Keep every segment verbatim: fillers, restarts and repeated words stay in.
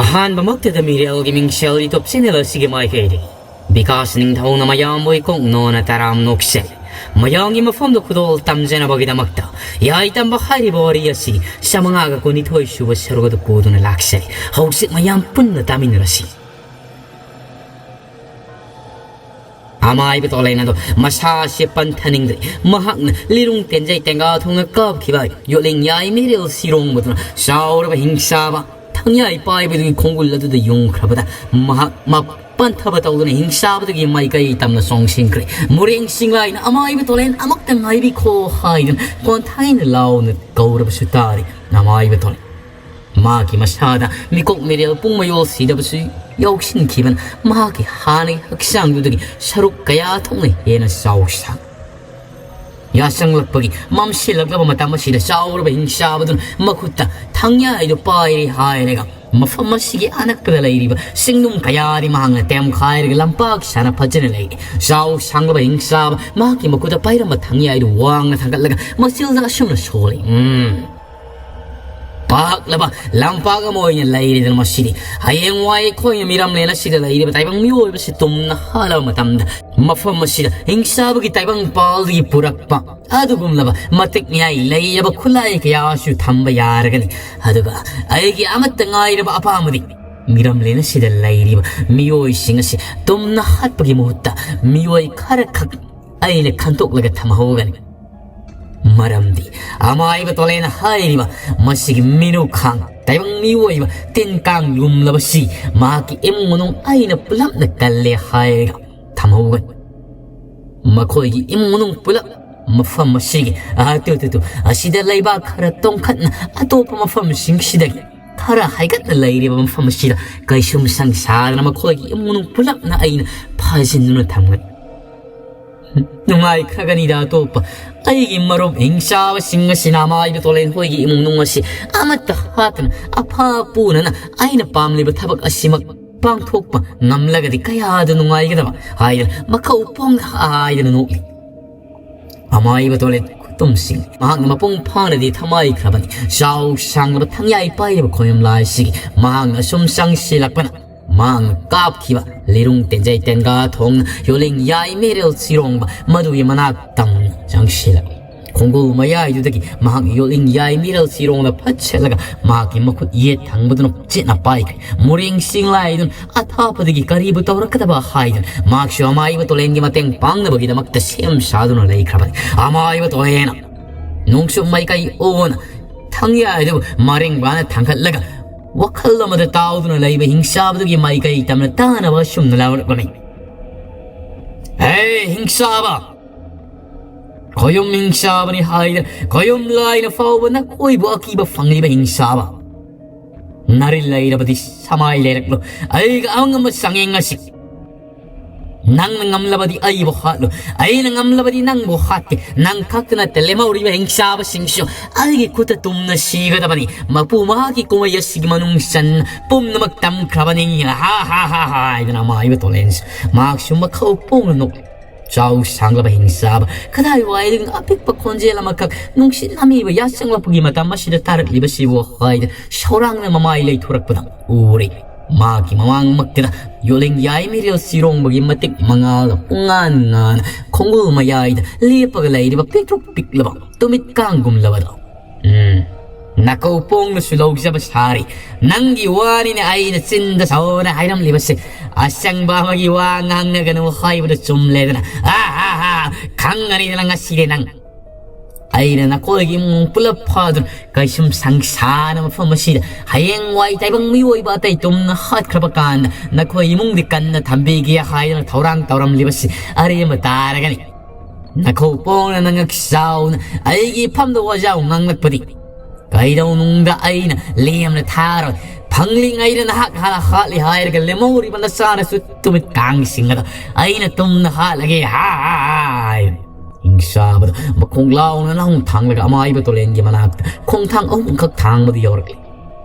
ꯑꯍꯥꯟꯕꯃꯛꯇꯗ ꯃꯤꯔꯦꯜꯒꯤ ꯃꯤꯡꯁꯦꯜ YouTube channel ꯑꯁꯤꯒꯤ ꯃꯥꯏꯀꯩꯗꯒꯤ ꯕꯤꯀꯥꯁ ꯅꯤꯡꯊꯧꯅ ꯃꯌꯥꯝꯕꯨ ꯏꯀꯣꯛ ꯅꯣꯟꯅ ꯇꯔꯥꯝ ꯅꯣꯛꯆꯔꯤ꯫ ꯃꯌꯥꯝꯒꯤ ꯃꯐꯝꯗ ꯈꯨꯗꯣꯜ ꯇꯝꯖꯅꯕꯒꯤꯗꯃꯛꯇ ꯌꯥꯏ ꯇꯝꯕ ꯍꯥꯏꯔꯤꯕ ꯋꯥꯔꯤ ꯑꯁꯤ ꯆꯥꯃꯉꯥꯒ ꯀꯨꯟꯅꯤꯊꯣꯏ ꯁꯨꯕ ꯁꯔꯨꯛ ꯑꯗꯨ ꯄꯨꯗꯨꯅ ꯂꯥꯛꯆꯔꯤ꯫ ꯍꯧꯖꯤꯛ ꯃꯌꯥꯝ ꯄꯨꯟꯅ ꯇꯥꯃꯤꯟꯅꯔꯁꯤ꯫ ꯑꯃꯥꯏꯕ ꯇꯣꯂꯦꯟ ꯑꯗꯣ ꯃꯁꯥꯁꯦ ꯄꯟꯊꯅꯤꯡꯗ꯭ꯔꯦ꯫ ꯃꯍꯥꯛꯅ ꯂꯤꯔꯨꯡ ꯇꯦꯟꯖꯩ ꯇꯦꯡꯒꯥ ꯊꯣꯡꯅ ꯀꯥꯞꯈꯤꯕ ꯌꯣꯠꯂꯤꯡ ꯌꯥꯏ ꯃꯤꯔꯦꯜ ꯁꯤꯔꯣꯡꯕꯗꯨꯅ ꯆꯥꯎꯔꯕ ꯍꯤꯡꯆꯥꯕ ꯊꯪꯌꯥꯏ ꯄꯥꯏꯕꯗꯨꯒꯤ ꯈꯣꯡꯒꯨꯜ ꯑꯗꯨꯗ ꯌꯨꯡꯈ꯭ꯔꯕꯗ ꯃꯍꯥꯛ ꯃꯞ ꯄꯟꯊꯕ ꯇꯧꯗꯨꯅ ꯍꯤꯡꯆꯥꯕꯗꯒꯤ ꯃꯥꯏꯀꯩ ꯇꯝꯅ ꯆꯣꯡꯁꯤꯟꯈ꯭ꯔꯦ꯫ ꯃꯨꯔꯦꯡ ꯁꯤꯡꯂꯥꯏꯅ ꯑꯃꯥꯏꯕ ꯇꯣꯂꯦꯟ ꯑꯃꯨꯛꯇ ꯉꯥꯏꯕꯤꯈꯣ ꯍꯥꯏꯗꯨꯅ ꯀꯣꯟꯊꯥꯏꯅ ꯂꯥꯎꯅ ꯀꯧꯔꯕꯁꯨ ꯇꯥꯔꯦ꯫ ꯑꯃꯥꯏꯕ ꯇꯣꯂꯦꯟ ꯃꯍꯥꯛꯀꯤ ꯃꯁꯥꯗ ꯃꯤꯀꯣꯛ ꯃꯤꯔꯦꯜ ꯄꯨꯡ ꯃꯌꯣꯜ ꯁꯤꯗꯕꯁꯨ ꯌꯥꯎꯁꯤꯟꯈꯤꯕꯅ ꯃꯍꯥꯛꯀꯤ ꯍꯥꯟꯅꯒꯤ ꯍꯛꯆꯥꯡꯗꯨꯗꯒꯤ ꯁꯔꯨꯛ ꯀꯌꯥ ꯊꯣꯛꯅ ꯍꯦꯟꯅ ꯆꯥꯎ ꯁꯥꯡ ꯌꯥꯁꯪꯂꯛꯄꯒꯤ ꯃꯝꯁꯤꯜꯂꯛꯂꯕ ꯃꯇꯝ ꯑꯁꯤꯗ ꯆꯥꯎꯔꯕ ꯍꯤꯡꯆꯥꯕꯗꯨꯅ ꯃꯈꯨꯠꯇ ꯊꯪꯌꯥꯏꯗꯨ ꯄꯥꯏꯔꯦ ꯍꯥꯏꯔꯒ ꯃꯐꯝ ꯑꯁꯤꯒꯤ ꯑꯅꯛꯄꯗ ꯂꯩꯔꯤꯕ ꯆꯤꯡꯅꯨꯡ ꯀꯌꯥꯗꯤ ꯃꯍꯥꯛꯅ ꯇꯦꯝꯈꯥꯏꯔꯒ ꯂꯝꯄꯥꯛ ꯁꯥꯅ ꯐꯖꯅ ꯂꯩꯔꯦ꯫ ꯆꯥꯎ ꯁꯥꯡꯂꯕ ꯍꯤꯡꯆꯥꯕ ꯃꯍꯥꯛꯀꯤ ꯃꯈꯨꯠꯇ ꯄꯥꯏꯔꯝꯕ ꯊꯪꯌꯥꯏꯗꯨ ꯋꯥꯡꯅ ꯊꯥꯡꯒꯠꯂꯒ ꯃꯆꯤꯜꯗ ꯑꯁꯨꯝꯅ ꯁꯣꯜꯂꯤ, ꯎꯝ꯫ ꯄꯥꯛꯂꯕ ꯂꯝꯄꯥꯛ ꯑꯃ ꯑꯣꯏꯅ ꯂꯩꯔꯦꯗꯅ ꯃꯁꯤꯗꯤ꯫ ꯍꯌꯦꯡꯋꯥꯏ ꯑꯩꯈꯣꯏꯅ ꯃꯤꯔꯝꯂꯦꯟ ꯑꯁꯤꯗ ꯂꯩꯔꯤꯕ ꯇꯥꯏꯕꯪ ꯃꯤꯑꯣꯏꯕꯁꯤ ꯇꯨꯝꯅ ꯍꯥꯠꯂꯕ ꯃꯇꯝꯗ ꯃꯐꯝ ꯑꯁꯤꯗ ꯍꯤꯡꯆꯥꯕꯒꯤ ꯇꯥꯏꯕꯪ ꯄꯥꯜꯗꯒꯤ ꯄꯨꯔꯛꯄ ꯑꯗꯨꯒꯨꯝꯂꯕ ꯃꯇꯤꯛ ꯃꯌꯥꯏ ꯂꯩꯔꯕ ꯈꯨꯠꯂꯥꯏ ꯀꯌꯥꯁꯨ ꯊꯝꯕ ꯌꯥꯔꯒꯅꯤ꯫ ꯑꯗꯨꯒ ꯑꯩꯒꯤ ꯑꯃꯠꯇ ꯉꯥꯏꯔꯕ ꯑꯄꯥꯝꯕꯗꯤ ꯃꯤꯔꯝꯂꯦꯟ ꯑꯁꯤꯗ ꯂꯩꯔꯤꯕ ꯃꯤꯑꯣꯏꯁꯤꯡ ꯑꯁꯤ ꯇꯨꯝꯅ ꯍꯥꯠꯄꯒꯤ ꯃꯍꯨꯠꯇ ꯃꯤꯑꯣꯏ ꯈꯔꯈꯛ ꯑꯩꯅ ꯈꯟꯗꯣꯛꯂꯒ ꯊꯝꯍꯧꯒꯅꯤ꯫ ꯃꯔꯝꯗꯤ ꯑꯃꯥꯏꯕ ꯇꯣꯂꯦꯟ ꯍꯥꯏꯔꯤꯕ ꯃꯁꯤꯒꯤ ꯃꯤꯅꯨꯈꯥꯡ ꯇꯥꯏꯕꯪ ꯃꯤꯑꯣꯏꯕ ꯇꯤꯟ ꯀꯥꯡ ꯂꯨꯝꯂꯕꯁꯤ ꯃꯍꯥꯛꯀꯤ ꯏꯃꯨꯡ ꯃꯅꯨꯡ ꯑꯩꯅ ꯄꯨꯂꯞꯅ ꯀꯜꯂꯦ ꯍꯥꯏꯔꯒ ꯊꯝꯍꯧꯒꯅꯤ꯫ ꯃꯈꯣꯏꯒꯤ ꯏꯃꯨꯡ ꯃꯅꯨꯡ ꯄꯨꯂꯞ ꯃꯐꯝ ꯑꯁꯤꯒꯤ ꯑꯇꯨ ꯇꯨ ꯇꯨ ꯑꯁꯤꯗ ꯂꯩꯕꯥꯛ ꯈꯔ ꯇꯣꯡꯈꯠꯅ ꯑꯇꯣꯞꯄ ꯃꯐꯝꯁꯤꯡꯁꯤꯗꯒꯤ ꯈꯔ ꯍꯥꯏꯒꯠꯅ ꯂꯩꯔꯤꯕ ꯃꯐꯝ ꯑꯁꯤꯗ ꯀꯩꯁꯨꯝ ꯁꯪ ꯁꯥꯗꯅ ꯃꯈꯣꯏꯒꯤ ꯏꯃꯨꯡ ꯃꯅꯨꯡ ꯄꯨꯂꯞꯅ ꯑꯩꯅ ꯐꯥꯖꯤꯟꯗꯨꯅ ꯊꯝꯒꯅꯤ꯫ ꯅꯨꯡꯉꯥꯏꯈ꯭ꯔꯒꯅꯤꯗ ꯑꯇꯣꯞꯄ ꯑꯩꯒꯤ ꯃꯔꯨꯞ ꯍꯤꯡꯆꯥꯕꯁꯤꯡ ꯑꯁꯤꯅ ꯑꯃꯥꯏꯕ ꯇꯣꯂꯦꯟ ꯍꯣꯏꯒꯤ ꯏꯃꯨꯡ ꯃꯅꯨꯡ ꯑꯁꯤ ꯑꯃꯠꯇ ꯍꯥꯠꯇꯅ ꯑꯐ ꯄꯨꯅꯅ ꯑꯩꯅ ꯄꯥꯝꯂꯤꯕ ꯊꯕꯛ ꯑꯁꯤꯃꯛ ꯄꯥꯡꯊꯣꯛꯄ ꯉꯝꯂꯒꯗꯤ ꯀꯌꯥꯗ ꯅꯨꯡꯉꯥꯏꯒꯗꯕ ꯍꯥꯏꯗꯅ ꯃꯈꯧ ꯄꯣꯡꯅ ꯍꯥꯏꯗꯅ ꯅꯣꯛꯂꯤ꯫ ꯑꯃꯥꯏꯕ ꯇꯣꯂꯦꯟ ꯈꯨꯠ ꯇꯨꯝꯁꯤꯡ꯫ ꯃꯍꯥꯛꯅ ꯃꯄꯨꯡ ꯐꯥꯅꯗꯤ ꯊꯃꯥꯏꯈ꯭ꯔꯕꯅꯤ꯫ ꯆꯥꯎ ꯁꯥꯡꯂꯕ ꯊꯪꯌꯥꯏ ꯄꯥꯏꯔꯤꯕ ꯈꯣꯌꯨꯝꯂꯥꯏ ꯑꯁꯤꯒꯤ ꯃꯍꯥꯛꯅ ꯑꯁꯨꯝ ꯆꯪꯁꯤꯜꯂꯛꯄꯅ ꯃꯍꯥꯛꯅ ꯀꯥꯞꯈꯤꯕ ꯂꯤꯔꯨꯡ ꯇꯦꯟꯖꯩ ꯇꯦꯟꯒꯥ ꯊꯣꯡꯅ ꯌꯣꯠꯂꯤꯡ ꯌꯥꯏ ꯃꯦꯔꯦꯜ ꯆꯤꯔꯣꯡꯕ ꯃꯗꯨꯒꯤ ꯃꯅꯥꯛ ꯇꯝꯅ ꯆꯪꯁꯤꯜꯂꯛꯏ꯫ ꯈꯣꯡꯒꯨꯜ ꯃꯌꯥꯏꯗꯨꯗꯒꯤ ꯃꯍꯥꯛ ꯌꯣꯠꯂꯤꯡ ꯌꯥꯏ ꯃꯦꯔꯦꯜ ꯆꯤꯔꯣꯡꯗ ꯐꯠ ꯁꯦꯠꯂꯒ ꯃꯍꯥꯛꯀꯤ ꯃꯈꯨꯠ ꯌꯦꯠ ꯊꯪꯕꯗꯨꯅ ꯆꯦꯠꯅ ꯄꯥꯏꯈ꯭ꯔꯦ꯫ ꯃꯣꯔꯦꯡ ꯆꯤꯡꯂꯥꯏꯗꯨꯅ ꯑꯊꯥꯞꯄꯗꯒꯤ ꯀꯔꯤꯕꯨ ꯇꯧꯔꯛꯀꯗꯕ ꯍꯥꯏꯗꯨꯅ ꯃꯍꯥꯛꯁꯨ ꯑꯃꯥꯏꯕ ꯇꯣꯂꯦꯟꯒꯤ ꯃꯇꯦꯡ ꯄꯥꯡꯅꯕꯒꯤꯗꯃꯛꯇ ꯁꯦꯝ ꯁꯥꯗꯨꯅ ꯂꯩꯈ꯭ꯔꯕꯅꯤ꯫ ꯑꯃꯥꯏꯕ ꯇꯣꯂꯦꯟꯅ ꯅꯣꯡꯆꯨꯞ ꯃꯥꯏꯀꯩ ꯑꯣꯟꯅ ꯊꯪꯌꯥꯏꯗꯨꯕꯨ ꯃꯔꯦꯡꯕꯥꯅ ꯊꯥꯡꯒꯠꯂꯒ ꯋꯥꯈꯜ ꯑꯃꯗ ꯇꯥꯎꯗꯨꯅ ꯂꯩꯕ ꯍꯤꯡꯆꯥꯕꯗꯨꯒꯤ ꯃꯥꯏꯀꯩ ꯇꯝꯅ ꯇꯥꯅꯕ ꯑꯁꯨꯝꯅ ꯂꯥꯎꯔꯛꯂꯝꯃꯤ꯫ "ꯍꯦ ꯍꯤꯡꯆꯥꯕ! ꯈꯣꯌꯨꯝ ꯍꯤꯡꯆꯥꯕꯅꯤ ꯍꯥꯏꯗꯅ ꯈꯣꯌꯨꯝ ꯂꯥꯏꯅ ꯐꯥꯎꯕ ꯅꯈꯣꯏꯕꯨ ꯑꯀꯤꯕ ꯐꯪꯂꯤꯕ ꯍꯤꯡꯆꯥꯕ! ꯅꯥꯔꯤꯜ ꯂꯩꯔꯕꯗꯤ ꯁꯃꯥꯏ ꯂꯩꯔꯛꯂꯣ꯫ ꯑꯩꯒ ꯑꯉꯝꯕ ꯆꯥꯡꯌꯦꯡ ꯑꯁꯤ꯫ ꯅꯪꯅ ꯉꯝꯂꯕꯗꯤ ꯑꯩꯕꯨ ꯍꯥꯠꯂꯨ, ꯑꯩꯅ ꯉꯝꯂꯕꯗꯤ ꯅꯪꯕꯨ ꯍꯥꯠꯀꯦ꯫ ꯅꯪ ꯈꯛꯇ ꯅꯠꯇꯦ, ꯂꯦꯝꯍꯧꯔꯤꯕ ꯍꯤꯡꯆꯥꯕꯁꯤꯡꯁꯨ ꯑꯩꯒꯤ ꯈꯨꯠꯇ ꯇꯨꯝꯅ ꯁꯤꯒꯗꯕꯅꯤ꯫ ꯃꯄꯨ ꯃꯍꯥꯛꯀꯤ ꯀꯨꯝꯍꯩ ꯑꯁꯤꯒꯤ ꯃꯅꯨꯡ ꯆꯟꯅ ꯄꯨꯝꯅꯃꯛ ꯇꯝꯈ꯭ꯔꯕꯅꯤ꯫ ꯍꯥ ꯍꯥ ꯍꯥ ꯍꯥ" ꯍꯥꯏꯗꯨꯅ ꯑꯃꯥꯏꯕ ꯇꯣꯂꯦꯟꯁꯨ ꯃꯍꯥꯛꯁꯨ ꯃꯈꯧ ꯄꯣꯡꯅ ꯅꯣꯛꯂꯤ꯫ ꯆꯥꯎ ꯁꯥꯡꯂꯕ ꯍꯤꯡꯆꯥꯕ ꯀꯗꯥꯏꯋꯥꯏꯗꯒꯤꯅꯣ ꯑꯄꯤꯛꯄ ꯈꯣꯟꯖꯦꯜ ꯑꯃꯈꯛ ꯅꯨꯡꯁꯤꯠ ꯅꯥꯃꯤꯕ ꯌꯥꯆꯪꯂꯛꯄꯒꯤ ꯃꯇꯝ ꯑꯁꯤꯗ ꯇꯥꯔꯛꯂꯤꯕꯁꯤꯕꯨ ꯍꯥꯏꯗꯅ ꯁꯧꯔꯥꯡꯅ ꯃꯃꯥꯏ ꯂꯩꯊꯣꯔꯛꯄꯗ ꯎꯔꯦ꯫ ꯃꯍꯥꯛꯀꯤ ꯃꯃꯥꯡꯃꯛꯇꯗ ꯌꯣꯠꯂꯤꯡ ꯌꯥꯏ ꯃꯤꯔꯦꯜ ꯆꯤꯔꯣꯡꯕꯒꯤ ꯃꯇꯤꯛ ꯃꯉꯥꯜꯒ ꯄꯨꯡꯉꯥꯟ ꯉꯥꯟꯅ ꯈꯣꯡꯒꯨꯜ ꯃꯌꯥꯏꯗ ꯂꯦꯞꯄꯒ ꯂꯩꯔꯤꯕ ꯄꯤꯛꯇ꯭ꯔꯨ ꯄꯤꯛꯂꯕ ꯇꯨꯃꯤꯠ ꯀꯥꯡꯒꯨꯝꯂꯕꯗꯣ꯫ ꯎꯝ, ꯅꯥꯀꯧ ꯄꯣꯡꯅꯁꯨ ꯂꯧꯖꯕ ꯁꯥꯔꯤ꯫ ꯅꯪꯒꯤ ꯋꯥꯅꯤꯅꯦ ꯑꯩꯅ ꯆꯤꯟꯗ ꯁꯧꯅ ꯍꯥꯏꯔꯝꯂꯤꯕꯁꯦ꯫ ꯑꯁꯪꯕ ꯑꯃꯒꯤ ꯋꯥ ꯉꯥꯡꯅꯒꯅꯨ ꯍꯥꯏꯕꯗꯨ ꯆꯨꯝꯂꯦꯗꯅ꯫ ꯑꯥ, ꯑꯥ, ꯑꯥ, ꯈꯪꯒꯅꯤꯗꯅ ꯉꯁꯤꯗꯤ ꯅꯪ꯫ ꯑꯩꯅ ꯅꯈꯣꯏꯒꯤ ꯏꯃꯨꯡ ꯄꯨꯂꯞ ꯐꯥꯗꯨꯅ ꯀꯩꯁꯨꯝ ꯁꯪꯁꯥꯅ ꯃꯐꯝ ꯑꯁꯤꯗ ꯍꯌꯦꯡꯋꯥꯏ ꯇꯥꯏꯕꯪ ꯃꯤꯑꯣꯏꯕ ꯑꯇꯩ ꯇꯨꯝꯅ ꯍꯥꯠꯈ꯭ꯔꯕ ꯀꯥꯟꯗ ꯅꯈꯣꯏ ꯏꯃꯨꯡꯗꯤ ꯀꯟꯅ ꯊꯝꯕꯤꯒꯦ ꯍꯥꯏꯗꯅ ꯊꯧꯔꯥꯡ ꯇꯧꯔꯝꯂꯤꯕꯁꯤ ꯑꯔꯦꯝꯕ ꯇꯥꯔꯒꯅꯤ꯫ ꯅꯈꯧ ꯄꯣꯡꯅ ꯅꯉꯛ ꯆꯥꯎꯅ ꯑꯩꯒꯤ ꯏꯐꯝꯗ ꯋꯥꯖꯥꯎ ꯉꯥꯡꯂꯛꯄꯗꯤ ꯀꯩꯗꯧꯅꯨꯡꯗ ꯑꯩꯅ ꯂꯦꯝꯅ ꯊꯥꯔꯣꯏ꯫ ꯐꯪꯂꯤꯉꯩꯗ ꯅꯍꯥꯛ ꯍꯥꯟꯅ ꯍꯥꯠꯂꯤ ꯍꯥꯏꯔꯒ ꯂꯦꯝꯍꯧꯔꯤꯕ ꯅꯆꯥꯅꯁꯨ ꯇꯨꯃꯤꯠ ꯀꯥꯡꯁꯤꯡ ꯑꯗꯣ ꯑꯩꯅ ꯇꯨꯝꯅ ꯍꯥꯠꯂꯒꯦ꯫ ꯍꯥ, ꯍꯥ, ꯍꯥ, ꯍꯥꯏ꯫ ꯍꯤꯡꯆꯥꯕꯗ ꯃꯈꯣꯡ ꯂꯥꯎꯅ ꯅꯍꯨꯝ ꯊꯥꯡꯂꯒ ꯑꯃꯥꯏꯕ ꯇꯣꯂꯦꯟꯒꯤ ꯃꯅꯥꯛꯇ ꯈꯣꯡꯊꯥꯡ ꯑꯍꯨꯝꯈꯛ ꯊꯥꯡꯕꯗ ꯌꯧꯔꯛꯂꯤ꯫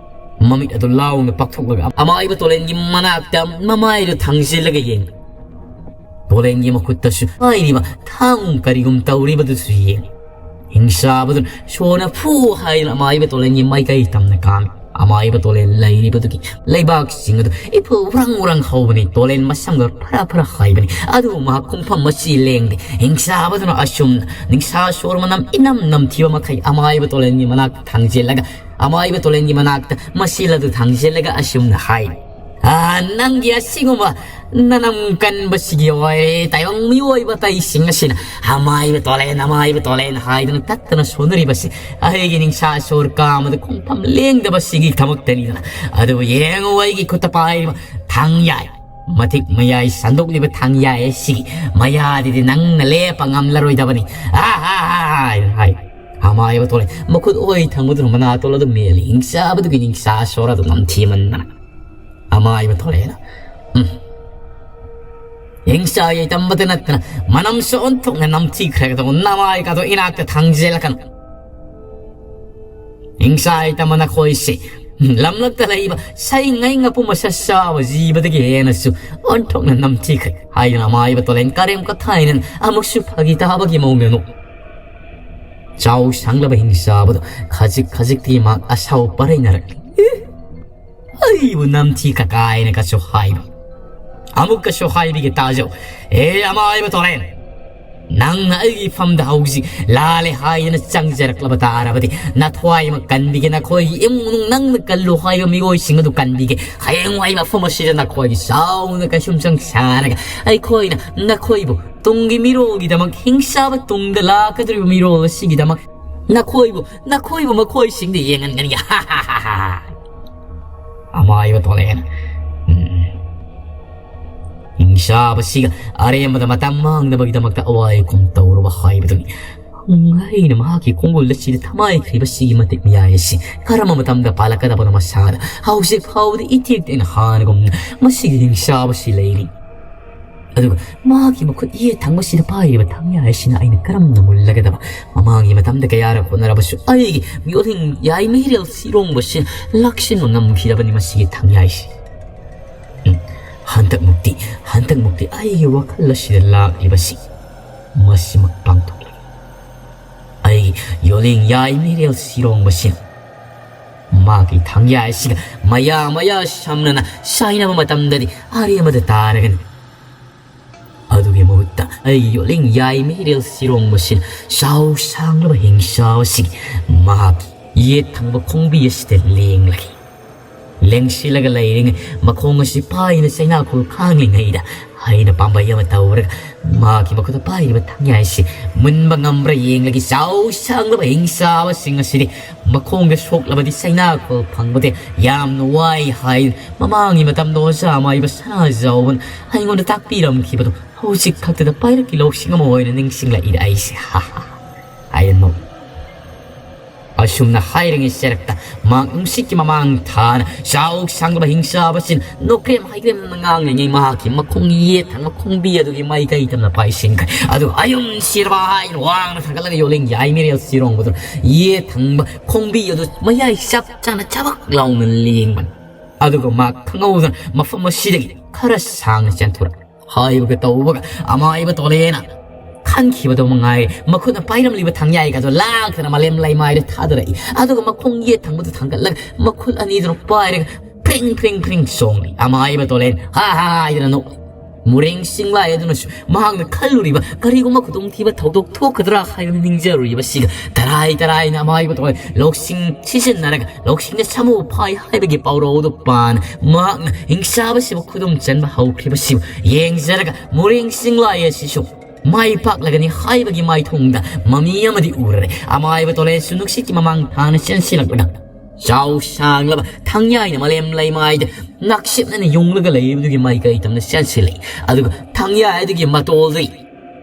ꯃꯃꯤꯠ ꯑꯗꯨ ꯂꯥꯎꯅ ꯄꯥꯛꯊꯣꯛꯂꯒ ꯑꯃꯥꯏꯕ ꯇꯣꯂꯦꯟꯒꯤ ꯃꯅꯥꯛꯇ ꯃꯃꯥꯏꯗꯨ ꯊꯥꯡꯖꯤꯜꯂꯒ ꯌꯦꯡꯂꯤ꯫ ꯇꯣꯂꯦꯟꯒꯤ ꯃꯈꯨꯠꯇꯁꯨ ꯄꯥꯏꯔꯤꯕ ꯊꯥꯡ ꯀꯔꯤꯒꯨꯝ ꯇꯧꯔꯤꯕꯗꯨꯁꯨ ꯌꯦꯡꯂꯤ꯫ ꯍꯤꯡꯆꯥꯕꯗꯨꯅ ꯁꯣꯔꯅ ꯐꯨ ꯍꯥꯏꯗꯨꯅ ꯑꯃꯥꯏꯕ ꯇꯣꯂꯦꯟꯒꯤ ꯃꯥꯏꯀꯩ ꯇꯝꯅ ꯀꯥꯝꯃꯤ꯫ ꯑꯃꯥꯏꯕ ꯇꯣꯂꯦꯟ ꯂꯩꯔꯤꯕꯗꯨꯒꯤ ꯂꯩꯕꯥꯛꯁꯤꯡ ꯑꯗꯨ ꯏꯐꯨ ꯎꯔꯪ ꯎꯔꯪ ꯍꯧꯕꯅꯤ꯫ ꯇꯣꯂꯦꯟ ꯃꯁꯝꯒ ꯐꯔꯥ ꯐꯔꯥ ꯍꯥꯏꯕꯅꯤ꯫ ꯑꯗꯨꯕꯨ ꯃꯍꯥꯛ ꯈꯣꯡꯐꯝ ꯃꯁꯤ ꯂꯦꯡꯗꯦ꯫ ꯍꯤꯡꯆꯥꯕꯗꯨꯅ ꯑꯁꯨꯝꯅ ꯅꯤꯡꯁꯥ ꯁꯣꯔ ꯃꯅꯝ ꯏꯅꯝ ꯅꯝꯊꯤꯕ ꯃꯈꯩ ꯑꯃꯥꯏꯕ ꯇꯣꯂꯦꯟꯒꯤ ꯃꯅꯥꯛꯇ ꯊꯥꯡꯖꯤꯜꯂꯒ, ꯑꯃꯥꯏꯕ ꯇꯣꯂꯦꯟꯒꯤ ꯃꯅꯥꯛꯇ ꯃꯁꯤꯜ ꯑꯗꯨ ꯊꯥꯡꯖꯤꯜꯂꯒ ꯑꯁꯨꯝꯅ ꯍꯥꯏ, "ꯑꯥ, ꯅꯪꯒꯤ ꯑꯁꯤꯒꯨꯝꯕ ꯅꯅꯝ ꯀꯟꯕꯁꯤꯒꯤ ꯑꯣꯏꯔꯦ ꯇꯥꯏꯕꯪ ꯃꯤꯑꯣꯏꯕ ꯑꯇꯩꯁꯤꯡ ꯑꯁꯤꯅ ꯑꯃꯥꯏꯕ ꯇꯣꯂꯦꯟ, ꯑꯃꯥꯏꯕ ꯇꯣꯂꯦꯟ ꯍꯥꯏꯗꯨꯅ ꯇꯠꯇꯅ ꯁꯣꯟꯅꯔꯤꯕꯁꯤ ꯑꯩꯒꯤ ꯅꯤꯡꯁꯥ ꯁꯣꯔ ꯀꯥꯝꯕꯗ ꯈꯣꯡꯐꯝ ꯂꯦꯡꯗꯕꯁꯤꯒꯤ ꯊꯕꯛꯇꯅꯤꯗꯅ꯫ ꯑꯗꯨꯕꯨ ꯌꯦꯡꯉꯨ, ꯑꯩꯒꯤ ꯈꯨꯠꯇ ꯄꯥꯏꯔꯤꯕ ꯊꯥꯡꯌꯥꯏ, ꯃꯇꯤꯛ ꯃꯌꯥꯏ ꯁꯟꯗꯣꯛꯂꯤꯕ ꯊꯥꯡꯌꯥꯏ ꯑꯁꯤꯒꯤ ꯃꯌꯥꯗꯗꯤ ꯅꯪꯅ ꯂꯦꯞꯄ ꯉꯝꯂꯔꯣꯏꯗꯕꯅꯤ꯫ ꯑꯥ, ꯑꯥ, ꯑꯥ," ꯍꯥꯏꯗꯨꯅ ꯍꯥꯏ꯫ ꯑꯃꯥꯏꯕ ꯇꯣꯂꯦꯟ ꯃꯈꯨꯠ ꯑꯣꯏ ꯊꯪꯕꯗꯨꯅ ꯃꯅꯥꯇꯣꯜ ꯑꯗꯨ ꯃꯦꯜꯂꯤ꯫ ꯍꯤꯡꯆꯥꯕꯗꯨꯒꯤ ꯅꯤꯡꯁꯥ ꯁꯣꯔ ꯑꯗꯨ ꯅꯝꯊꯤꯃꯟꯕꯅ꯫ ꯑꯃꯥꯏꯕ ꯇꯣꯂꯦꯟꯅ, "ꯎꯝ, ꯍꯤꯡꯆꯥ ꯌꯩꯇꯝꯕꯗ ꯅꯠꯇꯅ ꯃꯅꯝꯁꯨ ꯑꯣꯟꯊꯣꯛꯅ ꯅꯝꯊꯤꯈ꯭ꯔꯒꯗꯧ ꯅꯃꯥꯏꯒꯗꯣ ꯏꯅꯥꯛꯇ ꯊꯥꯡꯖꯤꯜꯂꯛꯀꯅꯨ꯫ ꯍꯤꯡꯆꯥ ꯌꯩꯇꯝꯕ ꯅꯈꯣꯏꯁꯦ ꯂꯝꯂꯛꯇ ꯂꯩꯕ ꯁꯩꯉꯩ ꯉꯥꯄꯨꯝ ꯃꯁꯛ ꯆꯥꯕ ꯖꯤꯕꯗꯒꯤ ꯍꯦꯟꯅꯁꯨ ꯑꯣꯟꯊꯣꯛꯅ ꯅꯝꯊꯤꯈ꯭ꯔꯦ" ꯍꯥꯏꯗꯨꯅ ꯑꯃꯥꯏꯕ ꯇꯣꯂꯦꯟ ꯀꯔꯦꯝ ꯀꯊꯥꯏꯅꯅ ꯑꯃꯨꯛꯁꯨ ꯐꯥꯒꯤ ꯇꯥꯕꯒꯤ ꯃꯑꯣꯡꯗ ꯅꯣꯛ꯫ ꯆꯥꯎ ꯁꯥꯡꯂꯕ ꯍꯤꯡꯆꯥꯕꯗꯨ ꯈꯖꯤꯛ ꯈꯖꯤꯛꯇꯤ ꯃꯍꯥꯛ ꯑꯁꯥꯎ ꯄꯔꯩꯅꯔꯛꯂꯤ꯫ "ꯑꯦ, ꯑꯩꯕꯨ ꯅꯝꯊꯤ ꯀꯀꯥꯏꯅꯒꯁꯨ ꯍꯥꯏꯕ꯫ ꯑꯃꯨꯛꯀꯁꯨ ꯍꯥꯏꯕꯤꯒꯦ ꯇꯥꯖꯧ꯫ ꯑꯦ ꯑꯃꯥꯏꯕ ꯇꯣꯔꯦꯟ, ꯅꯪꯅ ꯑꯩꯒꯤ ꯐꯝꯗ ꯍꯧꯖꯤꯛ ꯂꯥꯜꯂꯦ ꯍꯥꯏꯗꯅ ꯆꯪꯖꯔꯛꯂꯕ ꯇꯥꯔꯕꯗꯤ ꯅꯊ꯭ꯋꯥꯏꯃꯛ ꯀꯟꯕꯤꯒꯦ, ꯅꯈꯣꯏꯒꯤ ꯏꯃꯨꯡ ꯃꯅꯨꯡ ꯅꯪꯅ ꯀꯜꯂꯨ ꯍꯥꯏꯕ ꯃꯤꯑꯣꯏꯁꯤꯡ ꯑꯗꯨ ꯀꯟꯕꯤꯒꯦ꯫ ꯍꯌꯦꯡꯋꯥꯏ ꯃꯐꯝ ꯑꯁꯤꯗ ꯅꯈꯣꯏꯒꯤ ꯆꯥꯎꯅ ꯀꯩꯁꯨꯝꯁꯪ ꯁꯥꯔꯒ ꯑꯩꯈꯣꯏꯅ ꯅꯈꯣꯏꯕꯨ ꯇꯨꯡꯒꯤ ꯃꯤꯔꯣꯜꯒꯤꯗꯃꯛ, ꯍꯤꯡꯆꯥꯕ ꯇꯨꯡꯗ ꯂꯥꯛꯀꯗꯧꯔꯤꯕ ꯃꯤꯔꯣꯜ ꯑꯁꯤꯒꯤꯗꯃꯛ ꯅꯈꯣꯏꯕꯨ, ꯅꯈꯣꯏꯕꯨ ꯃꯈꯣꯏꯁꯤꯡꯗ ꯌꯦꯡꯍꯟꯒꯅꯤ꯫ ꯍꯥ, ꯍꯥ, ꯍꯥ, ꯍꯥ, ꯍꯥ꯫ ꯑꯃꯥꯏꯕ ꯇꯣꯂꯦꯟ, ꯎꯝ, ꯍꯤꯡꯆꯥꯕꯁꯤꯒ ꯑꯔꯦꯝꯕꯗ ꯃꯇꯝ ꯃꯥꯡꯅꯕꯒꯤꯗꯃꯛꯇ ꯑꯋꯥꯏ ꯑꯈꯨꯝ ꯇꯧꯔꯨꯕ ꯍꯥꯏꯕꯗꯨꯅꯤ꯫ ꯑꯩꯅ ꯃꯍꯥꯛꯀꯤ ꯈꯣꯡꯒꯨꯜ ꯑꯁꯤꯗ ꯊꯃꯥꯏꯈ꯭ꯔꯤꯕꯁꯤꯒꯤ ꯃꯇꯤꯛ ꯃꯌꯥꯏ ꯑꯁꯤ ꯀꯔꯝꯕ ꯃꯇꯝꯗ ꯄꯥꯜꯂꯛꯀꯗꯕꯅꯣ ꯃꯁꯥꯗ ꯍꯧꯖꯤꯛ ꯐꯥꯎꯕꯗ ꯏꯇꯦꯛ ꯇꯦꯛꯅ ꯍꯥꯟꯅꯒꯨꯝꯅ ꯃꯁꯤꯒꯤ ꯍꯤꯡꯆꯥꯕꯁꯤ ꯂꯩꯔꯤ꯫ ꯑꯗꯨꯒ ꯃꯍꯥꯛꯀꯤ ꯃꯈꯨꯠ ꯌꯦꯠ ꯊꯪꯕꯁꯤꯗ ꯄꯥꯏꯔꯤꯕ ꯊꯥꯡꯌꯥꯏ ꯑꯁꯤꯅ ꯑꯩꯅ ꯀꯔꯝꯅ ꯃꯨꯜꯂꯒꯗꯕ? ꯃꯃꯥꯡꯒꯤ ꯃꯇꯝꯗ ꯀꯌꯥꯔꯛ ꯍꯣꯠꯅꯔꯕꯁꯨ ꯑꯩꯒꯤ ꯃꯤꯑꯣꯠꯂꯤꯡ ꯌꯥꯏꯃꯩꯔꯦꯜ ꯁꯤꯔꯣꯡꯕꯁꯤ ꯂꯥꯛꯁꯤꯟꯕ ꯉꯝꯈꯤꯗꯕꯅꯤ ꯃꯁꯤꯒꯤ ꯊꯥꯡꯌꯥꯏꯁꯤ꯫ ꯎꯝ, ꯍꯟꯗꯛꯃꯨꯛꯇꯤ, ꯍꯟꯗꯛꯃꯨꯛꯇꯤ ꯑꯩꯒꯤ ꯋꯥꯈꯜ ꯑꯁꯤꯗ ꯂꯥꯛꯂꯤꯕꯁꯤ ꯃꯁꯤꯃꯛ ꯄꯥꯡꯊꯣꯛꯂꯒꯦ꯫ ꯑꯩꯒꯤ ꯌꯣꯂꯤꯡ ꯌꯥꯏꯃꯤꯔꯦꯜ ꯁꯤꯔꯣꯡꯕꯁꯤꯅ ꯃꯥꯒꯤ ꯊꯥꯡꯌꯥꯏ ꯑꯁꯤꯒ ꯃꯌꯥ ꯃꯌꯥ ꯁꯝꯅꯅ ꯆꯥꯏꯅꯕ ꯃꯇꯝꯗꯗꯤ ꯑꯔꯦꯝꯕꯗ ꯇꯥꯔꯒꯅꯤ꯫ ꯑꯗꯨꯒꯤ ꯃꯍꯨꯠꯇ ꯑꯩ ꯌꯣꯂꯤꯡ ꯌꯥꯏꯃꯤꯔꯦꯜ ꯁꯤꯔꯣꯡꯕꯁꯤꯅ ꯆꯥꯎ ꯁꯥꯡꯂꯕ ꯍꯤꯡꯆꯥꯕꯁꯤꯒꯤ ꯃꯍꯥꯛꯀꯤ ꯌꯦꯠ ꯊꯪꯕ ꯈꯣꯡꯕꯤ ꯑꯁꯤꯗ ꯂꯦꯡꯂꯒꯦ꯫ ꯂꯦꯡꯁꯤꯜꯂꯒ ꯂꯩꯔꯤꯉꯩ ꯃꯈꯣꯡ ꯑꯁꯤ ꯄꯥꯏꯅ ꯆꯩꯅꯥꯈꯣꯜ ꯈꯥꯡꯂꯤꯉꯩꯗ ꯑꯩꯅ ꯄꯥꯝꯕꯩ ꯑꯃ ꯇꯧꯔꯒ ꯃꯍꯥꯛꯀꯤ ꯃꯈꯨꯠꯇ ꯄꯥꯏꯔꯤꯕ ꯊꯥꯡꯌꯥꯏ ꯑꯁꯤ ꯃꯨꯟꯕ ꯉꯝꯕ꯭ꯔꯥ ꯌꯦꯡꯂꯒꯦ꯫ ꯆꯥꯎ ꯁꯥꯡꯂꯕ ꯍꯤꯡꯆꯥꯕꯁꯤꯡ ꯑꯁꯤꯗꯤ ꯃꯈꯣꯡꯗ ꯁꯣꯛꯂꯕꯗꯤ ꯆꯩꯅꯥꯈꯣꯜ ꯐꯪꯕꯗꯤ ꯌꯥꯝꯅ ꯋꯥꯏ ꯍꯥꯏ ꯃꯃꯥꯡꯒꯤ ꯃꯇꯝꯗ ꯑꯣꯖꯥ ꯑꯃ ꯍꯥꯏꯕ ꯁꯅꯥꯖꯥꯎꯕꯅ ꯑꯩꯉꯣꯟꯗ ꯇꯥꯛꯄꯤꯔꯝꯈꯤꯕꯗꯣ ꯍꯧꯖꯤꯛ ꯈꯛꯇꯗ ꯄꯥꯏꯔꯛꯀꯤ ꯂꯧꯁꯤꯡ ꯑꯃ ꯑꯣꯏꯅ ꯅꯤꯡꯁꯤꯡꯂꯛꯏꯗ ꯑꯩꯁꯦ ꯍꯥ ꯍꯥ ꯍꯥꯏꯅ ꯅꯣꯛꯏ꯫ ꯑꯁꯨꯝꯅ ꯍꯥꯏꯔꯤꯉꯩ ꯆꯔꯛꯇ ꯃꯍꯥꯛ ꯅꯨꯡꯁꯤꯠꯀꯤ ꯃꯃꯥꯡ ꯊꯥꯅ ꯆꯥꯎ ꯁꯥꯡꯂꯕ ꯍꯤꯡꯆꯥꯕꯁꯤꯅ ꯅꯣꯛꯈ꯭ꯔꯦꯝ ꯍꯥꯏꯈ꯭ꯔꯦꯝꯅ ꯉꯥꯡꯂꯤꯉꯩ ꯃꯍꯥꯛꯀꯤ ꯃꯈꯣꯡ ꯌꯦꯠ ꯊꯪꯕ ꯈꯣꯡꯕꯤ ꯑꯗꯨꯒꯤ ꯃꯥꯏꯀꯩ ꯇꯝꯅ ꯄꯥꯏꯁꯤꯟꯈ꯭ꯔꯦ꯫ ꯑꯗꯨ ꯑꯌꯨꯝꯁꯤꯔꯕ ꯍꯥꯏꯅ ꯋꯥꯡꯅ ꯊꯥꯡꯒꯠꯂꯒ ꯌꯣꯂꯤꯡ ꯌꯥꯏꯃꯤꯔꯦꯜ ꯁꯤꯔꯣꯡꯕꯗꯨꯅ ꯌꯦꯠ ꯊꯪꯕ ꯈꯣꯡꯕꯤ ꯑꯗꯨ ꯃꯌꯥꯏ ꯆꯞ ꯆꯥꯅ ꯆꯕꯛ ꯂꯥꯎꯅ ꯂꯦꯡꯕꯅꯤ꯫ ꯑꯗꯨꯒ ꯃꯍꯥꯛ ꯈꯪꯍꯧꯗꯅ ꯃꯐꯝ ꯑꯁꯤꯗꯒꯤ ꯈꯔ ꯁꯥꯡꯅ ꯆꯦꯟꯊꯣꯔꯛꯏ꯫ ꯍꯥꯏꯕꯒ ꯇꯧꯕꯒ ꯑꯃꯥꯏꯕ ꯇꯣꯂꯦꯅ ꯈꯟꯈꯤꯕꯗꯣ ꯃꯉꯥꯏꯔꯦ꯫ ꯃꯈꯨꯠꯅ ꯄꯥꯏꯔꯝꯂꯤꯕ ꯊꯥꯡꯌꯥꯏꯒꯗꯣ ꯂꯥꯛꯇꯅ ꯃꯥꯂꯦꯝ ꯂꯩꯃꯥꯏꯗ ꯊꯥꯗꯔꯛꯏ꯫ ꯑꯗꯨꯒ ꯃꯈꯣꯡ ꯌꯦꯠ ꯊꯪꯕꯗ ꯊꯥꯡꯒꯠꯂꯒ ꯃꯈꯨꯠ ꯑꯅꯤꯗꯨꯅ ꯄꯥꯏꯔꯒ ꯐ꯭ꯔꯤꯡ ꯐ꯭ꯔꯤꯡ ꯐ꯭ꯔꯤꯡ ꯆꯣꯡꯂꯤ꯫ ꯑꯃꯥꯏꯕ ꯇꯣꯂꯦꯟ ꯍꯥ ꯍꯥ ꯍꯥꯏꯗꯅ ꯅꯣꯛꯂꯤ꯫ ꯃꯨꯔꯦꯡ ꯆꯤꯡꯂꯥꯏ ꯑꯗꯨꯅꯁꯨ ꯃꯍꯥꯛꯅ ꯈꯜꯂꯨꯔꯤꯕ ꯀꯔꯤꯒꯨꯝꯕ ꯈꯨꯗꯣꯡꯊꯤꯕ ꯊꯧꯗꯣꯛ ꯊꯣꯛꯀꯗ꯭ꯔꯥ ꯍꯥꯏꯕ ꯅꯤꯡꯖꯔꯨꯔꯤꯕꯁꯤꯒ ꯇꯔꯥꯏ ꯇꯔꯥꯏꯅ ꯑꯃꯥꯏꯕ ꯇꯣꯂꯦꯟ ꯂꯧꯁꯤꯡ ꯁꯤꯖꯤꯟꯅꯔꯒ ꯂꯧꯁꯤꯡꯅ ꯁꯥꯃꯨ ꯐꯥꯏ ꯍꯥꯏꯕꯒꯤ ꯄꯥꯎꯔꯧ ꯑꯗꯨ ꯄꯥꯟ ꯃꯍꯥꯛꯅ ꯍꯤꯡꯆꯥꯕꯁꯤꯕꯨ ꯈꯨꯗꯨꯝ ꯆꯟꯕ ꯍꯧꯈ꯭ꯔꯤꯕꯁꯤꯕꯨ ꯌꯦꯡꯖꯔꯒ ꯃꯨꯔꯦꯡ ꯆꯤꯡꯂꯥꯏ ꯑꯁꯤꯁꯨ ꯃꯥꯏ ꯄꯥꯛꯂꯒꯅꯤ ꯍꯥꯏꯕꯒꯤ ꯃꯥꯏꯊꯣꯡꯗ ꯃꯃꯤ ꯑꯃꯗꯤ ꯎꯔꯔꯦ꯫ ꯑꯃꯥꯏꯕ ꯇꯣꯂꯦꯟꯁꯨ ꯅꯨꯡꯁꯤꯠꯀꯤ ꯃꯃꯥꯡ ꯊꯥꯅ ꯆꯦꯟꯁꯤꯜꯂꯛꯄꯗ ꯆꯥꯎ ꯁꯥꯡꯂꯕ ꯊꯥꯡꯌꯥꯏꯅ ꯃꯥꯂꯦꯝ ꯂꯩꯃꯥꯏꯗ ꯅꯛꯁꯤꯠꯅꯅ ꯌꯨꯡꯂꯒ ꯂꯩꯔꯤꯕꯗꯨꯒꯤ ꯃꯥꯏꯀꯩ ꯇꯝꯅ ꯆꯦꯟꯁꯤꯜꯂꯛꯏ꯫ ꯑꯗꯨꯒ ꯊꯥꯡꯌꯥꯏ ꯑꯗꯨꯒꯤ ꯃꯇꯣꯜꯗꯒꯤ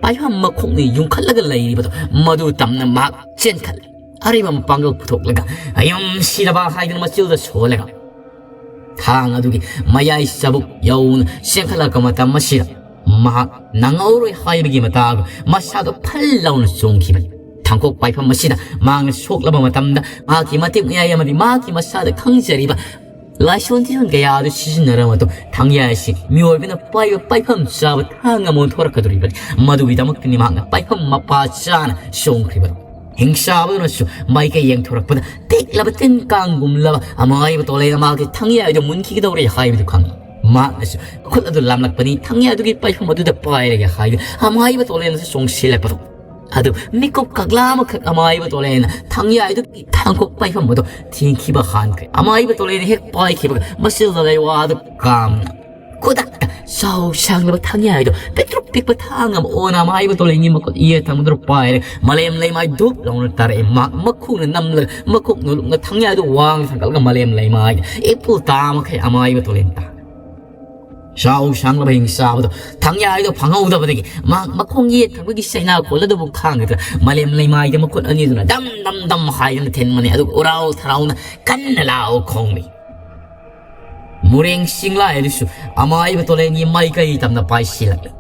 ꯄꯥꯏꯐꯝ ꯃꯈꯣꯡꯅ ꯌꯨꯡꯈꯠꯂꯒ ꯂꯩꯔꯤꯕꯗꯣ ꯃꯗꯨ ꯇꯝꯅ ꯃꯍꯥꯛ ꯆꯦꯟꯈꯠꯂꯦ꯫ ꯑꯔꯤꯕ ꯃꯄꯥꯡꯒꯜ ꯄꯨꯊꯣꯛꯂꯒ ꯑꯌꯨꯝ ꯁꯤꯔꯕ ꯍꯥꯏꯗꯨꯅ ꯃꯆꯤꯜꯗ ꯁꯣꯜꯂꯒ ꯊꯥꯡ ꯑꯗꯨꯒꯤ ꯃꯌꯥꯏ ꯆꯕꯨꯛ ꯌꯧꯅ ꯆꯦꯟꯈꯠꯂꯛꯄ ꯃꯇꯝ ꯑꯁꯤꯗ ꯃꯍꯥꯛ ꯅꯪꯍꯧꯔꯣꯏ ꯍꯥꯏꯕꯒꯤ ꯃꯇꯥꯒꯨꯝ ꯃꯁꯥꯗꯣ ꯐꯜ ꯂꯥꯎꯅ ꯆꯣꯡꯈꯤꯕꯅꯤ꯫ ꯊꯥꯡꯀꯣꯛ ꯄꯥꯏꯐꯝ ꯑꯁꯤꯗ ꯃꯍꯥꯛꯅ ꯁꯣꯛꯂꯕ ꯃꯇꯝꯗ ꯃꯍꯥꯛꯀꯤ ꯃꯇꯤꯛ ꯃꯌꯥꯏ ꯑꯃꯗꯤ ꯃꯍꯥꯛꯀꯤ ꯃꯁꯥꯗ ꯈꯪꯖꯔꯤꯕ ꯂꯥꯏꯁꯣꯟ ꯇꯤꯁꯣꯟ ꯀꯌꯥ ꯑꯗꯨ ꯁꯤꯖꯤꯟꯅꯔꯕ ꯃꯇꯨꯡ ꯊꯥꯡꯌꯥ ꯑꯁꯤ ꯃꯤꯑꯣꯏꯕꯅ ꯄꯥꯏꯕ ꯄꯥꯏꯐꯝ ꯆꯥꯕ ꯊꯥꯡ ꯑꯃ ꯑꯣꯟꯊꯣꯔꯛꯀꯗꯧꯔꯤꯕꯅꯤ꯫ ꯃꯗꯨꯒꯤꯗꯃꯛꯇꯅꯤ ꯃꯍꯥꯛꯅ ꯄꯥꯏꯐꯝ ꯃꯄꯥ ꯆꯥꯅ ꯆꯣꯡꯈ꯭ꯔꯤꯕꯗꯨ꯫ ꯍꯤꯡꯆꯥꯕꯗꯨꯅꯁꯨ ꯃꯥꯏꯀꯩ ꯌꯦꯡꯊꯣꯔꯛꯄꯗ ꯇꯦꯛꯂꯕ ꯇꯤꯟ ꯀꯥꯡꯒꯨꯝꯂꯕ ꯑꯃꯥꯏꯕ ꯇꯣꯂꯦꯟꯅ ꯃꯍꯥꯛꯀꯤ ꯊꯪꯌꯥꯏꯗꯨ ꯃꯨꯟꯈꯤꯒꯗꯧꯔꯦ ꯍꯥꯏꯕꯗꯨ ꯈꯪꯏ꯫ ꯃꯍꯥꯛꯅꯁꯨ ꯈꯨꯠ ꯑꯗꯨ ꯂꯥꯝꯂꯛꯄꯅꯤ꯫ ꯊꯪꯌꯥꯏꯗꯨꯒꯤ ꯄꯥꯏꯐꯝ ꯑꯗꯨꯗ ꯄꯥꯏꯔꯒꯦ ꯍꯥꯏꯗꯨ ꯑꯃꯥꯏꯕ ꯇꯣꯂꯦꯟꯅꯁꯨ ꯆꯣꯡꯁꯤꯜꯂꯛꯄꯗꯣ ꯑꯗꯨ ꯃꯤꯀꯨꯞ ꯀꯛꯂꯥ ꯑꯃꯈꯛ ꯑꯃꯥꯏꯕ ꯇꯣꯂꯦꯟꯅ ꯊꯪꯌꯥꯏꯗꯨꯒꯤ ꯊꯥꯡꯀꯣꯛ ꯄꯥꯏꯐꯝ ꯑꯗꯨ ꯊꯦꯡꯈꯤꯕ ꯍꯥꯟꯈ꯭ꯔꯦ꯫ ꯑꯃꯥꯏꯕ ꯇꯣꯂꯦꯟꯅ ꯍꯦꯛ ꯄꯥꯏꯈꯤꯕꯒ ꯃꯆꯤꯜꯗ ꯂꯩꯋꯥꯗꯨ ꯀꯥꯝꯅ ꯈꯨꯗꯛꯇ ꯆꯥꯎ ꯁꯥꯡꯂꯕ ꯊꯪꯌꯥꯏꯗꯣ ꯄꯤꯛꯇ꯭ꯔꯨꯛ ꯄꯤꯛꯄ ꯊꯥꯡ ꯑꯃ ꯑꯣꯟꯅ ꯑꯃꯥꯏꯕ ꯇꯣꯂꯦꯟꯒꯤ ꯃꯈꯨꯠ ꯌꯦꯠ ꯊꯪꯕꯗꯨꯗ ꯄꯥꯏꯔꯦ꯫ ꯃꯥꯂꯦꯝ ꯂꯩꯃꯥꯏ ꯙꯨꯞ ꯂꯥꯎꯅ ꯇꯥꯔꯛꯑꯦ꯫ ꯃꯍꯥꯛ ꯃꯈꯨꯅ ꯅꯝꯂꯒ ꯃꯈꯨꯛ ꯅꯨꯂꯨꯛꯅ ꯊꯪꯌꯥꯏꯗꯣ ꯋꯥꯡꯅ ꯊꯥꯡꯒꯠꯂꯒ ꯃꯥꯂꯦꯝ ꯂꯩꯃꯥꯏꯗ ꯏꯄꯨ ꯇꯥꯃꯈꯩ ꯑꯃꯥꯏꯕ ꯇꯣꯂꯦꯟ ꯇꯥ ꯆꯥꯎ ꯁꯥꯡꯂꯕ ꯍꯤꯡꯆꯥꯕꯗꯣ ꯊꯪꯌꯥꯏꯗꯣ ꯐꯪꯍꯧꯗꯕꯗꯒꯤ ꯃꯍꯥꯛ ꯃꯈꯣꯡ ꯌꯦꯠ ꯊꯪꯕꯒꯤ ꯆꯩꯅꯥ ꯈꯣꯜ ꯑꯗꯨꯕꯨ ꯈꯥꯡꯗꯨꯅ ꯃꯥꯂꯦꯝ ꯂꯩꯃꯥꯏꯗ ꯃꯈꯨꯠ ꯑꯅꯤꯗꯨꯅ ꯗꯝ ꯗꯝ ꯗꯝ ꯍꯥꯏꯗꯨꯅ ꯊꯤꯟꯕꯅꯤ꯫ ꯑꯗꯨꯒ ꯎꯔꯥꯎ ꯊꯔꯥꯎꯅ ꯀꯟꯅ ꯂꯥꯎ ꯈꯣꯡꯂꯤ꯫ ꯃꯨꯔꯦꯡ ꯆꯤꯡꯂꯥꯏ ꯑꯗꯨꯁꯨ ꯑꯃꯥꯏꯕ ꯇꯣꯂꯦꯟꯒꯤ ꯃꯥꯏꯀꯩ ꯇꯝꯅ ꯄꯥꯏꯁꯤꯜꯂꯛꯂꯤ꯫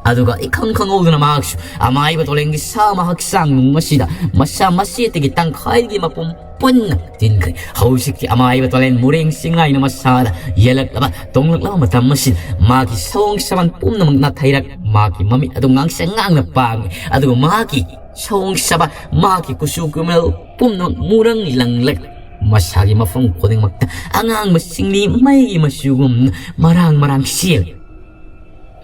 ꯑꯗꯨꯒ ꯏꯈꯪ ꯈꯪꯍꯧꯗꯅ ꯃꯍꯥꯛꯁꯨ ꯑꯃꯥꯏꯕ ꯇꯣꯂꯦꯟꯒꯤ ꯁꯥꯃ ꯍꯛꯆꯥꯡ ꯅꯨꯡ ꯑꯁꯤꯗ ꯃꯁꯥ ꯃꯆꯦꯠꯇꯒꯤ ꯇꯪꯈꯥꯏꯗꯒꯤ ꯃꯄꯨꯝ ꯄꯨꯟꯅ ꯇꯤꯟꯈ꯭ꯔꯦ꯫ ꯍꯧꯖꯤꯛꯇꯤ ꯑꯃꯥꯏꯕ ꯇꯣꯂꯦꯟ ꯃꯨꯔꯦꯡ ꯆꯤꯡꯂꯥꯏꯅ ꯃꯁꯥꯗ ꯌꯦꯜꯂꯛꯂꯕ ꯇꯣꯡꯂꯛꯂꯕ ꯃꯇꯝ ꯑꯁꯤꯗ ꯃꯥꯒꯤ ꯁꯑꯣꯡ ꯁꯥꯃꯟ ꯄꯨꯝꯅꯃꯛ ꯅꯥꯊꯩꯔꯛ ꯃꯥꯒꯤ ꯃꯃꯤꯠ ꯑꯗꯨ ꯉꯥꯡꯁꯪ ꯉꯥꯡꯅ ꯄꯥꯡꯏ꯫ ꯑꯗꯨꯒ ꯃꯥꯒꯤ ꯁꯑꯣꯡ ꯁꯥꯕ ꯃꯥꯒꯤ ꯀꯨꯆꯨ ꯀꯨꯃꯦꯜ ꯄꯨꯝꯅꯃꯛ ꯃꯨꯔꯪ ꯂꯪꯂꯛ ꯃꯁꯥꯒꯤ ꯃꯐꯝ ꯈꯨꯗꯤꯡꯃꯛꯇ ꯑꯉꯥꯡꯕ ꯆꯤꯡꯂꯤ ꯃꯩꯒꯤ ꯃꯆꯨꯒꯨꯝꯅ ꯃꯔꯥꯡ ꯃꯔꯥꯡ ꯆꯦꯜꯂꯤ꯫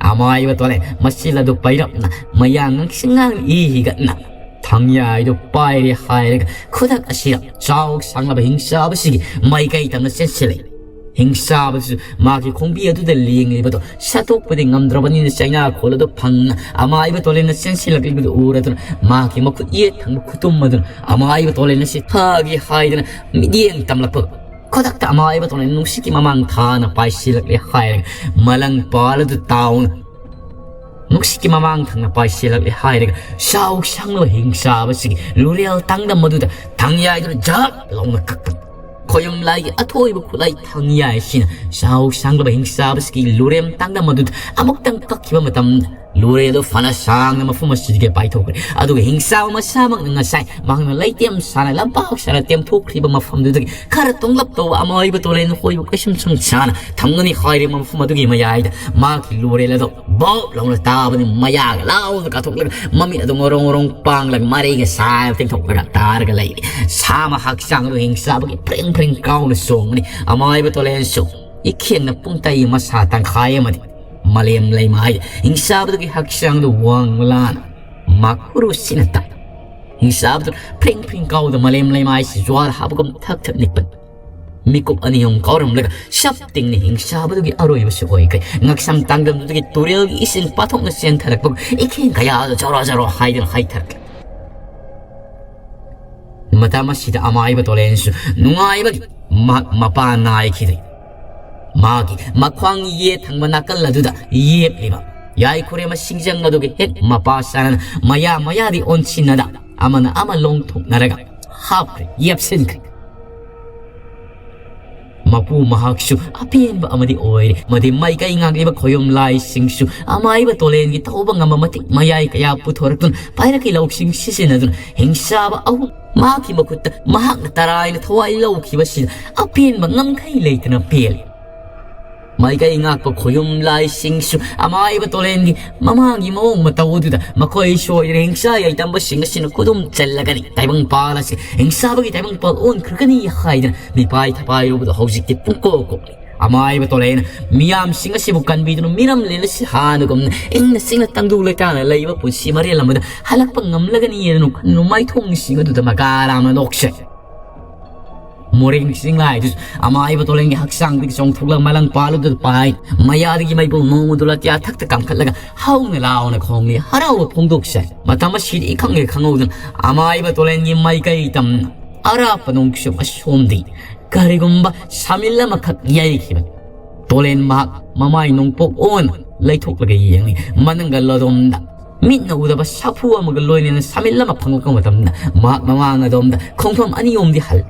ꯑꯃꯥꯏꯕ ꯇꯣꯂꯦꯟ ꯃꯆꯤꯜ ꯑꯗꯨ ꯄꯩꯔꯞꯅ ꯃꯌꯥ ꯉꯥꯡꯁꯪ ꯉꯥꯡꯅ ꯏ ꯍꯤꯒꯠꯅ ꯊꯪꯌꯥꯏꯗꯨ ꯄꯥꯏꯔꯦ ꯍꯥꯏꯔꯒ ꯈꯨꯗꯛ ꯑꯁꯤꯗ ꯆꯥꯎ ꯁꯥꯡꯂꯕ ꯍꯤꯡꯆꯥꯕꯁꯤꯒꯤ ꯃꯥꯏꯀꯩ ꯇꯝꯅ ꯆꯦꯟꯁꯤꯜꯂꯛꯏ꯫ ꯍꯤꯡꯆꯥꯕꯗꯨꯁꯨ ꯃꯥꯒꯤ ꯈꯣꯡꯕꯤ ꯑꯗꯨꯗ ꯂꯦꯡꯂꯤꯕꯗꯣ ꯁꯠꯇꯣꯛꯄꯗꯤ ꯉꯝꯗ꯭ꯔꯕꯅꯤꯅ ꯆꯩꯅꯥ ꯈꯣꯜ ꯑꯗꯨ ꯐꯪꯅ ꯑꯃꯥꯏꯕ ꯇꯣꯂꯦꯟꯅ ꯆꯦꯟꯁꯤꯜꯂꯛꯂꯤꯕꯗꯨ ꯎꯔꯗꯨꯅ ꯃꯥꯒꯤ ꯃꯈꯨꯠ ꯌꯦꯠ ꯊꯪꯕ ꯈꯨꯇꯨꯝ ꯑꯗꯨꯅ ꯑꯃꯥꯏꯕ ꯇꯣꯂꯦꯟ ꯑꯁꯤ ꯐꯥꯒꯦ ꯍꯥꯏꯗꯅ ꯃꯤꯠꯌꯦꯡ ꯇꯝꯂꯛꯄ ꯈꯨꯗꯛꯇ ꯑꯃꯥꯏꯕ ꯇꯣꯂꯦꯟ ꯅꯨꯡꯁꯤꯠꯀꯤ ꯃꯃꯥꯡ ꯊꯥꯅ ꯄꯥꯏꯁꯤꯜꯂꯛꯂꯦ ꯍꯥꯏꯔꯒ ꯃꯂꯪ ꯄꯥꯜ ꯑꯗꯨ ꯇꯥꯎꯅ ꯅꯨꯡꯁꯤꯠꯀꯤ ꯃꯃꯥꯡ ꯊꯪꯅ ꯄꯥꯏꯁꯤꯜꯂꯛꯂꯦ ꯍꯥꯏꯔꯒ ꯆꯥꯎ ꯁꯥꯡꯂꯕ ꯍꯤꯡꯆꯥꯕꯁꯤꯒꯤ ꯂꯨꯔꯦꯜ ꯇꯥꯡꯗꯝ ꯑꯗꯨꯗ ꯊꯪꯌꯥꯏꯗꯨꯅ ꯖꯛ ꯂꯥꯎꯅ ꯀꯛꯄ ꯈꯣꯌꯨꯝ ꯂꯥꯏꯒꯤ ꯑꯊꯣꯏꯕ ꯈꯨꯠꯂꯥꯏ ꯊꯪꯌꯥꯏꯁꯤꯅ ꯆꯥꯎ ꯁꯥꯡꯂꯕ ꯍꯤꯡꯆꯥꯕꯁꯤꯒꯤ ꯂꯨꯔꯦꯝ ꯇꯥꯡꯗꯝ ꯑꯗꯨꯗ ꯑꯃꯨꯛꯇꯪ ꯀꯛꯈꯤꯕ ꯃꯇꯝꯗ ꯂꯨꯔꯦ ꯑꯗꯨ ꯐꯅ ꯁꯥꯡꯅ ꯃꯐꯝ ꯑꯁꯤꯗꯒꯤ ꯄꯥꯏꯊꯣꯛꯈ꯭ꯔꯦ꯫ ꯑꯗꯨꯒ ꯍꯤꯡꯆꯥꯕ ꯃꯁꯥꯃꯛꯅ ꯉꯁꯥꯏ ꯃꯍꯥꯛꯅ ꯂꯩꯇꯦꯝ ꯁꯥꯅ ꯂꯝꯄꯥꯛ ꯁꯥꯅ ꯇꯦꯝꯊꯣꯛꯈ꯭ꯔꯤꯕ ꯃꯐꯝꯗꯨꯗꯒꯤ ꯈꯔ ꯇꯨꯡꯂꯞ ꯇꯧꯕ ꯑꯃꯥꯏꯕ ꯇꯣꯂꯦꯟ ꯍꯣꯏꯕꯨ ꯀꯩꯁꯨꯝ ꯁꯪ ꯁꯥꯅ ꯊꯝꯒꯅꯤ ꯍꯥꯏꯔꯤꯕ ꯃꯐꯝ ꯑꯗꯨꯒꯤ ꯃꯌꯥꯏꯗ ꯃꯍꯥꯛꯀꯤ ꯂꯨꯔꯦꯜ ꯑꯗꯨ ꯕꯣꯞ ꯂꯥꯎꯅ ꯇꯥꯕꯅꯤ꯫ ꯃꯌꯥꯒ ꯂꯥꯎꯅ ꯀꯥꯊꯣꯛꯂꯒ ꯃꯃꯤꯠ ꯑꯗꯨ ꯉꯣꯔꯣꯡ ꯉꯣꯔꯣꯡ ꯄꯥꯡꯂꯒ ꯃꯔꯩꯒ ꯁꯥꯏꯕ ꯇꯤꯡꯊꯣꯛꯂꯒ ꯇꯥꯔꯒ ꯂꯩꯔꯤ꯫ ꯁꯥꯃ ꯍꯛꯆꯥꯡ ꯑꯗꯨ ꯍꯤꯡꯆꯥꯕꯒꯤ ꯐ꯭ꯔꯤꯡ ꯐ꯭ꯔꯤꯡ ꯀꯥꯎꯅ ꯆꯣꯡꯕꯅꯤ꯫ ꯑꯃꯥꯏꯕ ꯇꯣꯂꯦꯟꯁꯨ ꯏꯈꯦꯡꯅ ꯄꯨꯡꯇꯩ ꯃꯁꯥ ꯇꯪꯈꯥꯏ ꯑꯃꯗꯤ ꯃꯥꯂꯦꯝ ꯂꯩꯃꯥꯏ ꯍꯤꯡꯆꯥꯕꯗꯨꯒꯤ ꯍꯛꯆꯥꯡꯗꯨ ꯋꯥꯡ ꯂꯥꯅ ꯃꯥꯀꯨꯔꯨ ꯁꯤꯅ ꯇꯥꯏ꯫ ꯍꯤꯡꯆꯥꯕꯗꯨ ꯐ꯭ꯔꯤꯡ ꯐ꯭ꯔꯤꯡ ꯀꯥꯎꯗ ꯃꯥꯂꯦꯝ ꯂꯩꯃꯥꯏꯁꯤ ꯖ꯭ꯋꯥꯔ ꯍꯥꯕꯒꯨꯝ ꯊꯛ ꯊꯛ ꯅꯤꯛꯄꯅꯤ꯫ ꯃꯤꯀꯨꯞ ꯑꯅꯤ ꯑꯍꯨꯝ ꯀꯥꯎꯔꯝꯂꯒ ꯁꯞ ꯇꯤꯡꯅ ꯍꯤꯡꯆꯥꯕꯗꯨꯒꯤ ꯑꯔꯣꯏꯕꯁꯨ ꯑꯣꯏꯈ꯭ꯔꯦ꯫ ꯉꯛꯁꯝ ꯇꯥꯡꯗꯝꯗꯨꯗꯒꯤ ꯇꯨꯔꯦꯜꯒꯤ ꯏꯁꯤꯡ ꯄꯥꯊꯣꯛꯅ ꯆꯦꯟꯊꯔꯛꯄꯒ ꯏꯈꯦꯡ ꯀꯌꯥꯗ ꯖꯔꯣ ꯖꯔꯣ ꯍꯥꯏꯗꯨꯅ ꯍꯩꯊꯔꯛꯂꯦ꯫ ꯃꯇꯝ ꯑꯁꯤꯗ ꯑꯃꯥꯏꯕ ꯇꯣꯂꯦꯟꯁꯨ ꯅꯨꯡꯉꯥꯏꯕꯒꯤ ꯃꯍꯥꯛ ꯃꯄꯥ ꯅꯥꯏꯈꯤꯗ꯭ꯔꯤ꯫ ꯃꯥꯒꯤ ꯃꯈ꯭ꯋꯥꯡ ꯌꯦꯠ ꯊꯪꯕ ꯅꯥꯀꯜ ꯑꯗꯨꯗ ꯌꯦꯞꯂꯤꯕ ꯌꯥꯏꯈꯨꯔꯦꯝꯕ ꯁꯤꯡꯖꯪ ꯑꯗꯨꯒꯤ ꯍꯦꯛ ꯃꯄꯥ ꯆꯥꯅꯅ ꯃꯌꯥ ꯃꯌꯥꯗꯤ ꯑꯣꯟꯁꯤꯟꯅꯗ ꯑꯃꯅ ꯑꯃ ꯂꯣꯡꯊꯣꯛꯅꯔꯒ ꯍꯥꯞꯈ꯭ꯔꯦ, ꯌꯦꯞꯁꯤꯟꯈ꯭ꯔꯦ꯫ ꯃꯄꯨ ꯃꯍꯥꯛꯁꯨ ꯑꯄꯦꯟꯕ ꯑꯃꯗꯤ ꯑꯣꯏꯔꯦ꯫ ꯃꯗꯤ ꯃꯥꯏꯀꯩ ꯉꯥꯛꯂꯤꯕ ꯈꯣꯌꯨꯝ ꯂꯥꯏꯁꯤꯡꯁꯨ ꯑꯃꯥꯏꯕ ꯇꯣꯂꯦꯟꯒꯤ ꯇꯧꯕ ꯉꯝꯕ ꯃꯇꯤꯛ ꯃꯌꯥꯏ ꯀꯌꯥ ꯄꯨꯊꯣꯔꯛꯇꯨꯅ ꯄꯥꯏꯔꯛꯀꯤ ꯂꯧꯁꯤꯡ ꯁꯤꯖꯤꯟꯅꯗꯨꯅ ꯍꯤꯡꯆꯥꯕ ꯑꯍꯨꯝ ꯃꯍꯥꯛꯀꯤ ꯃꯈꯨꯠꯇ ꯃꯍꯥꯛꯅ ꯇꯔꯥꯏꯅ ꯊꯋꯥꯏ ꯂꯧꯈꯤꯕꯁꯤꯗ ꯑꯄꯦꯟꯕ ꯉꯝꯈꯩ ꯂꯩꯇꯅ ꯄꯦꯜꯂꯤ꯫ ꯃꯥꯏꯀꯩ ꯉꯥꯛꯄ ꯈꯣꯌꯨꯝ ꯂꯥꯏꯁꯤꯡꯁꯨ ꯑꯃꯥꯏꯕ ꯇꯣꯂꯦꯟꯒꯤ ꯃꯃꯥꯡꯒꯤ ꯃꯑꯣꯡ ꯃꯇꯧ ꯑꯗꯨꯗ ꯃꯈꯣꯏ ꯁꯣꯏꯗꯅ ꯍꯤꯡꯁꯥ ꯌꯥꯏꯇꯝꯕꯁꯤꯡ ꯑꯁꯤꯅ ꯈꯨꯗꯨꯝ ꯆꯜꯂꯒꯅꯤ, ꯇꯥꯏꯕꯪꯄꯥꯜ ꯑꯁꯤ ꯍꯤꯡꯁꯥꯕꯒꯤ ꯇꯥꯏꯕꯪꯄꯥꯜ ꯑꯣꯟꯈ꯭ꯔꯒꯅꯤ ꯍꯥꯏꯗꯅ ꯃꯤꯄꯥꯏ ꯊꯄꯥꯏꯔꯨꯕꯗ ꯍꯧꯖꯤꯛꯇꯤ ꯄꯨꯡꯀꯣꯛ ꯀꯣꯛꯂꯤ꯫ ꯑꯃꯥꯏꯕ ꯇꯣꯂꯦꯟꯅ ꯃꯤꯌꯥꯝꯁꯤꯡ ꯑꯁꯤꯕꯨ ꯀꯟꯕꯤꯗꯨꯅ ꯃꯤꯔꯝꯂꯦꯟ ꯑꯁꯤ ꯍꯥꯟꯅꯒꯨꯝꯅ ꯏꯪꯅ ꯆꯤꯛꯅ ꯇꯪꯗꯨ ꯂꯩꯇꯥꯅ ꯂꯩꯕ ꯄꯨꯟꯁꯤ ꯃꯔꯦꯜ ꯑꯃꯗ ꯍꯜꯂꯛꯄ ꯉꯝꯂꯒꯅꯤ ꯍꯥꯏꯗꯅ ꯋꯥꯈꯜ ꯅꯨꯡꯃꯥꯏꯊꯣꯡꯁꯤꯡ ꯑꯗꯨꯗ ꯃꯀꯥ ꯂꯥꯝꯅ ꯅꯣꯛꯆꯩ꯫ ꯃꯣꯔꯦꯡ ꯆꯤꯡꯂꯥꯏꯗꯨꯁꯨ ꯑꯃꯥꯏꯕ ꯇꯣꯂꯦꯟꯒꯤ ꯍꯛꯆꯥꯡꯗꯒꯤ ꯆꯣꯡꯊꯣꯛꯂꯒ ꯃꯂꯪ ꯄꯥꯜꯂꯨꯗꯨꯗ ꯄꯥꯏ꯫ ꯃꯌꯥꯗꯒꯤ ꯃꯩꯕꯨꯜ ꯅꯣꯡꯃꯗꯨ ꯂꯥꯇꯤꯌꯥ ꯊꯛꯇ ꯀꯥꯝꯈꯠꯂꯒ ꯍꯧꯅ ꯂꯥꯎꯅ ꯈꯣꯡꯂꯤ ꯍꯔꯥꯎꯕ ꯐꯣꯡꯗꯣꯛꯆꯩ꯫ ꯃꯇꯝ ꯑꯁꯤꯗꯤ ꯏꯈꯪ ꯍꯦꯛ ꯈꯪꯍꯧꯗꯅ ꯑꯃꯥꯏꯕ ꯇꯣꯂꯦꯟꯒꯤ ꯃꯥꯏꯀꯩ ꯇꯝꯅ ꯑꯔꯥꯞꯄ ꯅꯣꯡꯆꯨꯞ ꯑꯁꯣꯝꯗꯤ ꯀꯔꯤꯒꯨꯝꯕ ꯁꯥꯃꯤꯜ ꯑꯃꯈꯛ ꯌꯩꯈꯤꯕꯅꯤ꯫ ꯇꯣꯂꯦꯟ ꯃꯍꯥꯛ ꯃꯃꯥꯏ ꯅꯣꯡꯄꯣꯛ ꯑꯣꯟ ꯂꯩꯊꯣꯛꯂꯒ ꯌꯦꯡꯂꯤ꯫ ꯃꯅꯪꯒꯜ ꯑꯗꯣꯝꯗ ꯃꯤꯠꯅ ꯎꯗꯕ ꯁꯥꯐꯨ ꯑꯃꯒ ꯂꯣꯏꯅꯅ ꯁꯥꯃꯤꯜ ꯑꯃ ꯐꯪꯂꯛꯄ ꯃꯇꯝꯗ ꯃꯍꯥꯛ ꯃꯃꯥꯡ ꯑꯗꯣꯝꯗ ꯈꯣꯡꯐꯝ ꯑꯅꯤ ꯑꯍꯨꯝꯗꯤ ꯍꯜ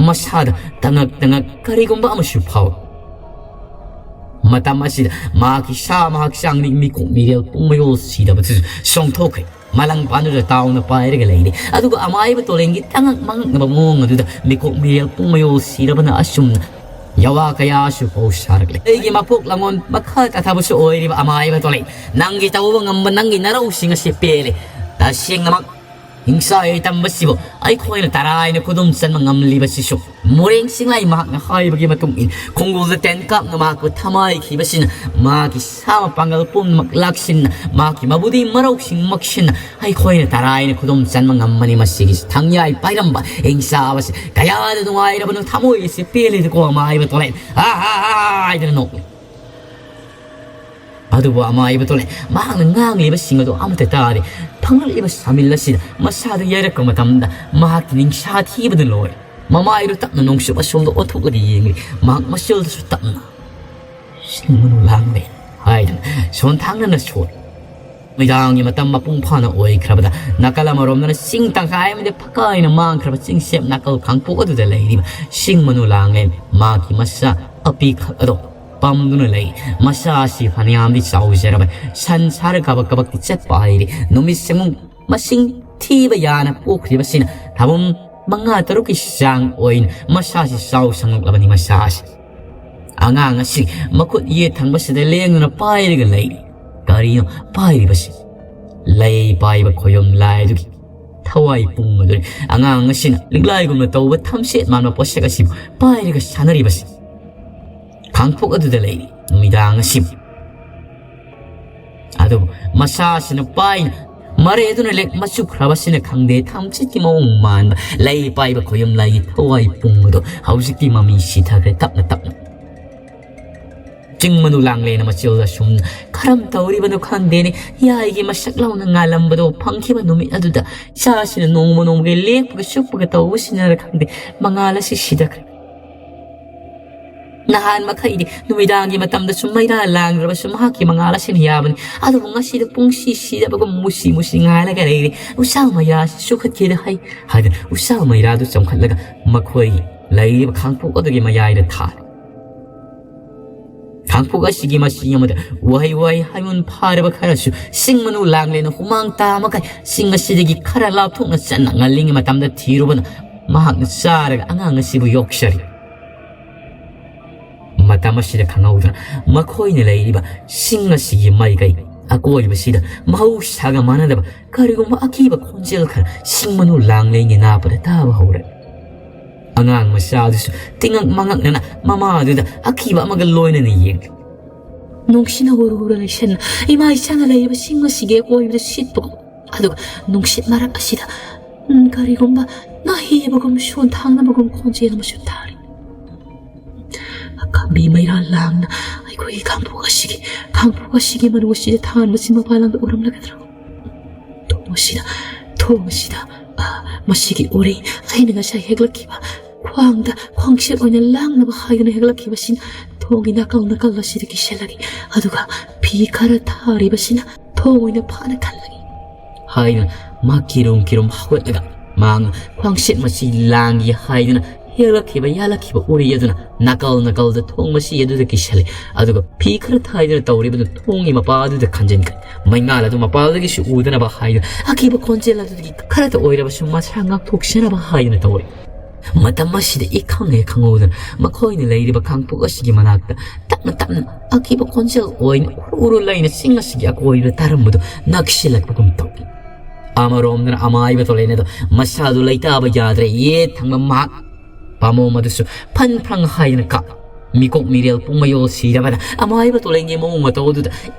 ꯃꯁꯥꯗ ꯇꯉꯛ ꯇꯉꯛ ꯀꯔꯤꯒꯨꯝꯕ ꯑꯃꯁꯨ ꯐꯥꯎꯏ꯫ ꯃꯇꯝ ꯑꯁꯤꯗ ꯃꯍꯥꯛꯀꯤ ꯁꯥ ꯃꯍꯥꯛ ꯆꯥꯡꯗꯤ ꯃꯤꯀꯣꯛ ꯃꯤꯔꯦꯜ ꯄꯨꯡ ꯃꯌꯣꯜ ꯁꯤꯗꯕꯗꯨꯁꯨ ꯆꯣꯡꯊꯣꯛꯈ꯭ꯔꯦ꯫ ꯃꯂꯪ ꯄꯥꯟꯗꯨꯗ ꯇꯥꯎꯅ ꯄꯥꯏꯔꯒ ꯂꯩꯔꯤ꯫ ꯑꯗꯨꯒ ꯑꯃꯥꯏꯕ ꯇꯣꯂꯦꯟꯒꯤ ꯇꯉꯛ ꯃꯉꯛꯅꯕ ꯃꯑꯣꯡ ꯑꯗꯨꯗ ꯃꯤꯀꯣꯛ ꯃꯤꯔꯦꯜ ꯄꯨꯡ ꯃꯌꯣꯜ ꯁꯤꯔꯕꯅ ꯑꯁꯨꯝꯅ ꯌꯥꯋꯥ ꯀꯌꯥꯁꯨ ꯐꯥꯎ ꯁꯥꯔꯛꯂꯦ꯫ ꯑꯩꯒꯤ ꯃꯄꯣꯛ ꯂꯉꯣꯟ ꯃꯈꯥ ꯇꯥꯊꯕꯁꯨ ꯑꯣꯏꯔꯤꯕ ꯑꯃꯥꯏꯕ ꯇꯣꯂꯦꯟ, ꯅꯪꯒꯤ ꯇꯧꯕ ꯉꯝꯕ ꯅꯪꯒꯤ ꯅꯔꯧꯁꯤꯡ ꯑꯁꯤ ꯄꯦꯜꯂꯦ꯫ ꯇꯁꯦꯡꯅꯃꯛ ꯍꯤꯡꯁꯥ ꯌꯥꯏꯇꯝꯕꯁꯤꯕꯨ ꯑꯩꯈꯣꯏꯅ ꯇꯔꯥꯏꯅ ꯈꯨꯗꯨꯝ ꯆꯟꯕ ꯉꯝꯂꯤꯕꯁꯤꯁꯨ ꯃꯣꯔꯦꯡ ꯁꯤꯡꯂꯥꯏ ꯃꯍꯥꯛꯅ ꯍꯥꯏꯕꯒꯤ ꯃꯇꯨꯡ ꯏꯟ ꯈꯣꯡꯒꯨꯜꯗ ꯇꯦꯟ ꯀꯥꯞꯅ ꯃꯍꯥꯛꯄꯨ ꯊꯃꯥꯏꯈꯤꯕꯁꯤꯅ ꯃꯍꯥꯛꯀꯤ ꯁꯥ ꯃꯄꯥꯡꯒꯜ ꯄꯨꯝꯅꯃꯛ ꯂꯥꯛꯁꯤꯟꯅ ꯃꯍꯥꯛꯀꯤ ꯃꯕꯨꯗꯤ ꯃꯔꯧꯁꯤꯡ ꯃꯛꯁꯤꯟꯅ ꯑꯩꯈꯣꯏꯅ ꯇꯔꯥꯏꯅ ꯈꯨꯗꯨꯝ ꯆꯟꯕ ꯉꯝꯕꯅꯤ꯫ ꯃꯁꯤꯒꯤ ꯊꯪꯌꯥꯏ ꯄꯥꯏꯔꯝꯕ ꯍꯤꯡꯁꯥꯕꯁꯤ ꯀꯌꯥꯗ ꯅꯨꯡꯉꯥꯏꯔꯕꯅꯣ, ꯊꯃꯣꯏ ꯑꯁꯤ ꯄꯦꯜꯂꯤꯗꯀꯣ ꯑꯃꯥꯏꯕ ꯇꯣꯂꯦꯟ꯫ "ꯑꯥ, ꯑꯥ, ꯑꯥ, ꯑꯥ," ꯍꯥꯏꯗꯅ ꯅꯣꯛꯂꯤ꯫ ꯑꯗꯨꯕꯨ ꯑꯃꯥꯏꯕ ꯇꯣꯂꯦꯟ ꯃꯍꯥꯛꯅ ꯉꯥꯡꯂꯤꯕꯁꯤꯡ ꯑꯗꯨ ꯑꯃꯠꯇ ꯇꯥꯗꯦ꯫ ꯐꯪꯂꯛꯂꯤꯕ ꯁꯥꯃꯤꯜ ꯑꯁꯤꯗ ꯃꯁꯥꯗꯨ ꯌꯩꯔꯛꯄ ꯃꯇꯝꯗ ꯃꯍꯥꯛꯀꯤ ꯅꯤꯡꯁꯥ ꯊꯤꯕꯗꯨ ꯂꯣꯏꯔꯦ꯫ ꯃꯃꯥꯏꯗꯨ ꯇꯞꯅ ꯅꯣꯡꯆꯨꯞ ꯑꯁꯣꯝꯗ ꯑꯣꯟꯊꯣꯛꯂꯒ ꯌꯦꯡꯂꯤ꯫ ꯃꯍꯥꯛ ꯃꯆꯤꯜꯗꯁꯨ ꯇꯞꯅ "ꯁꯤꯡ ꯃꯅꯨ ꯂꯥꯡꯂꯦ" ꯍꯥꯏꯗꯨꯅ ꯁꯣꯟꯊꯥꯡꯅꯅ ꯁꯣꯜꯂꯤ꯫ ꯅꯨꯃꯤꯗꯥꯡꯒꯤ ꯃꯇꯝ ꯃꯄꯨꯡ ꯐꯥꯅ ꯑꯣꯏꯈ꯭ꯔꯕꯗ ꯅꯥꯀꯜ ꯑꯃꯔꯣꯝꯗꯅ ꯆꯤꯡ ꯇꯪꯈꯥꯏ ꯑꯃꯗꯤ ꯐꯀꯥꯏꯅ ꯃꯥꯡꯈ꯭ꯔꯕ ꯆꯤꯡꯁꯦꯞ ꯅꯥꯀꯜ ꯈꯥꯡꯄꯣꯛ ꯑꯗꯨꯗ ꯂꯩꯔꯤꯕ ꯁꯤꯡ ꯃꯅꯨ ꯂꯥꯡꯂꯦꯟ ꯃꯍꯥꯛꯀꯤ ꯃꯆꯥ ꯑꯄꯤꯈꯛ ꯑꯗꯣ ꯄꯝꯗꯨꯅ ꯂꯩ꯫ ꯃꯆꯥ ꯑꯁꯤ ꯐꯅꯌꯥꯝꯗꯤ ꯆꯥꯎꯖꯔꯕ ꯁꯟ ꯁꯥꯔ ꯀꯕꯛ ꯀꯕꯛꯇꯤ ꯆꯠꯄ ꯍꯩꯔꯦ꯫ ꯅꯨꯃꯤꯠ ꯆꯪꯉꯨ ꯃꯁꯤꯡ ꯊꯤꯕ ꯌꯥꯅ ꯄꯣꯛꯈ꯭ꯔꯤꯕꯁꯤꯅ ꯊꯥꯕꯨꯝ ꯃꯉꯥ ꯇꯔꯨꯛꯀꯤ ꯆꯥꯡ ꯑꯣꯏꯅ ꯃꯁꯥꯁꯤ ꯆꯥꯎ ꯁꯪꯂꯛꯂꯕꯅꯤ꯫ ꯃꯁꯥ ꯑꯁꯤ ꯑꯉꯥꯡ ꯑꯁꯤ ꯃꯈꯨꯠ ꯌꯦꯠ ꯊꯪꯕꯁꯤꯗ ꯂꯦꯡꯗꯨꯅ ꯄꯥꯏꯔꯒ ꯂꯩꯔꯤ꯫ ꯀꯔꯤꯅꯣ ꯄꯥꯏꯔꯤꯕꯁꯤ? ꯂꯩ ꯄꯥꯏꯕ ꯈꯣꯌꯨꯝ ꯂꯥꯏ ꯑꯗꯨꯒꯤ ꯊꯋꯥꯏ ꯄꯨꯡ ꯑꯗꯨꯅꯤ꯫ ꯑꯉꯥꯡ ꯑꯁꯤꯅ ꯂꯤꯛꯂꯥꯏꯒꯨꯝꯅ ꯇꯧꯕ ꯊꯝꯆꯦꯠ ꯃꯥꯟꯕ ꯄꯣꯠꯁꯛ ꯑꯁꯤꯕꯨ ꯄꯥꯏꯔꯒ ꯁꯥꯟꯅꯔꯤꯕꯁꯤ꯫ ꯈꯥꯡꯄꯣꯛ ꯑꯗꯨꯗ ꯂꯩꯔꯤ ꯅꯨꯃꯤꯗꯥꯡ ꯑꯁꯤꯕꯨ꯫ ꯑꯗꯨꯕꯨ ꯃꯁꯥꯁꯤꯅ ꯄꯥꯏꯅ ꯃꯔꯩ ꯑꯗꯨꯅ ꯂꯦꯛ ꯃꯆꯨꯈ꯭ꯔꯕꯁꯤꯅ ꯈꯪꯗꯦ, ꯊꯝꯆꯦꯠꯀꯤ ꯃꯑꯣꯡ ꯃꯥꯟꯕ ꯂꯩ ꯄꯥꯏꯕ ꯈꯣꯌꯨꯝ ꯂꯥꯏꯒꯤ ꯊꯋꯥꯏ ꯄꯨꯡ ꯑꯗꯨ ꯍꯧꯖꯤꯛꯇꯤ ꯃꯃꯤ ꯁꯤꯊꯈ꯭ꯔꯦ ꯇꯞꯅ ꯇꯞꯅ꯫ ꯆꯤꯡ ꯃꯅꯨ ꯂꯥꯡꯂꯦꯅ ꯃꯆꯤꯜꯗ ꯁꯨꯝ ꯀꯔꯝ ꯇꯧꯔꯤꯕꯅꯣ ꯈꯪꯗꯦꯅꯦ꯫ ꯌꯥꯏꯒꯤ ꯃꯁꯛ ꯂꯧꯅ ꯉꯥꯜꯂꯝꯕꯗꯣ ꯐꯪꯈꯤꯕ ꯅꯨꯃꯤꯠ ꯑꯗꯨꯗ ꯏꯆꯥꯁꯤꯅ ꯅꯣꯡꯃ ꯅꯣꯡꯃꯒꯤ ꯂꯦꯛꯄꯒ ꯆꯨꯞꯄꯒ ꯇꯧꯕꯁꯤꯅꯔ ꯈꯪꯗꯦ, ꯃꯉꯥꯜ ꯑꯁꯤ ꯁꯤꯗꯈ꯭ꯔꯦ꯫ ꯅꯍꯥꯟ ꯃꯈꯩꯗꯤ ꯅꯨꯃꯤꯗꯥꯡꯒꯤ ꯃꯇꯝꯗꯁꯨ ꯃꯩꯔꯥ ꯂꯥꯡꯗ꯭ꯔꯕꯁꯨ ꯃꯍꯥꯛꯀꯤ ꯃꯉꯥꯜ ꯑꯁꯤꯅ ꯌꯥꯕꯅꯤ꯫ ꯑꯗꯨꯕꯨ ꯉꯁꯤꯗꯤ ꯄꯨꯡꯁꯤ ꯁꯤꯗꯕꯒꯨꯝ ꯃꯨꯁꯤ ꯃꯨꯁꯤ ꯉꯥꯜꯂꯒ ꯂꯩꯔꯦ꯫ "ꯎꯁꯥ ꯃꯩꯔꯥꯁꯤ ꯆꯨꯈꯠꯀꯦꯗ ꯍꯩ" ꯍꯥꯏꯗꯅ ꯎꯁꯥ ꯃꯩꯔꯥꯗꯨ ꯆꯣꯡꯈꯠꯂꯒ ꯃꯈꯣꯏꯒꯤ ꯂꯩꯔꯤꯕ ꯈꯥꯡꯄꯣꯛ ꯑꯗꯨꯒꯤ ꯃꯌꯥꯏꯗ ꯊꯥꯔꯦ꯫ ꯄꯨꯛ ꯑꯁꯤꯒꯤ ꯃꯁꯤ ꯑꯃꯗ ꯋꯥꯍꯩ ꯋꯥꯍꯩ ꯍꯥꯏꯃꯟ ꯐꯥꯔꯕ ꯈꯔꯁꯨ ꯁꯤꯡ ꯃꯅꯨ ꯂꯥꯡꯂꯦꯅ ꯍꯨꯃꯥꯡ ꯇꯥ ꯃꯈꯩ ꯁꯤꯡ ꯑꯁꯤꯗꯒꯤ ꯈꯔ ꯂꯥꯞꯊꯣꯛꯅ ꯆꯠꯅ ꯉꯜꯂꯤꯉꯩ ꯃꯇꯝꯗ ꯊꯤꯔꯨꯕꯅ ꯃꯍꯥꯛꯅ ꯆꯥꯔꯒ ꯑꯉꯥꯡ ꯑꯁꯤꯕꯨ ꯌꯣꯛꯆꯔꯤ꯫ ꯃꯇꯝ ꯑꯁꯤꯗ ꯈꯪꯍꯧꯗꯅ ꯃꯈꯣꯏꯅ ꯂꯩꯔꯤꯕ ꯁꯤꯡ ꯑꯁꯤꯒꯤ ꯃꯥꯏꯀꯩ ꯑꯀꯣꯏꯕꯁꯤꯗ ꯃꯍꯧꯁꯥꯒ ꯃꯥꯟꯅꯗꯕ ꯀꯔꯤꯒꯨꯝꯕ ꯑꯀꯤꯕ ꯈꯣꯟꯖꯦꯜ ꯈꯔ ꯁꯤꯡ ꯃꯅꯨ ꯂꯥꯡꯂꯦꯟꯒꯤ ꯅꯥꯄꯗ ꯇꯥꯕ ꯍꯧꯔꯦ꯫ ꯑꯉꯥꯡ ꯃꯆꯥ ꯑꯗꯨꯁꯨ ꯇꯤꯉꯛ ꯃꯉꯛꯅꯅ ꯃꯃꯥ ꯑꯗꯨꯗ ꯑꯀꯤꯕ ꯑꯃꯒ ꯂꯣꯏꯅꯅ ꯌꯦꯡꯂꯤ꯫ ꯅꯨꯡꯁꯤꯅ ꯍꯨꯔꯨ ꯍꯨꯔꯨ ꯂꯩꯁꯟꯅ ꯏꯃꯥ ꯏꯆꯥꯅ ꯂꯩꯔꯤꯕ ꯁꯤꯡ ꯑꯁꯤꯒꯤ ꯑꯀꯣꯏꯕꯗ ꯁꯤꯠꯄꯒꯨꯝ, ꯑꯗꯨꯒ ꯅꯨꯡꯁꯤꯠ ꯃꯔꯛ ꯑꯁꯤꯗ, ꯎꯝ, ꯀꯔꯤꯒꯨꯝꯕ ꯅꯥꯍꯦꯕꯒꯨꯝ ꯁꯣꯟ ꯊꯥꯡꯅꯕꯒꯨꯝ ꯈꯣꯟꯖꯦꯜ ꯑꯃꯁꯨ ꯇꯥꯔꯤ꯫ ꯑꯀꯥꯝꯕꯤ ꯃꯩꯔꯥ ꯂꯥꯡꯅ ꯑꯩꯈꯣꯏꯒꯤ ꯈꯥꯡꯄꯣꯛ ꯑꯁꯤꯒꯤ, ꯈꯥꯡꯄꯣꯛ ꯑꯁꯤꯒꯤ ꯃꯅꯨꯡ ꯑꯁꯤꯗ ꯊꯥꯟꯕꯁꯤ ꯃꯄꯥꯟ ꯂꯝꯗ ꯎꯔꯝꯂꯒꯗ꯭ꯔꯣ? ꯊꯣꯡ ꯑꯁꯤꯗ, ꯊꯣꯡ ꯑꯁꯤꯗ, ꯑ, ꯃꯁꯤꯒꯤ ꯎꯔꯤ ꯑꯩꯅ ꯉꯁꯥꯏ ꯍꯦꯛꯂꯛꯈꯤꯕ, ꯈ꯭ꯋꯥꯡꯗ ꯈ꯭ꯋꯥꯡꯁꯦꯠ ꯑꯣꯏꯅ ꯂꯥꯡꯅꯕ ꯍꯥꯏꯗꯨꯅ ꯍꯦꯛꯂꯛꯈꯤꯕꯁꯤꯅ ꯊꯣꯡꯒꯤ ꯅꯥꯀꯜ ꯅꯥꯀꯜ ꯑꯁꯤꯗ ꯀꯤꯁꯜꯂꯒꯦ, ꯑꯗꯨꯒ ꯐꯤ ꯈꯔ ꯊꯥꯔꯤꯕꯁꯤꯅ ꯊꯣꯡ ꯑꯣꯏꯅ ꯐꯥꯅ ꯈꯜꯂꯒꯦ ꯍꯥꯏꯗꯨꯅ ꯃꯥ ꯀꯤꯔꯨꯝ ꯀꯤꯔꯨꯝ ꯍꯧꯒꯠꯂꯒ ꯃꯥ ꯈ꯭ꯋꯥꯡꯁꯦꯠ ꯃꯁꯤ ꯂꯥꯡꯒꯦ ꯍꯥꯏꯗꯨꯅ ꯍꯦꯛꯂꯛꯈꯤꯕ, ꯌꯥꯜꯂꯛꯈꯤꯕ ꯎꯔꯤ ꯑꯗꯨꯅ ꯅꯥꯀꯜ ꯅꯥꯀꯜꯗ ꯊꯣꯡ ꯃꯁꯤ ꯑꯗꯨꯗ ꯀꯤꯁꯜꯂꯤ꯫ ꯑꯗꯨꯒ ꯐꯤ ꯈꯔ ꯊꯥꯏꯗꯨꯅ ꯇꯧꯔꯤꯕꯗꯨ ꯊꯣꯡꯒꯤ ꯃꯄꯥ ꯑꯗꯨꯗ ꯈꯟꯖꯤꯟꯈ꯭ꯔꯦ꯫ ꯃꯩꯉꯥꯜ ꯑꯗꯨ ꯃꯄꯥꯗꯒꯤꯁꯨ ꯎꯗꯅꯕ ꯍꯥꯏꯗꯨꯅ ꯑꯀꯤꯕ ꯈꯣꯟꯖꯦꯜ ꯑꯗꯨꯗꯒꯤ ꯈꯔꯇ ꯑꯣꯏꯔꯕꯁꯨ ꯃꯁꯥ ꯉꯥꯛꯊꯣꯛꯆꯅꯕ ꯍꯥꯏꯗꯨꯅ ꯇꯧꯔꯤ꯫ ꯃꯇꯝ ꯑꯁꯤꯗ ꯏꯈꯪ ꯍꯦꯛ ꯈꯪꯍꯧꯗꯅ ꯃꯈꯣꯏꯅ ꯂꯩꯔꯤꯕ ꯈꯥꯡꯄꯣꯛ ꯑꯁꯤꯒꯤ ꯃꯅꯥꯛꯇ ꯇꯞꯅ ꯇꯞꯅ ꯑꯀꯤꯕ ꯈꯣꯟꯖꯦꯜ ꯑꯣꯏꯅ ꯎꯔꯨ ꯎꯔꯨ ꯂꯩꯅ ꯆꯤꯡ ꯑꯁꯤꯒꯤ ꯑꯀꯣꯏꯕꯗ ꯇꯥꯔꯝꯕꯗꯨ ꯅꯛꯁꯤꯜꯂꯛꯄꯒꯨꯝ ꯇꯧꯏ꯫ ꯑꯃꯔꯣꯝꯗꯅ ꯑꯃꯥꯏꯕ ꯇꯣꯂꯦꯟ ꯑꯗꯣ ꯃꯁꯥꯗꯨ ꯂꯩꯇꯥꯕ ꯌꯥꯗ꯭ꯔꯦ꯫ ꯌꯦꯠ ꯊꯪꯕ ꯃꯍꯥꯛ ꯄꯥꯝꯕꯣꯝ ꯑꯗꯨꯁꯨ ꯐꯟ ꯐ꯭ꯔꯪ ꯍꯥꯏꯗꯅ ꯀꯥꯞ꯫ ꯃꯤꯀꯣꯛ ꯃꯤꯔꯦꯜ ꯄꯨꯝꯃꯩ ꯑꯣ ꯁꯤꯔꯕꯅ ꯑꯃꯥꯏꯕ ꯇꯣꯂꯦꯟꯒꯤ ꯃꯑꯣꯡ ꯃꯇꯧ ꯑꯗꯨꯗ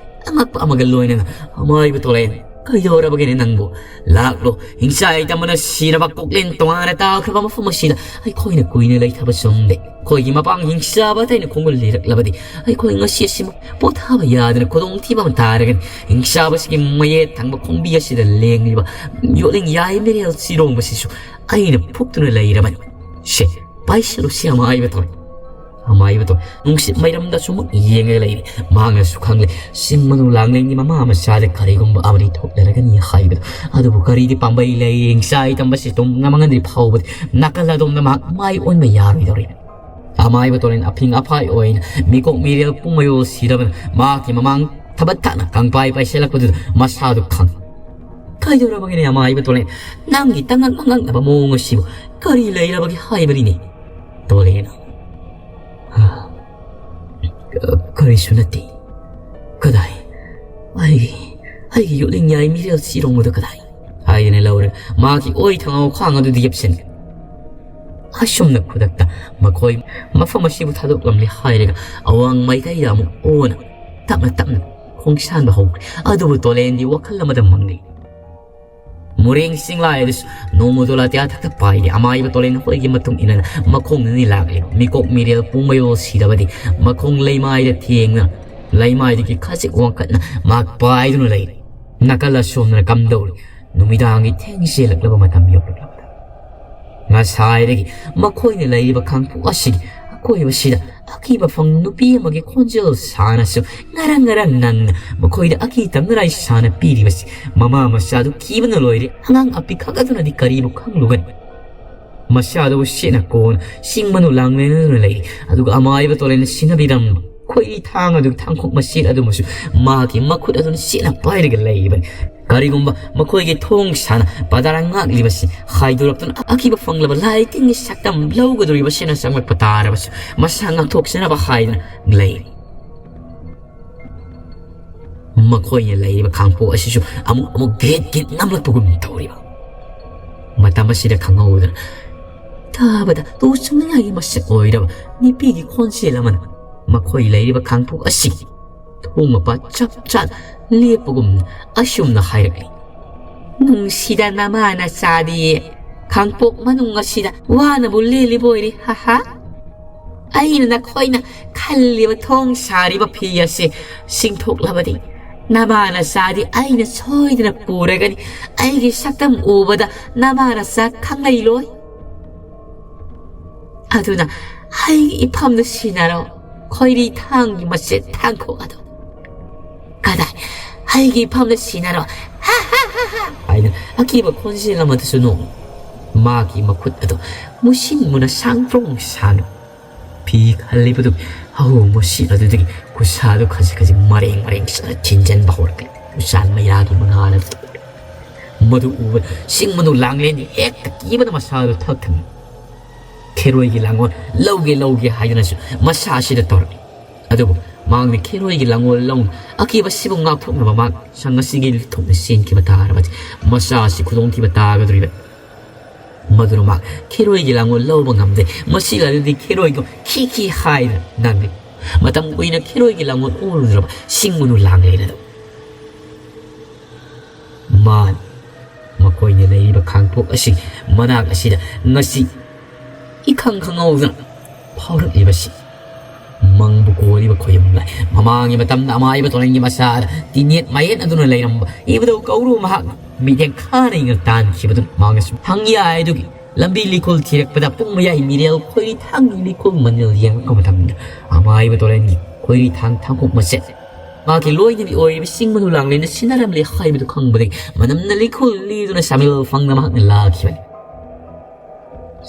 ꯑꯉꯛꯄ ꯑꯃꯒ ꯂꯣꯏꯅꯅ, "ꯑꯃꯥꯏꯕ ꯇꯣꯂꯦꯟ, ꯀꯩꯗꯧꯔꯕꯒꯦꯅꯦ ꯅꯪꯕꯨ? ꯂꯥꯛꯂꯣ, ꯍꯤꯡꯆꯥꯏ ꯇꯝꯕꯅ ꯁꯤꯔꯕ ꯀꯣꯛꯂꯦꯟ ꯇꯣꯉꯥꯟꯅ ꯇꯥꯈ꯭ꯔꯕ ꯃꯐꯝ ꯑꯁꯤꯗ ꯑꯩꯈꯣꯏꯅ ꯀꯨꯏꯅ ꯂꯩꯊꯕ ꯆꯨꯝꯗꯦ꯫ ꯑꯩꯈꯣꯏꯒꯤ ꯃꯄꯥꯡ ꯍꯤꯡꯆꯥꯕ ꯑꯇꯩꯅ ꯈꯣꯡꯒꯨꯜ ꯂꯤꯔꯛꯂꯕꯗꯤ ꯑꯩꯈꯣꯏ ꯉꯁꯤ ꯑꯁꯤꯃꯛ ꯄꯣꯊꯥꯕ ꯌꯥꯗꯅ ꯈꯨꯗꯣꯡꯊꯤꯕ ꯑꯃ ꯇꯥꯔꯒꯅꯤ꯫ ꯍꯤꯡꯆꯥꯕꯁꯤꯒꯤ ꯃꯌꯦꯠ ꯊꯪꯕ ꯈꯣꯡꯕꯤ ꯑꯁꯤꯗ ꯂꯦꯡꯂꯤꯕ ꯌꯣꯠꯂꯤꯡ ꯌꯥꯏ ꯃꯤꯔꯦꯜ ꯆꯤꯔꯣꯡꯕꯁꯤꯁꯨ ꯑꯩꯅ ꯐꯨꯛꯇꯨꯅ ꯂꯩꯔꯕꯅꯤ꯫ ꯁꯦ, ꯄꯥꯏꯁꯤꯜꯂꯨꯁꯤ ꯑꯃꯥꯏꯕ ꯇꯣꯂꯦꯟ꯫ ꯑꯃꯥꯏꯕ ꯇꯣꯂꯦꯟ ꯅꯨꯡꯁꯤꯠ ꯃꯩꯔꯝꯗꯁꯨ ꯑꯃꯨꯛ ꯌꯦꯡꯉꯒ ꯂꯩꯔꯤ꯫ ꯃꯍꯥꯛꯅꯁꯨ ꯈꯪꯂꯦ ꯁꯤꯡ ꯃꯅꯨ ꯂꯥꯡꯂꯦꯟꯒꯤ ꯃꯃꯥ ꯃꯆꯥꯗ ꯀꯔꯤꯒꯨꯝꯕ ꯑꯃꯗꯤ ꯊꯣꯛꯅꯔꯒꯅꯤ ꯍꯥꯏꯕꯗꯨ꯫ ꯑꯗꯨꯕꯨ ꯀꯔꯤꯗꯤ ꯄꯥꯝꯕꯩ ꯂꯩ, ꯍꯤꯡꯆꯥꯏ ꯇꯝꯕꯁꯤ ꯇꯨꯝ ꯉꯝꯃꯉꯟꯗ꯭ꯔꯤ ꯐꯥꯎꯕꯗꯤ ꯅꯥꯀꯜ ꯑꯗꯣꯝꯗ ꯃꯍꯥꯛ ꯃꯥꯏ ꯑꯣꯟꯕ ꯌꯥꯔꯣꯏꯗꯧꯔꯤ꯫ ꯑꯃꯥꯏꯕ ꯇꯣꯂꯦꯟ ꯑꯐꯤꯡ ꯑꯐꯥꯏ ꯑꯣꯏꯅ ꯃꯤꯀꯣꯛ ꯃꯤꯔꯦꯜ ꯄꯨꯝꯃꯌꯣꯜ ꯁꯤꯔꯕꯅ ꯃꯍꯥꯛꯀꯤ ꯃꯃꯥꯡ ꯊꯕꯠ ꯊꯥꯅ ꯀꯪꯄꯥꯏ ꯄꯥꯏꯁꯤꯜꯂꯛꯄꯗꯨꯗ ꯃꯁꯥꯗꯨ ꯈꯪ꯫ "ꯀꯩꯗꯧꯔꯕꯒꯤꯅꯦ ꯑꯃꯥꯏꯕ ꯇꯣꯂꯦꯟ? ꯅꯪꯒꯤ ꯇꯉꯛ ꯃꯉꯛꯅꯕ ꯃꯑꯣꯡ ꯑꯁꯤꯕꯨ ꯀꯔꯤ ꯂꯩꯔꯕꯒꯦ ꯍꯥꯏꯕꯅꯤꯅꯦ?" ꯇꯣꯂꯦꯟ꯫ "ꯀꯔꯤꯁꯨ ꯅꯠꯇꯦ꯫ ꯀꯗꯥꯏ? ꯑꯩꯒꯤ, ꯑꯩꯒꯤ ꯌꯣꯠꯂꯤꯡꯌꯥꯏ ꯃꯤꯔꯦꯜ ꯆꯤꯔꯣꯡꯕꯗꯨ ꯀꯗꯥꯏ?" ꯍꯥꯏꯗꯅ ꯂꯧꯔꯦ꯫ ꯃꯍꯥꯛꯀꯤ ꯑꯣꯏ ꯊꯪꯉꯥꯎ ꯈꯥꯡ ꯑꯗꯨꯗ ꯌꯦꯞꯁꯤꯟꯈ꯭ꯔꯦ꯫ ꯑꯁꯨꯝꯅ ꯈꯨꯗꯛꯇ ꯃꯈꯣꯏ ꯃꯐꯝ ꯑꯁꯤꯕꯨ ꯊꯥꯗꯣꯛꯂꯝꯂꯦ ꯍꯥꯏꯔꯒ ꯑꯋꯥꯡ ꯃꯥꯏꯀꯩꯗ ꯑꯃꯨꯛ ꯑꯣꯟꯅ ꯇꯞꯅ ꯇꯞꯅ ꯈꯣꯡꯁꯥꯟꯕ ꯍꯧꯈ꯭ꯔꯦ꯫ ꯑꯗꯨꯕꯨ ꯇꯣꯂꯦꯟꯗꯤ ꯋꯥꯈꯜ ꯑꯃꯗ ꯃꯪꯂꯤ꯫ ꯃꯣꯔꯦꯡ ꯆꯤꯡꯂꯥꯏ ꯑꯗꯨꯁꯨ ꯅꯣꯡꯃꯗꯣ ꯂꯥꯇꯤꯌꯥ ꯊꯛꯇ ꯄꯥꯏꯔꯤ꯫ ꯑꯃꯥꯏꯕ ꯇꯣꯂꯦꯟ ꯍꯣꯏꯒꯤ ꯃꯇꯨꯡ ꯏꯟꯅ ꯃꯈꯣꯡꯅꯅꯤ ꯂꯥꯛꯂꯤ꯫ ꯃꯤꯀꯣꯛ ꯃꯤꯔꯦꯜ ꯄꯨꯡꯃꯌꯣꯜ ꯁꯤꯔꯕꯗꯤ ꯃꯈꯣꯡ ꯂꯩꯃꯥꯏꯗ ꯊꯦꯡꯅ ꯂꯩꯃꯥꯏꯗꯒꯤ ꯈꯖꯤꯛ ꯋꯥꯡꯈꯠꯅ ꯃꯍꯥꯛ ꯄꯥꯏꯗꯨꯅ ꯂꯩꯔꯤ꯫ ꯅꯥꯀꯜ ꯑꯁꯣꯝꯗꯅ ꯀꯝꯗꯧꯔꯤ? ꯅꯨꯃꯤꯗꯥꯡꯒꯤ ꯊꯦꯡ ꯆꯦꯜꯂꯛꯂꯕ ꯃꯇꯝ ꯌꯧꯔꯛꯂꯕꯗ ꯉꯁꯥꯏꯗꯒꯤ ꯃꯈꯣꯏꯅ ꯂꯩꯔꯤꯕ ꯈꯥꯡꯄꯣꯛ ꯑꯁꯤꯒꯤ ꯑꯀꯣꯏꯕꯁꯤꯗ ꯑꯀꯤꯕ ꯐꯪ ꯅꯨꯄꯤ ꯑꯃꯒꯤ ꯈꯣꯟꯖꯦꯜ ꯁꯥꯅꯁꯨ ꯉꯔꯪ ꯉꯔꯪ ꯅꯪꯅ ꯃꯈꯣꯏꯗ ꯑꯀꯤ ꯇꯝꯅꯔꯥꯏ ꯁꯥꯅ ꯄꯤꯔꯤꯕꯁꯤ ꯃꯃꯥ ꯃꯆꯥꯗꯨ ꯀꯤꯕꯅ ꯂꯣꯏꯔꯦ꯫ ꯑꯉꯥꯡ ꯑꯄꯤꯛꯈꯛ ꯑꯗꯨꯅꯗꯤ ꯀꯔꯤꯕꯨ ꯈꯪꯂꯨꯒꯅꯤ? ꯃꯆꯥꯗꯨꯕꯨ ꯁꯦꯠꯅ ꯀꯣꯟ ꯆꯤꯡ ꯃꯅꯨ ꯂꯥꯡꯂꯦꯟꯗꯨꯅ ꯂꯩꯔꯤ꯫ ꯑꯗꯨꯒ ꯑꯃꯥꯏꯕ ꯇꯣꯂꯦꯟꯅ ꯁꯤꯟꯅꯕꯤꯔꯝꯕ ꯈꯣꯏꯔꯤ ꯊꯥꯡ ꯑꯗꯨꯒꯤ ꯊꯥꯡꯈꯣꯛ ꯃꯆꯦꯠ ꯑꯗꯨꯃꯁꯨ ꯃꯥꯒꯤ ꯃꯈꯨꯠ ꯑꯗꯨꯅ ꯆꯦꯠꯅ ꯄꯥꯏꯔꯒ ꯂꯩꯔꯤꯕꯅꯤ꯫ ꯀꯔꯤꯒꯨꯝꯕ ꯃꯈꯣꯏꯒꯤ ꯊꯣꯡ ꯁꯥꯅ ꯄꯗꯥꯔ ꯉꯥꯛꯂꯤꯕꯁꯤ ꯍꯥꯏꯗꯣꯔꯛꯇꯨꯅ ꯑꯀꯤꯕ ꯐꯪꯂꯕ ꯂꯥꯏ ꯇꯤꯟꯒꯤ ꯁꯛꯇꯝ ꯂꯧꯒꯗꯧꯔꯤꯕꯁꯤꯅ ꯆꯪꯂꯛꯄ ꯇꯥꯔꯕꯁꯨ ꯃꯁꯥ ꯉꯥꯛꯊꯣꯛꯆꯅꯕ ꯍꯥꯏꯗꯅ ꯂꯩꯔꯤ꯫ ꯃꯈꯣꯏꯅ ꯂꯩꯔꯤꯕ ꯈꯥꯡꯄꯣꯛ ꯑꯁꯤꯁꯨ ꯑꯃꯨꯛ ꯑꯃꯨꯛ ꯒꯦꯠ ꯒꯦꯠ ꯅꯝꯂꯛꯄꯒꯨꯝ ꯇꯧꯔꯤꯕ꯫ ꯃꯇꯝ ꯑꯁꯤꯗ ꯈꯪꯍꯧꯗꯅ ꯇꯥꯕꯗ ꯇꯨ ꯆꯨꯝꯅꯤꯡꯉꯥꯏꯒꯤ ꯃꯁꯛ ꯑꯣꯏꯔꯕ ꯅꯨꯄꯤꯒꯤ ꯈꯣꯟꯖꯦꯜ ꯑꯃꯅ ꯃꯈꯣꯏ ꯂꯩꯔꯤꯕ ꯈꯥꯡꯄꯣꯛ ꯑꯁꯤ ꯊꯣꯡ ꯃꯄꯥ ꯆꯞ ꯆꯥꯅ ꯂꯦꯞꯄꯒꯨꯝꯅ ꯑꯁꯨꯝꯅ ꯍꯥꯏꯔꯛꯂꯤ꯫ "ꯅꯨꯡꯁꯤꯗ ꯅꯃꯥ ꯅꯆꯥꯗꯤ ꯈꯥꯡꯄꯣꯛ ꯃꯅꯨꯡ ꯑꯁꯤꯗ ꯋꯥꯅꯕꯨ ꯂꯦꯜꯂꯤꯕ ꯑꯣꯏꯔꯦ, ꯍꯥ ꯍꯥ꯫ ꯑꯩꯅ ꯅꯈꯣꯏꯅ ꯈꯜꯂꯤꯕ ꯊꯣꯡ ꯁꯥꯔꯤꯕ ꯐꯤ ꯑꯁꯤ ꯆꯤꯡꯊꯣꯛꯂꯕꯗꯤ ꯅꯃꯥ ꯅꯆꯥꯗꯤ ꯑꯩꯅ ꯁꯣꯏꯗꯅ ꯄꯨꯔꯒꯅꯤ꯫ ꯑꯩꯒꯤ ꯁꯛꯇꯝ ꯎꯕꯗ ꯅꯃꯥ ꯅꯆꯥ ꯈꯪꯂꯩꯂꯣꯏ꯫ ꯑꯗꯨꯅ ꯑꯩꯒꯤ ꯏꯐꯝꯗ ꯁꯤꯟꯅꯔꯣ ꯈꯣꯏꯔꯤ ꯊꯥꯡꯒꯤ ꯃꯆꯦꯠ ꯊꯥꯡꯈꯣꯛ ꯑꯗꯨ꯫ ꯀꯗꯥꯏ? ꯑꯩꯒꯤ ꯏꯐꯝꯗ ꯁꯤꯟꯅꯔꯣ!" ꯍꯥꯏꯅ ꯑꯀꯤꯕ ꯈꯣꯟꯖꯦꯜ ꯑꯃꯗꯁꯨ ꯅꯣꯡ ꯃꯥꯒꯤ ꯃꯈꯨꯠ ꯑꯗꯨ ꯃꯨꯁꯤꯟ ꯃꯨꯅ ꯁꯥꯡ ꯄ꯭ꯔꯣꯡ ꯁꯥꯡꯅ ꯐꯤ ꯈꯜꯂꯤꯕꯗꯨ ꯑꯍꯣꯡꯕ ꯁꯤꯠ ꯑꯗꯨꯗꯒꯤ ꯈꯨꯠꯁꯥꯗꯨ ꯈꯖꯤꯛ ꯈꯖꯤꯛ ꯃꯔꯦꯡ ꯃꯔꯦꯡ ꯆꯠꯅ ꯊꯤꯟꯖꯟꯕ ꯍꯧꯔꯛꯂꯦ꯫ ꯎꯆꯥꯟ ꯃꯩꯔꯥꯒꯤ ꯃꯉꯥꯜ ꯑꯗꯨ ꯃꯗꯨ ꯎꯕ ꯁꯤꯡ ꯃꯅꯨ ꯂꯥꯡꯂꯦꯟꯗꯤ ꯍꯦꯛꯇ ꯀꯤꯕꯅ ꯃꯁꯥꯗꯨ ꯊꯛ ꯊꯛꯅ ꯈꯦꯔꯣꯏꯒꯤ ꯂꯥꯡꯒꯣꯜ ꯂꯧꯒꯦ ꯂꯧꯒꯦ ꯍꯥꯏꯗꯨꯅꯁꯨ ꯃꯁꯥꯁꯤꯗ ꯇꯧꯔꯛꯂꯤ꯫ ꯑꯗꯨꯕꯨ ꯃꯍꯥꯛꯅ ꯈꯦꯔꯣꯏꯒꯤ ꯂꯥꯡꯒꯣꯜ ꯂꯧꯅ ꯑꯀꯤꯕꯁꯤꯕꯨ ꯉꯥꯛꯊꯣꯛꯅꯕ ꯃꯍꯥꯛ ꯁꯪ ꯑꯁꯤꯒꯤ ꯂꯤꯊꯣꯛꯅ ꯆꯦꯟꯈꯤꯕ ꯇꯥꯔꯕꯗꯤ ꯃꯁꯥ ꯑꯁꯤ ꯈꯨꯗꯣꯡꯊꯤꯕ ꯇꯥꯒꯗꯧꯔꯤꯕ꯫ ꯃꯗꯨꯅ ꯃꯍꯥꯛ ꯈꯦꯔꯣꯏꯒꯤ ꯂꯥꯡꯒꯣꯜ ꯂꯧꯕ ꯉꯝꯗꯦ꯫ ꯃꯁꯤ ꯂꯥꯏꯔꯤꯗꯤ ꯈꯦꯔꯣꯏꯗꯣ ꯈꯤ ꯈꯤ ꯍꯥꯏꯗꯨꯅ ꯉꯥꯡꯂꯤ꯫ ꯃꯇꯝ ꯀꯨꯏꯅ ꯈꯦꯔꯣꯏꯒꯤ ꯂꯥꯡꯒꯣꯜ ꯑꯣꯜꯂꯨꯗ꯭ꯔꯕ ꯁꯤꯡ ꯃꯅꯨ ꯂꯥꯡꯂꯦꯟ ꯑꯗꯨ ꯃꯥꯅꯤ꯫ ꯃꯈꯣꯏꯅ ꯂꯩꯔꯤꯕ ꯈꯥꯡꯄꯣꯛ ꯑꯁꯤ ꯃꯅꯥꯛ ꯑꯁꯤꯗ ꯉꯁꯤ ꯏꯈꯪ ꯈꯪꯍꯧꯗꯅ ꯐꯥꯎꯔꯛꯂꯤꯕꯁꯤ ꯃꯪꯕꯨ ꯀꯣꯜꯂꯤꯕ ꯈꯣꯌꯨꯝ ꯂꯥꯏ꯫ ꯃꯃꯥꯡꯒꯤ ꯃꯇꯝꯗ ꯑꯃꯥꯏꯕ ꯇꯣꯂꯦꯟꯒꯤ ꯃꯆꯥꯗ ꯇꯤꯅꯦꯠ ꯃꯥꯌꯦꯠ ꯑꯗꯨꯅ ꯂꯩꯔꯝꯕ ꯏꯕꯨꯙꯧ ꯀꯧꯔꯨ ꯃꯍꯥꯛꯅ ꯃꯤꯠꯌꯦꯡ ꯈꯥꯅ ꯌꯦꯡꯅ ꯇꯥꯟꯈꯤꯕꯗꯨꯅ ꯃꯍꯥꯛꯅꯁꯨ ꯍꯪꯌꯥꯏ ꯑꯗꯨꯒꯤ ꯂꯝꯕꯤ ꯂꯤꯈꯨꯜ ꯊꯤꯔꯛꯄꯗ ꯄꯨꯡ ꯃꯌꯥꯏ ꯃꯤꯔꯦꯜ ꯈꯣꯏꯔꯤ ꯊꯥꯡꯒꯤ ꯂꯤꯈꯨꯜ ꯃꯅꯤꯜ ꯌꯦꯡꯂꯛꯄ ꯃꯇꯝꯗ ꯑꯃꯥꯏꯕ ꯇꯣꯂꯦꯟꯒꯤ ꯈꯣꯏꯔꯤ ꯊꯥꯡ ꯊꯥꯡꯀꯨꯞ ꯃꯆꯦꯠ ꯃꯍꯥꯛꯀꯤ ꯂꯣꯏꯅꯕꯤ ꯑꯣꯏꯔꯤꯕ ꯆꯤꯡ ꯃꯅꯨ ꯂꯥꯡꯂꯦꯟꯅ ꯁꯤꯟꯅꯔꯝꯂꯦ ꯍꯥꯏꯕꯗꯨ ꯈꯪꯕꯗꯒꯤ ꯃꯅꯝꯅ ꯂꯤꯈꯨꯜ ꯂꯤꯗꯨꯅ ꯁꯥꯃꯤꯜ ꯐꯪꯅ ꯃꯍꯥꯛꯅ ꯂꯥꯛꯈꯤꯕꯅꯤ꯫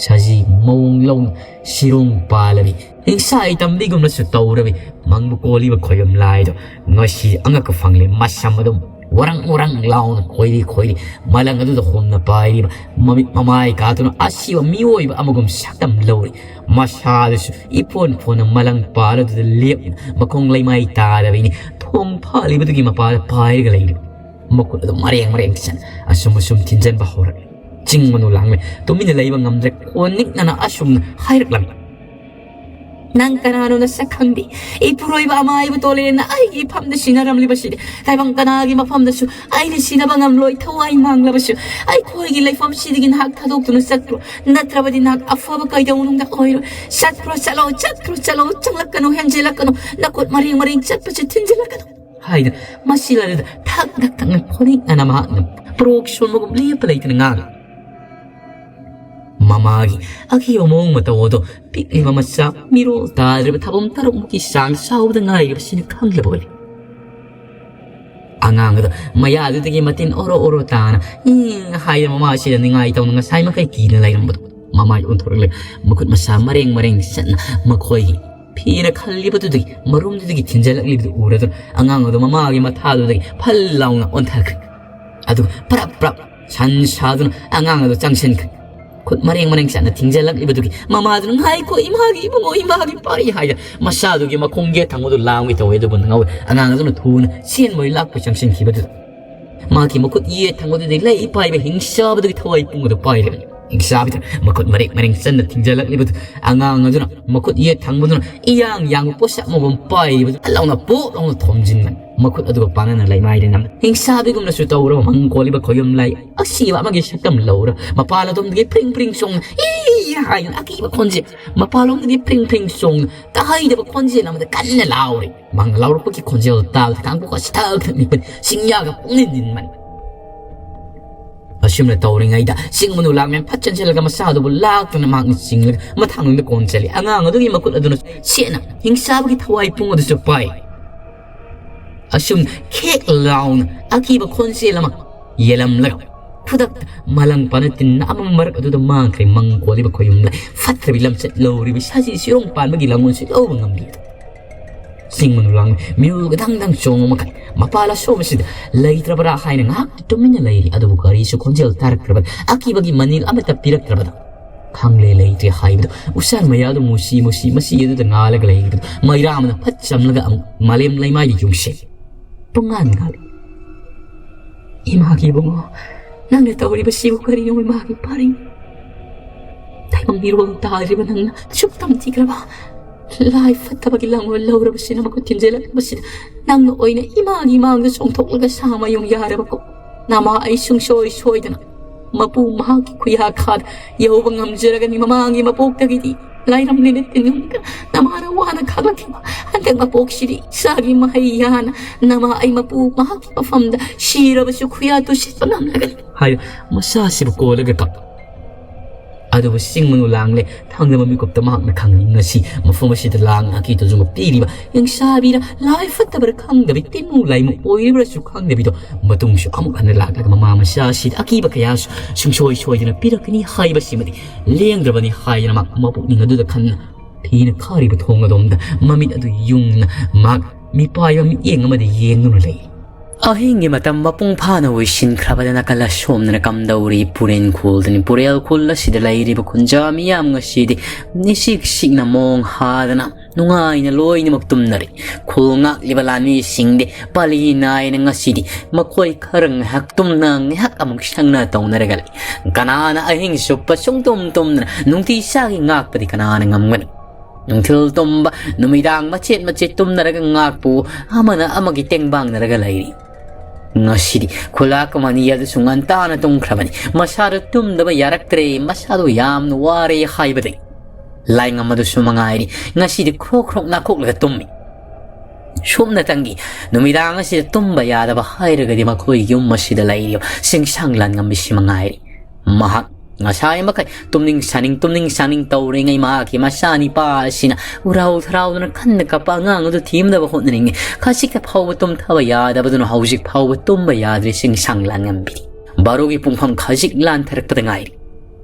ꯁꯖꯤ ꯃꯑꯣꯡ ꯂꯧꯅ ꯁꯤꯔꯣꯡ ꯄꯥꯜꯂꯕꯤ ꯍꯤꯡꯁꯥ ꯇꯝꯕꯤꯒꯨꯝꯅꯁꯨ ꯇꯧꯔꯕꯤ ꯃꯪꯕꯨ ꯀꯣꯜꯂꯤꯕ ꯈꯣꯌꯨꯝ ꯂꯥꯏꯗꯣ ꯉꯁꯤ ꯑꯉꯛꯄ ꯐꯪꯂꯦ꯫ ꯃꯁꯝ ꯑꯗꯨꯝ ꯋꯥꯔꯪ ꯋꯥꯔꯪ ꯂꯥꯎꯅ ꯈꯣꯏꯔꯤ ꯈꯣꯏꯔꯤ ꯃꯂꯪ ꯑꯗꯨꯗ ꯍꯣꯝꯅ ꯄꯥꯏꯔꯤꯕ ꯃꯃꯤꯠ ꯃꯃꯥꯏ ꯀꯥꯗꯨꯅ ꯑꯁꯤꯕ ꯃꯤꯑꯣꯏꯕ ꯑꯃꯒꯨꯝ ꯁꯛꯇꯝ ꯂꯧꯔꯤ꯫ ꯃꯁꯥꯗꯨꯁꯨ ꯏꯐꯣꯟ ꯐꯣꯟꯅ ꯃꯂꯪ ꯄꯥꯜ ꯑꯗꯨꯗ ꯂꯦꯞꯅ ꯃꯈꯣꯡ ꯂꯩꯃꯥꯏ ꯇꯥꯗꯕꯤꯅꯤ ꯊꯣꯡ ꯐꯥꯜꯂꯤꯕꯗꯨꯒꯤ ꯃꯄꯥꯗ ꯄꯥꯏꯔꯒ ꯂꯩꯔꯤ꯫ ꯃꯈꯨꯠ ꯑꯗꯨ ꯃꯔꯦꯡ ꯃꯔꯦꯡ ꯆꯠ ꯑꯁꯨꯝ ꯑꯁꯨꯝ ꯊꯤꯟꯖꯟꯕ ꯍꯧꯔꯛꯂꯤ꯫ ꯆꯤꯡ ꯃꯅꯨ ꯂꯥꯡꯂꯦ꯫ ꯇꯨꯃꯤꯟꯅ ꯂꯩꯕ ꯉꯝꯗ꯭ꯔꯦ꯫ ꯀꯣꯟꯅꯤꯛꯅꯅ ꯑꯁꯨꯝꯅ ꯍꯥꯏꯔꯛꯂꯝꯃꯤ꯫ "ꯅꯪ ꯀꯅꯥꯅꯣ ꯅꯁꯛ ꯈꯪꯗꯦ? ꯏꯄꯨꯔꯣꯏꯕ ꯑꯃꯥꯏꯕ ꯇꯣꯂꯦꯟꯅ ꯑꯩꯒꯤ ꯏꯐꯝꯗ ꯁꯤꯟꯅꯔꯝꯂꯤꯕꯁꯤꯗꯤ ꯇꯥꯏꯕꯪ ꯀꯅꯥꯒꯤ ꯃꯐꯝꯗꯁꯨ ꯑꯩꯅ ꯁꯤꯟꯅꯕ ꯉꯝꯂꯣꯏ꯫ ꯊꯋꯥꯏ ꯃꯥꯡꯂꯕꯁꯨ ꯑꯩꯈꯣꯏꯒꯤ ꯂꯩꯐꯝꯁꯤꯗꯒꯤ ꯅꯍꯥꯛ ꯊꯥꯗꯣꯛꯇꯨꯅ ꯆꯠꯈ꯭ꯔꯣ, ꯅꯠꯇ꯭ꯔꯕꯗꯤ ꯅꯍꯥꯛ ꯑꯐꯕ ꯀꯩꯗꯧꯅꯨꯡꯗ ꯑꯣꯏꯔꯣꯏ꯫ ꯆꯠꯈ꯭ꯔꯣ, ꯆꯠꯂꯣ, ꯆꯠꯈ꯭ꯔꯣ, ꯆꯠꯂꯣ, ꯆꯪꯂꯛꯀꯅꯨ, ꯍꯦꯟꯖꯤꯜꯂꯛꯀꯅꯨ, ꯅꯈꯨꯠ ꯃꯔꯦꯡ ꯃꯔꯦꯡ ꯆꯠꯄꯁꯦ ꯊꯤꯟꯖꯤꯜꯂꯛꯀꯅꯨ" ꯍꯥꯏꯗꯨꯅ ꯃꯁꯤ ꯂꯥꯏꯔꯤꯗ ꯊꯛ ꯊꯛ ꯊꯛꯅ ꯈꯣꯅꯤꯛꯅꯅ ꯃꯍꯥꯛꯅ ꯄ꯭ꯔꯣꯛ ꯁꯣꯟꯕꯒꯨꯝ ꯂꯦꯞꯄ ꯂꯩꯇꯅ ꯉꯥꯡꯂꯤ꯫ ꯃꯃꯥꯒꯤ ꯑꯀꯤꯕ ꯃꯑꯣꯡ ꯃꯇꯧ ꯑꯗꯣ ꯄꯤꯛꯂꯤꯕ ꯃꯆꯥ ꯃꯤꯔꯣꯜ ꯇꯥꯗ꯭ꯔꯤꯕ ꯊꯥꯕꯨꯝ ꯇꯔꯨꯛꯃꯨꯛꯀꯤ ꯆꯥꯡ ꯆꯥꯎꯕꯗ ꯉꯥꯏꯔꯤꯕꯁꯤꯅ ꯈꯪꯂꯕ ꯑꯣꯏꯔꯦ꯫ ꯑꯉꯥꯡ ꯑꯗꯣ ꯃꯌꯥꯗꯨꯗꯒꯤ ꯃꯇꯤꯟ ꯑꯣꯔꯣ ꯑꯣꯔꯣ ꯇꯥꯅ "ꯏꯪ" ꯍꯥꯏꯗꯅ ꯃꯃꯥꯁꯤꯗ ꯅꯤꯡꯉꯥꯏ ꯇꯧꯅ ꯉꯁꯥꯏ ꯃꯈꯩ ꯀꯤꯅ ꯂꯩꯔꯝꯕꯗꯣ ꯃꯃꯥꯏ ꯑꯣꯟꯊꯣꯔꯛꯂꯒ ꯃꯈꯨꯠ ꯃꯁꯥ ꯃꯔꯦꯡ ꯃꯔꯦꯡ ꯆꯠꯅ ꯃꯈꯣꯏꯒꯤ ꯐꯤꯅ ꯈꯜꯂꯤꯕꯗꯨꯗꯒꯤ ꯃꯔꯨꯝꯗꯨꯗꯒꯤ ꯊꯤꯟꯖꯜꯂꯛꯂꯤꯕꯗꯨ ꯎꯔꯗꯨꯅ ꯑꯉꯥꯡ ꯑꯗꯨ ꯃꯃꯥꯒꯤ ꯃꯊꯥꯗꯨꯗꯒꯤ ꯐꯜ ꯂꯥꯎꯅ ꯑꯣꯟꯊꯈ꯭ꯔꯦ꯫ ꯑꯗꯨꯒ ꯄ꯭ꯔꯞ ꯄ꯭ꯔꯞ ꯁꯟ ꯁꯥꯗꯨꯅ ꯑꯉꯥꯡ ꯑꯗꯨ ꯆꯪꯁꯤꯟꯈ꯭ꯔꯦ꯫ ꯈꯨꯠ ꯃꯔꯦꯡ ꯃꯔꯦꯡ ꯆꯠꯅ ꯊꯤꯡꯖꯤꯜꯂꯛꯂꯤꯕꯗꯨꯒꯤ ꯃꯃꯥꯗꯨꯅ "ꯉꯥꯏꯈꯣ ꯏꯃꯥꯒꯤ ꯏꯕꯨꯡꯉꯣ, ꯏꯃꯥꯒꯤ ꯄꯥꯔꯤ" ꯍꯥꯏꯗꯅ ꯃꯁꯥꯗꯨꯒꯤ ꯃꯈꯣꯡ ꯌꯦꯠ ꯊꯪꯕꯗꯨ ꯂꯥꯝꯒꯦ ꯇꯧꯋꯦ꯫ ꯑꯗꯨꯕꯨ ꯅꯪꯍꯧꯋꯦ ꯑꯉꯥꯡ ꯑꯗꯨꯅ ꯊꯨꯅ ꯆꯦꯟꯕꯣꯏ ꯂꯥꯛꯄꯣꯏ ꯆꯪꯁꯤꯟꯈꯤꯕꯗꯨꯗ꯫ ꯃꯥꯒꯤ ꯃꯈꯨꯠ ꯌꯦꯠ ꯊꯪꯕꯗꯨꯗꯤ ꯂꯩ ꯄꯥꯏꯕ ꯍꯤꯡꯆꯥꯕꯗꯨꯒꯤ ꯊꯋꯥꯏ ꯄꯨꯡ ꯑꯗꯨ ꯄꯥꯏꯔꯦ꯫ ꯍꯤꯡꯆꯥꯕꯤꯗꯨꯅ ꯃꯈꯨꯠ ꯃꯔꯦꯡ ꯃꯔꯦꯡ ꯆꯟꯅ ꯊꯤꯡꯖꯤꯜꯂꯛꯂꯤꯕꯗꯨ ꯑꯉꯥꯡ ꯑꯗꯨꯅ ꯃꯈꯨꯠ ꯌꯦꯠ ꯊꯪꯕꯗꯨꯅ ꯏꯌꯥꯡ ꯌꯥꯡꯕ ꯄꯣꯠꯁꯛ ꯑꯃꯒꯨꯝ ꯄꯥꯏꯔꯤꯕꯗꯨ ꯐꯠ ꯂꯥꯎꯅ ꯄꯣꯠ ꯂꯥꯎꯅ ꯊꯣꯝꯖꯤꯟꯕꯅꯤ꯫ ꯃꯈꯨꯠ ꯑꯗꯨꯒ ꯄꯥꯟꯅꯅ ꯂꯩꯃꯥꯏꯗ ꯅꯝ ꯍꯤꯡꯆꯥꯕꯤꯒꯨꯝꯅꯁꯨ ꯇꯧꯔꯕ ꯃꯪ ꯀꯣꯜꯂꯤꯕ ꯈꯣꯌꯨꯝ ꯂꯥꯏ ꯑꯁꯤꯕ ꯑꯃꯒꯤ ꯁꯛꯇꯝ ꯂꯧꯔ ꯃꯄꯥꯜ ꯑꯗꯣꯝꯗꯒꯤ ꯐ꯭ꯔꯤꯡ ꯐ꯭ꯔꯤꯡ ꯆꯣꯡꯅ "ꯏ" ꯍꯥꯏꯗꯅ ꯑꯀꯤꯕ ꯈꯣꯟꯖꯦꯜ, ꯃꯄꯥꯜꯂꯣꯝꯗꯒꯤ ꯐ꯭ꯔꯤꯡ ꯐ꯭ꯔꯤꯡ ꯆꯣꯡꯅ ꯇꯥꯍꯩꯗꯕ ꯈꯣꯟꯖꯦꯜ ꯑꯃꯗ ꯀꯟꯅ ꯂꯥꯎꯔꯤ꯫ ꯃꯥꯅ ꯂꯥꯎꯔꯛꯄꯒꯤ ꯈꯣꯟꯖꯦꯜ ꯇꯥꯕꯗ ꯀꯥꯡꯄꯣꯛ ꯑꯁꯤ ꯊꯛ ꯊꯛ ꯅꯤꯛꯄꯅꯤ, ꯆꯤꯡꯌꯥꯒ ꯄꯨꯡꯅꯤꯟ ꯅꯤꯟꯕꯅꯤ꯫ ꯑꯁꯨꯝꯅ ꯇꯧꯔꯤꯉꯩꯗ ꯆꯤꯡ ꯃꯅꯨ ꯂꯥꯡꯃꯦꯟ ꯐꯠ ꯆꯦꯟꯁꯤꯜꯂꯒ ꯃꯆꯥꯗꯨꯕꯨ ꯂꯥꯛꯇꯨꯅ ꯃꯍꯥꯛꯅ ꯆꯤꯡꯂꯒ ꯃꯊꯥꯡꯂꯣꯝꯗ ꯀꯣꯟꯁꯤꯜꯂꯤ꯫ ꯑꯉꯥꯡ ꯑꯗꯨꯒꯤ ꯃꯈꯨꯠ ꯑꯗꯨꯅ ꯁꯦꯠꯅ ꯍꯤꯡꯆꯥꯕꯒꯤ ꯊꯋꯥꯏ ꯄꯨꯡ ꯑꯗꯨꯁꯨ ꯄꯥꯏ꯫ ꯑꯁꯨꯝ ꯈꯦꯛ ꯂꯥꯎꯅ ꯑꯀꯤꯕ ꯈꯣꯟꯖꯦꯜ ꯑꯃ ꯌꯦꯜꯂꯝꯂꯒ ꯈꯨꯗꯛꯇ ꯃꯥꯂꯪ ꯄꯥꯅ ꯇꯤꯟꯅ ꯑꯃ ꯃꯔꯛ ꯑꯗꯨꯗ ꯃꯥꯡꯈ꯭ꯔꯦ꯫ ꯃꯪ ꯀꯣꯜꯂꯤꯕ ꯈꯣꯌꯨꯝ ꯂꯥꯏ ꯐꯠꯇ꯭ꯔꯕꯤ ꯂꯝꯆꯠ ꯂꯧꯔꯤꯕꯤ ꯁꯖꯤ ꯆꯤꯔꯣꯡ ꯄꯥꯟꯕꯒꯤ ꯂꯥꯡꯒꯣꯜꯁꯨ ꯂꯧꯕ ꯉꯝꯂꯤ꯫ ꯆꯤꯡ ꯃꯅꯨ ꯂꯥꯡ ꯃꯤꯔꯨꯜꯒ ꯗꯪ ꯗꯪ ꯆꯣꯡꯕ ꯃꯈꯩ ꯃꯄꯥꯜ ꯑꯁꯣꯝ ꯑꯁꯤꯗ ꯂꯩꯇ꯭ꯔꯕ꯭ꯔꯥ ꯍꯥꯏꯅ ꯉꯥꯏꯍꯥꯛ ꯇꯨꯃꯤꯟꯅ ꯂꯩꯔꯤ꯫ ꯑꯗꯨꯕꯨ ꯀꯔꯤꯁꯨ ꯈꯣꯟꯖꯦꯜ ꯇꯥꯔꯛꯇ꯭ꯔꯕꯗ ꯑꯀꯤꯕꯒꯤ ꯃꯅꯤꯜ ꯑꯃꯠꯇ ꯄꯤꯔꯛꯇ꯭ꯔꯕꯗ ꯈꯪꯂꯦ ꯂꯩꯇ꯭ꯔꯦ ꯍꯥꯏꯕꯗꯨ ꯎꯆꯥꯟ ꯃꯌꯥꯗꯨ ꯃꯨꯁꯤ ꯃꯨꯁꯤ ꯃꯁꯤ ꯑꯗꯨꯗ ꯉꯥꯜꯂꯒ ꯂꯩꯔꯤꯕꯗꯨ ꯃꯩꯔꯥ ꯑꯃꯅ ꯐꯠ ꯆꯝꯂꯒ ꯑꯃꯨꯛ ꯃꯥꯂꯦꯝ ꯂꯩꯃꯥꯏꯗ ꯌꯨꯡꯁꯦ꯫ ꯄꯨꯡꯉꯥꯟ ꯉꯥꯜꯂꯤ꯫ "ꯏꯃꯥꯒꯤ ꯏꯕꯨꯡꯉꯣ, ꯅꯪꯅ ꯇꯧꯔꯤꯕꯁꯤꯕꯨ ꯀꯔꯤꯅꯣ ꯏꯃꯥꯒꯤ ꯄꯥꯔꯤ? ꯇꯥꯏꯕꯪ ꯃꯤꯔꯣꯜ ꯇꯥꯗ꯭ꯔꯤꯕ ꯅꯪꯅ ꯑꯁꯨꯛ ꯇꯝꯊꯤꯈ꯭ꯔꯕ ꯂꯥꯏ ꯐꯠꯇꯕꯒꯤ ꯂꯥꯡꯑꯣꯜ ꯂꯧꯔꯕꯁꯤꯅ ꯃꯈꯨꯠ ꯊꯤꯟꯖꯤꯜꯂꯛꯂꯕꯁꯤꯗ ꯅꯪꯅ ꯑꯣꯏꯅ ꯏꯃꯥꯒꯤ ꯃꯥꯡꯗ ꯆꯣꯡꯊꯣꯛꯂꯒ ꯁꯥ ꯃꯌꯨꯡ ꯌꯥꯔꯕꯀꯣ? ꯅꯃꯥ ꯑꯩ ꯁꯨꯡꯁꯣꯏ ꯁꯣꯏꯗꯅ ꯃꯄꯨ ꯃꯍꯥꯛꯀꯤ ꯈꯨꯌꯥꯈꯥꯗ ꯌꯧꯕ ꯉꯝꯖꯔꯒꯅꯤ꯫ ꯃꯃꯥꯡꯒꯤ ꯃꯄꯣꯛꯇꯒꯤꯗꯤ ꯂꯥꯏꯔꯝꯂꯤꯅ ꯇꯤꯟꯅꯨꯡꯗ ꯅꯃꯥꯅ ꯋꯥꯅ ꯈꯥꯡꯂꯛꯈꯤꯕ ꯍꯟꯗꯛ ꯃꯄꯣꯛꯁꯤꯗꯤ ꯏꯆꯥꯒꯤ ꯃꯍꯩ ꯌꯥꯅ ꯅꯃꯥ ꯑꯩ ꯃꯄꯨ ꯃꯍꯥꯛꯀꯤ ꯃꯐꯝꯗ ꯁꯤꯔꯕꯁꯨ ꯈꯨꯌꯥ ꯇꯨꯁꯤꯠꯄ ꯉꯝꯂꯒꯅꯤ" ꯍꯥꯏ ꯃꯆꯥꯁꯤꯕꯨ ꯀꯣꯜꯂꯒ ꯀꯞ ꯑꯗꯨꯕꯨ ꯆꯤꯡ ꯃꯅꯨ ꯂꯥꯡꯂꯦ꯫ ꯊꯪꯅꯕ ꯃꯤꯀꯨꯞꯇ ꯃꯍꯥꯛꯅ ꯈꯪꯏ, ꯉꯁꯤ ꯃꯐꯝ ꯑꯁꯤꯗ ꯂꯥꯡ ꯑꯀꯤ ꯇꯨꯖꯨꯡꯕ ꯄꯤꯔꯤꯕ ꯍꯤꯡꯁꯥꯕꯤꯔ ꯂꯥꯏ ꯐꯠꯇꯕꯔ ꯈꯪꯗꯕꯤ, ꯇꯤꯟꯃꯨ ꯂꯥꯏꯃꯨ ꯑꯣꯏꯔꯤꯕ꯭ꯔꯥꯁꯨ ꯈꯪꯗꯕꯤꯗꯣ ꯃꯇꯨꯡꯁꯨ ꯑꯃꯨꯛ ꯍꯟꯅ ꯂꯥꯛꯂꯒ ꯃꯃꯥ ꯃꯆꯥ ꯑꯁꯤꯗ ꯑꯀꯤꯕ ꯀꯌꯥꯁꯨ ꯁꯨꯡꯁꯣꯏ ꯁꯣꯏꯗꯅ ꯄꯤꯔꯛꯀꯅꯤ ꯍꯥꯏꯕꯁꯤꯃꯗꯤ ꯂꯦꯡꯗ꯭ꯔꯕꯅꯤ ꯍꯥꯏꯗꯅ ꯃꯍꯥꯛ ꯃꯄꯨꯛꯅꯤꯡ ꯑꯗꯨꯗ ꯈꯟꯅ ꯊꯤꯅ ꯈꯥꯔꯤꯕ ꯊꯣꯡ ꯑꯗꯣꯝꯗ ꯃꯃꯤꯠ ꯑꯗꯨ ꯌꯨꯡꯅ ꯃꯍꯥꯛ ꯃꯤꯄꯥꯏꯕ ꯃꯤꯠꯌꯦꯡ ꯑꯃꯗ ꯌꯦꯡꯗꯨꯅ ꯂꯩ꯫ ꯑꯍꯤꯡꯒꯤ ꯃꯇꯝ ꯃꯄꯨꯡ ꯐꯥꯅ ꯑꯣꯏꯁꯤꯟꯈ꯭ꯔꯕꯗ ꯅꯥꯀꯜ ꯑꯁꯣꯝꯗꯅ ꯀꯝꯗꯧꯔꯤ? ꯄꯨꯔꯦꯟ ꯈꯨꯜꯗꯅꯤ꯫ ꯄꯨꯔꯦꯜ ꯈꯨꯜ ꯑꯁꯤꯗ ꯂꯩꯔꯤꯕ ꯈꯨꯟꯖꯥ ꯃꯤꯌꯥꯝ ꯉꯁꯤꯗꯤ ꯅꯤꯁꯤꯛ ꯁꯤꯛꯅ ꯃꯣꯡ ꯍꯥꯗꯅ ꯅꯨꯡꯉꯥꯏꯅ ꯂꯣꯏꯅꯃꯛ ꯇꯨꯝꯅꯔꯤ꯫ ꯈꯨꯜ ꯉꯥꯛꯂꯤꯕ ꯂꯥꯟꯃꯤꯁꯤꯡꯗꯤ ꯄꯥꯂꯤ ꯅꯥꯏꯅ ꯉꯁꯤꯗꯤ ꯃꯈꯣꯏ ꯈꯔ ꯉꯥꯏꯍꯥꯛ ꯇꯨꯝꯅ, ꯉꯥꯏꯍꯥꯛ ꯑꯃꯨꯛ ꯁꯪꯅ ꯇꯧꯅꯔꯒ ꯂꯩ꯫ ꯀꯅꯥꯅ ꯑꯍꯤꯡ ꯆꯨꯞꯄ ꯁꯨꯡꯇꯨꯝ ꯇꯨꯝꯗꯅ ꯅꯨꯡꯇꯤ ꯆꯥꯒꯤ ꯉꯥꯛꯄꯗꯤ ꯀꯅꯥꯅ ꯉꯝꯒꯅꯤ? ꯅꯨꯡꯊꯤꯜ ꯇꯨꯝꯕ, ꯅꯨꯃꯤꯗꯥꯡ ꯃꯆꯦꯠ ꯃꯆꯦꯠ ꯇꯨꯝꯅꯔꯒ ꯉꯥꯛꯄꯨ ꯑꯃꯅ ꯑꯃꯒꯤ ꯇꯦꯡꯕꯥꯡꯅꯔꯒ ꯂꯩꯔꯤ꯫ ꯉꯁꯤꯗꯤ ꯈꯨꯂꯥꯛ ꯃꯅꯤ ꯑꯗꯨꯁꯨ ꯉꯟꯇꯥꯅ ꯇꯨꯝꯈ꯭ꯔꯕꯅꯤ꯫ ꯃꯁꯥꯗꯨ ꯇꯨꯝꯗꯕ ꯌꯥꯔꯛꯇ꯭ꯔꯦ꯫ ꯃꯁꯥꯗꯨ ꯌꯥꯝꯅ ꯋꯥꯔꯦ ꯍꯥꯏꯕꯗꯒꯤ꯫ ꯂꯥꯏꯉꯝ ꯑꯗꯨꯁꯨ ꯃꯉꯥꯏꯔꯤ, ꯉꯁꯤꯗꯤ ꯈ꯭ꯔꯣꯛ ꯈ꯭ꯔꯣꯛ ꯅꯥꯈꯣꯛꯂꯒ ꯇꯨꯝꯃꯤ꯫ ꯁꯨꯞꯅꯇꯪꯒꯤ ꯅꯨꯃꯤꯗꯥꯡ ꯑꯁꯤꯗ ꯇꯨꯝꯕ ꯌꯥꯗꯕ ꯍꯥꯏꯔꯒꯗꯤ ꯃꯈꯣꯏ ꯌꯨꯝ ꯑꯁꯤꯗ ꯂꯩꯔꯤꯕ ꯆꯤꯡꯁꯥꯡ ꯂꯥꯟꯉꯝꯕꯤꯁꯤ ꯃꯉꯥꯏꯔꯤ꯫ ꯃꯍꯥꯛ ꯉꯁꯥꯏ ꯃꯈꯩ ꯇꯨꯝꯅꯤꯡ ꯁꯥꯅꯤꯡ, ꯇꯨꯝꯅꯤꯡ ꯁꯥꯅꯤꯡ ꯇꯧꯔꯤꯉꯩ ꯃꯍꯥꯛꯀꯤ ꯃꯆꯥꯅꯤꯄꯥ ꯑꯁꯤꯅ ꯎꯔꯥꯎ ꯊꯔꯥꯎꯗꯨꯅ ꯈꯟꯅ ꯀꯞꯄ ꯑꯉꯥꯡ ꯑꯗꯨ ꯊꯦꯝꯅꯕ ꯍꯣꯠꯅꯔꯤꯉꯩ ꯈꯖꯤꯛꯇ ꯐꯥꯎꯕ ꯇꯨꯝꯊꯕ ꯌꯥꯗꯕꯗꯨꯅ ꯍꯧꯖꯤꯛ ꯐꯥꯎꯕ ꯇꯨꯝꯕ ꯌꯥꯗ꯭ꯔꯦ ꯆꯤꯡꯁꯥꯡ ꯂꯥꯟꯉꯝꯕꯤꯗꯤ꯫ ꯕꯥꯔꯣꯒꯤ ꯄꯨꯡꯐꯝ ꯈꯖꯤꯛ ꯂꯥꯟꯊꯔꯛꯄꯗ ꯉꯥꯏꯔꯤ꯫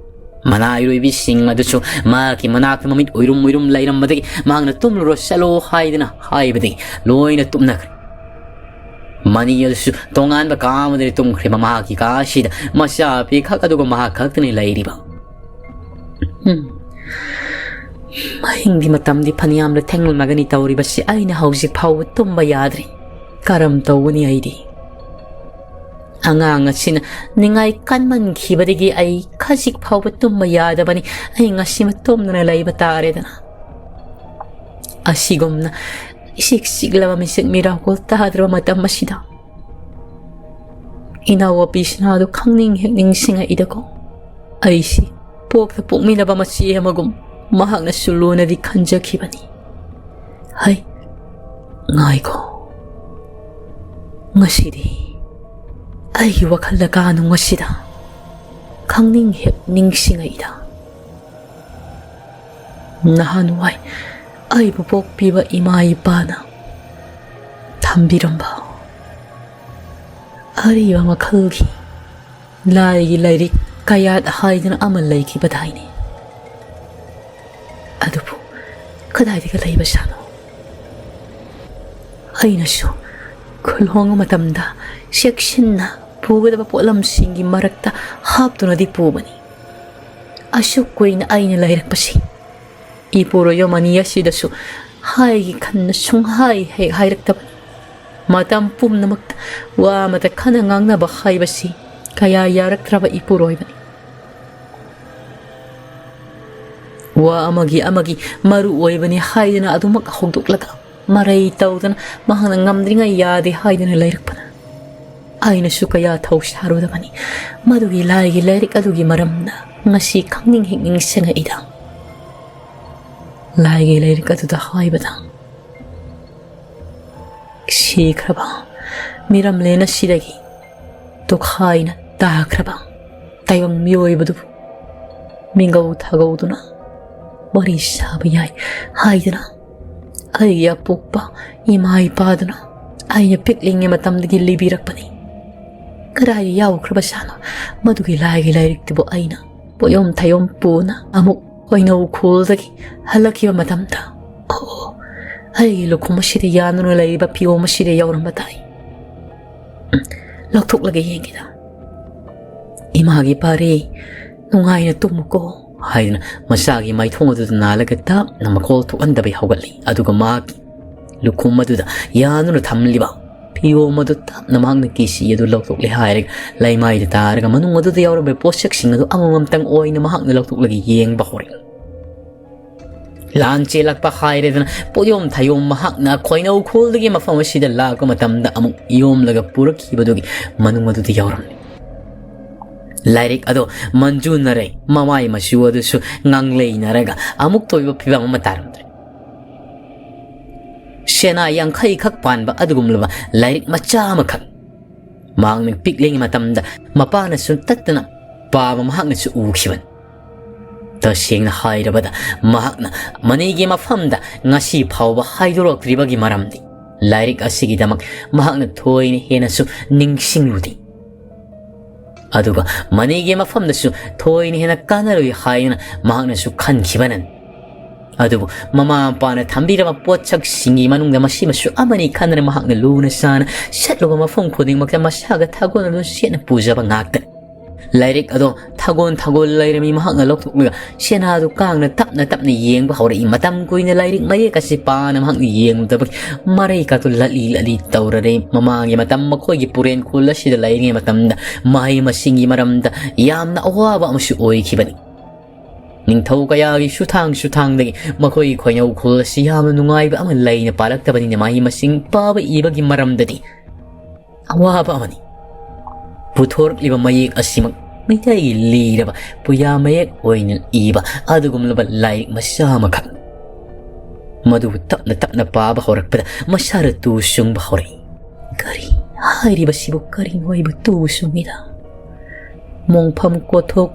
ꯃꯅꯥ ꯏꯔꯣꯏꯕꯤꯁꯤꯡ ꯑꯗꯨꯁꯨ ꯃꯍꯥꯛꯀꯤ ꯃꯅꯥꯛꯇ ꯃꯃꯤꯠ ꯎꯏꯔꯨꯝ ꯎꯏꯔꯨꯝ ꯂꯩꯔꯝꯕꯗꯒꯤ ꯃꯍꯥꯛꯅ "ꯇꯨꯝꯂꯨꯔꯣ ꯆꯠꯂꯣ" ꯍꯥꯏꯗꯅ ꯍꯥꯏꯕꯗꯒꯤ ꯂꯣꯏꯅ ꯇꯨꯝꯅꯈ꯭ꯔꯦ꯫ ꯃꯅꯤ ꯑꯗꯨꯁꯨ ꯇꯣꯉꯥꯟꯕ ꯀꯥ ꯑꯃꯗ ꯇꯨꯝꯈ꯭ꯔꯦ꯫ ꯃꯍꯥꯛꯀꯤ ꯀꯥ ꯑꯁꯤꯗ ꯃꯆꯥ ꯑꯄꯤꯛ ꯈꯛ ꯑꯗꯨꯒ ꯃꯍꯥꯛ ꯈꯛꯇꯅꯤ ꯂꯩꯔꯤꯕ꯫ ꯎꯝ꯫ ꯑꯍꯤꯡꯒꯤ ꯃꯇꯝꯗꯤ ꯐꯅꯌꯥꯝꯅ ꯊꯦꯡꯂꯝꯂꯒꯅꯤ ꯇꯧꯔꯤꯕꯁꯤ꯫ ꯑꯩꯅ ꯍꯧꯖꯤꯛ ꯐꯥꯎꯕ ꯇꯨꯝꯕ ꯌꯥꯗ꯭ꯔꯤ꯫ ꯀꯔꯝ ꯇꯧꯒꯅꯤ ꯑꯩꯗꯤ? ꯑꯉꯥꯡ ꯑꯁꯤꯅ ꯅꯤꯡꯉꯥꯏ ꯀꯟꯃꯟꯈꯤꯕꯗꯒꯤ ꯑꯩ ꯈꯖꯤꯛ ꯐꯥꯎꯕ ꯇꯨꯝꯕ ꯌꯥꯗꯕꯅꯤ꯫ ꯑꯩ ꯉꯁꯤꯃ ꯇꯨꯝꯗꯅ ꯂꯩꯕ ꯇꯥꯔꯦꯗꯅ꯫ ꯑꯁꯤꯒꯨꯝꯅ ꯏꯆꯤꯛ ꯆꯤꯛꯂꯕ ꯃꯤꯆꯤꯛ ꯃꯤꯔꯥꯎꯀꯨꯜ ꯇꯥꯗ꯭ꯔꯕ ꯃꯇꯝ ꯑꯁꯤꯗ ꯏꯅꯥꯎ ꯑꯄꯤꯁꯤꯅꯥꯗꯨ ꯈꯪꯅꯤꯡ ꯍꯦꯛ ꯅꯤꯡꯁꯤꯡꯉꯛꯏꯗꯀꯣ꯫ ꯑꯩꯁꯤ ꯄꯣꯛꯇ ꯄꯣꯛꯃꯤꯟꯅꯕ ꯃꯆꯦ ꯑꯃꯒꯨꯝ ꯃꯍꯥꯛꯅꯁꯨ ꯂꯨꯅꯗꯤ ꯈꯟꯖꯈꯤꯕꯅꯤ꯫ ꯍꯩ, ꯉꯥꯏꯈꯣ꯫ ꯉꯁꯤꯗꯤ ꯑꯩꯒꯤ ꯋꯥꯈꯜꯗ ꯀꯥꯅꯨꯡ ꯑꯁꯤꯗ ꯈꯪꯅꯤꯡ ꯍꯦꯛ ꯅꯤꯡꯁꯤꯡꯉꯛꯏꯗ꯫ ꯅꯍꯥꯟꯋꯥꯏ ꯑꯩꯕꯨ ꯄꯣꯛꯄꯤꯕ ꯏꯃꯥ ꯏꯄꯥꯅ ꯊꯝꯕꯤꯔꯝꯕ ꯑꯔꯤꯕ ꯃꯈꯜꯒꯤ ꯂꯥꯏꯒꯤ ꯂꯥꯏꯔꯤꯛ ꯀꯌꯥꯠ ꯍꯥꯏꯗꯅ ꯑꯃ ꯂꯩꯈꯤꯕꯗꯥꯏꯅꯦ꯫ ꯑꯗꯨꯕꯨ ꯀꯗꯥꯏꯗꯒ ꯂꯩꯕ ꯁꯥꯅꯣ? ꯑꯩꯅꯁꯨ ꯈꯨꯜꯍꯣꯡꯕ ꯃꯇꯝꯗ ꯆꯦꯛꯁꯤꯟꯅ ꯄꯨꯒꯗꯕ ꯄꯣꯠꯂꯝꯁꯤꯡꯒꯤ ꯃꯔꯛꯇ ꯍꯥꯞꯇꯨꯅꯗꯤ ꯄꯨꯕꯅꯤ꯫ ꯑꯁꯨꯛ ꯀꯨꯏꯅ ꯑꯩꯅ ꯂꯩꯔꯛꯄꯁꯤ ꯏꯄꯨꯔꯣꯏꯕ ꯃꯅꯤ ꯑꯁꯤꯗꯁꯨ ꯍꯥꯏꯒꯦ ꯈꯟꯅ ꯁꯨꯡꯍꯥꯏ ꯍꯦꯛ ꯍꯥꯏꯔꯛꯇꯕꯅꯤ꯫ ꯃꯇꯝ ꯄꯨꯝꯅꯃꯛꯇ ꯋꯥ ꯑꯃꯇ ꯈꯟꯅ ꯉꯥꯡꯅꯕ ꯍꯥꯏꯕꯁꯤ ꯀꯌꯥ ꯌꯥꯔꯛꯇ꯭ꯔꯕ ꯏꯄꯨꯔꯣꯏꯕꯅꯤ꯫ ꯋꯥ ꯑꯃꯒꯤ ꯑꯃꯒꯤ ꯃꯔꯨ ꯑꯣꯏꯕꯅꯤ ꯍꯥꯏꯗꯨꯅ ꯑꯗꯨꯃꯛ ꯍꯧꯗꯣꯛꯂꯒ ꯃꯔꯩ ꯇꯧꯗꯅ ꯃꯍꯥꯛꯅ ꯉꯝꯗ꯭ꯔꯤꯉꯩ ꯌꯥꯗꯦ ꯍꯥꯏꯗꯨꯅ ꯂꯩꯔꯛꯄꯅ ꯑꯩꯅꯁꯨ ꯀꯌꯥ ꯊꯧ ꯁꯥꯔꯨꯗꯕꯅꯤ꯫ ꯃꯗꯨꯒꯤ ꯂꯥꯏꯒꯤ ꯂꯥꯏꯔꯤꯛ ꯑꯗꯨꯒꯤ ꯃꯔꯝꯅ ꯉꯁꯤ ꯈꯪꯅꯤꯡ ꯍꯦꯛ ꯅꯤꯡꯁꯤꯡꯉꯛꯏꯗ꯫ ꯂꯥꯏꯒꯤ ꯂꯥꯏꯔꯤꯛ ꯑꯗꯨꯗ ꯍꯥꯏꯕꯗ, ꯁꯤꯈ꯭ꯔꯕ ꯃꯤꯔꯝꯂꯦꯟ ꯑꯁꯤꯗꯒꯤ ꯇꯣꯈꯥꯏꯅ ꯇꯥꯈ꯭ꯔꯕ ꯇꯥꯏꯕꯪ ꯃꯤꯑꯣꯏꯕꯗꯨꯕꯨ ꯃꯤꯡꯒꯧ ꯊꯥꯒꯧꯗꯨꯅ ꯋꯥꯔꯤ ꯁꯥꯕ ꯌꯥꯏ ꯍꯥꯏꯗꯨꯅ ꯑꯩꯒꯤ ꯑꯄꯣꯛꯄ ꯏꯃꯥ ꯏꯄꯥꯗꯨꯅ ꯑꯩꯅ ꯄꯤꯛꯂꯤꯉꯩ ꯃꯇꯝꯗꯒꯤ ꯂꯤꯕꯤꯔꯛꯄꯅꯤ꯫ ꯀꯗꯥꯏꯗ ꯌꯥꯎꯈ꯭ꯔꯕ ꯁꯥꯅꯣ ꯃꯗꯨꯒꯤ ꯂꯥꯏꯒꯤ ꯂꯥꯏꯔꯤꯛꯇꯨꯕꯨ? ꯑꯩꯅ ꯄꯣꯌꯣꯝ ꯊꯌꯣꯝ ꯄꯨꯅ ꯑꯃꯨꯛ ꯈꯣꯏꯅꯧ ꯈꯨꯜꯗꯒꯤ ꯍꯜꯂꯛꯈꯤꯕ ꯃꯇꯝꯗ, ꯑꯣ, ꯑꯩꯒꯤ ꯂꯨꯈꯨꯝ ꯑꯁꯤꯗ ꯌꯥꯟꯗꯨꯅ ꯂꯩꯔꯤꯕ ꯐꯤꯌꯣꯝ ꯑꯁꯤꯗ ꯌꯥꯎꯔꯝꯕ ꯇꯥꯏ꯫ ꯎꯝ, ꯂꯧꯊꯣꯛꯂꯒ ꯌꯦꯡꯒꯦꯗ꯫ "ꯏꯃꯥꯒꯤ ꯄꯥꯔꯤ, ꯅꯨꯡꯉꯥꯏꯅ ꯇꯨꯝꯃꯨꯀꯣ" ꯍꯥꯏꯗꯨꯅ ꯃꯆꯥꯒꯤ ꯃꯥꯏꯊꯣꯡ ꯑꯗꯨꯗ ꯅꯥꯜꯂꯒ ꯇꯞꯅ ꯃꯈꯣꯜ ꯊꯣꯛꯍꯟꯗꯕꯩ ꯍꯧꯒꯠꯂꯤ꯫ ꯑꯗꯨꯒ ꯃꯍꯥꯛꯀꯤ ꯂꯨꯈꯨꯝ ꯑꯗꯨꯗ ꯌꯥꯟꯗꯨꯅ ꯊꯝꯂꯤꯕ ꯐꯤꯌꯣꯝ ꯑꯗꯨ ꯇꯞꯅ ꯃꯍꯥꯛꯅ ꯀꯤꯁꯤ ꯑꯗꯨ ꯂꯧꯊꯣꯛꯂꯦ ꯍꯥꯏꯔꯒ ꯂꯩꯃꯥꯏꯗ ꯇꯥꯔꯒ ꯃꯅꯨꯡ ꯑꯗꯨꯗ ꯌꯥꯎꯔꯝꯕ ꯄꯣꯠꯁꯛꯁꯤꯡ ꯑꯗꯨ ꯑꯃꯃꯝꯇꯪ ꯑꯣꯏꯅ ꯃꯍꯥꯛꯅ ꯂꯧꯊꯣꯛꯂꯒ ꯌꯦꯡꯕ ꯍꯧꯔꯛꯏ꯫ ꯂꯥꯟ ꯆꯦꯜꯂꯛꯄ ꯍꯥꯏꯔꯦꯗꯅ ꯄꯣꯠꯌꯣꯝ ꯊꯌꯣꯝ ꯃꯍꯥꯛꯅ ꯈꯣꯏꯅꯧ ꯈꯨꯜꯗꯒꯤ ꯃꯐꯝ ꯑꯁꯤꯗ ꯂꯥꯛꯄ ꯃꯇꯝꯗ ꯑꯃꯨꯛ ꯌꯣꯝꯂꯒ ꯄꯨꯔꯛꯈꯤꯕꯗꯨꯒꯤ ꯃꯅꯨꯡ ꯑꯗꯨꯗ ꯌꯥꯎꯔꯝꯂꯤ꯫ ꯂꯥꯏꯔꯤꯛ ꯑꯗꯣ ꯃꯟꯖꯨꯅꯔꯦ, ꯃꯃꯥꯏ ꯃꯆꯨ ꯑꯗꯨꯁꯨ ꯉꯥꯡꯂꯩꯅꯔꯒ ꯑꯃꯨꯛꯇ ꯑꯣꯏꯕ ꯐꯤꯕꯝ ꯑꯃ ꯇꯥꯔꯝꯗ꯭ꯔꯦ꯫ ꯁꯦꯅꯥ ꯌꯥꯡꯈꯩ ꯈꯛ ꯄꯥꯟꯕ ꯑꯗꯨꯒꯨꯝꯂꯕ ꯂꯥꯏꯔꯤꯛ ꯃꯆꯥ ꯑꯃꯈꯛ꯫ ꯃꯍꯥꯛꯅ ꯄꯤꯛꯂꯤꯉꯩ ꯃꯇꯝꯗ ꯃꯄꯥꯅ ꯁꯨꯡꯇꯠꯇꯅ ꯄꯥꯕ ꯃꯍꯥꯛꯅꯁꯨ ꯎꯈꯤꯕꯅꯤ꯫ ꯇꯁꯦꯡꯅ ꯍꯥꯏꯔꯕꯗ, ꯃꯍꯥꯛꯅ ꯃꯅꯤꯒꯤ ꯃꯐꯝꯗ ꯉꯁꯤ ꯐꯥꯎꯕ ꯍꯥꯏꯗꯣꯔꯛꯇ꯭ꯔꯤꯕꯒꯤ ꯃꯔꯝꯗꯤ ꯂꯥꯏꯔꯤꯛ ꯑꯁꯤꯒꯤꯗꯃꯛ ꯃꯍꯥꯛꯅ ꯊꯣꯏꯅ ꯍꯦꯟꯅꯁꯨ ꯅꯤꯡꯁꯤꯡꯂꯨꯗꯦ꯫ ꯑꯗꯨꯒ ꯃꯅꯤꯒꯤ ꯃꯐꯝꯗꯁꯨ ꯊꯣꯏꯅ ꯍꯦꯟꯅ ꯀꯥꯟꯅꯔꯣꯏ ꯍꯥꯏꯗꯨꯅ ꯃꯍꯥꯛꯅꯁꯨ ꯈꯟꯈꯤꯕꯅꯅꯤ꯫ ꯑꯗꯨꯕꯨ ꯃꯃꯥ ꯃꯄꯥꯅ ꯊꯝꯕꯤꯔꯕ ꯄꯣꯠꯁꯛꯁꯤꯡꯒꯤ ꯃꯅꯨꯡꯗ ꯃꯁꯤꯃꯁꯨ ꯑꯃꯅꯤ ꯈꯟꯗꯅ ꯃꯍꯥꯛꯅ ꯂꯨꯅ ꯆꯥꯅ ꯆꯠꯂꯨꯕ ꯃꯐꯝ ꯈꯨꯗꯤꯡꯃꯛꯇ ꯃꯁꯥꯒ ꯊꯥꯒꯣꯟꯅꯗꯨꯅ ꯁꯦꯠꯅ ꯄꯨꯖꯕ ꯉꯥꯛꯇꯅꯤ꯫ ꯂꯥꯏꯔꯤꯛ ꯑꯗꯣ ꯊꯥꯒꯣꯟ ꯊꯥꯒꯣꯟ ꯂꯩꯔꯝꯃꯤ ꯃꯍꯥꯛꯅ ꯂꯧꯊꯣꯛꯂꯒ ꯁꯦꯅꯥꯗꯨ ꯀꯥꯡꯅ ꯇꯞꯅ ꯇꯞꯅ ꯌꯦꯡꯕ ꯍꯧꯔꯛꯏ꯫ ꯃꯇꯝ ꯀꯨꯏꯅ ꯂꯥꯏꯔꯤꯛ ꯃꯌꯦꯛ ꯑꯁꯤ ꯄꯥꯅ ꯃꯍꯥꯛꯅ ꯌꯦꯡꯂꯨꯗꯕꯒꯤ ꯃꯔꯩ ꯀꯥꯇꯨ ꯂꯠꯂꯤ ꯂꯠꯂꯤ ꯇꯧꯔꯔꯦ꯫ ꯃꯃꯥꯡꯒꯤ ꯃꯇꯝ ꯃꯈꯣꯏꯒꯤ ꯄꯨꯔꯦꯟ ꯈꯨꯜ ꯑꯁꯤꯗ ꯂꯩꯔꯤꯉꯩ ꯃꯇꯝꯗ ꯃꯍꯩ ꯃꯁꯤꯡꯒꯤ ꯃꯔꯝꯗ ꯌꯥꯝꯅ ꯑꯋꯥꯕ ꯑꯃꯁꯨ ꯑꯣꯏꯈꯤꯕꯅꯤ꯫ ꯅꯤꯡꯊꯧ ꯀꯌꯥꯒꯤ ꯁꯨꯊꯥꯡ ꯁꯨꯊꯥꯡꯗꯒꯤ ꯃꯈꯣꯏꯒꯤ ꯈꯣꯏꯅꯧ ꯈꯨꯜ ꯑꯁꯤ ꯌꯥꯝꯅ ꯅꯨꯡꯉꯥꯏꯕ ꯑꯃ ꯂꯩꯅ ꯄꯥꯜꯂꯛꯇꯕꯅꯤꯅ ꯃꯍꯩ ꯃꯁꯤꯡ ꯄꯥꯕ ꯏꯕꯒꯤ ꯃꯔꯝꯗꯗꯤ ꯑꯋꯥꯕ ꯑꯃꯅꯤ꯫ ꯄꯨꯊꯣꯔꯛꯂꯤꯕ ꯃꯌꯦꯛ ꯑꯁꯤꯃꯛ ꯃꯩꯇꯩꯒꯤ ꯂꯤꯔꯕ ꯄꯨꯌꯥ ꯃꯌꯦꯛ ꯑꯣꯏꯅ ꯏꯕ ꯑꯗꯨꯒꯨꯝꯂꯕ ꯂꯥꯏꯔꯤꯛ ꯃꯆꯥ ꯑꯃꯈꯛ꯫ ꯃꯗꯨꯕꯨ ꯇꯞꯅ ꯇꯞꯅ ꯄꯥꯕ ꯍꯧꯔꯛꯄꯗ ꯃꯁꯥꯗ ꯇꯨ ꯆꯨꯡꯕ ꯍꯧꯔꯛꯏ꯫ ꯀꯔꯤ ꯍꯥꯏꯔꯤꯕꯁꯤꯕꯨ? ꯀꯔꯤꯅꯣ ꯑꯩꯕꯨ ꯇꯨ ꯆꯨꯡꯉꯤꯗ? ꯃꯣꯡꯐꯝ ꯀꯣꯊꯣꯛ,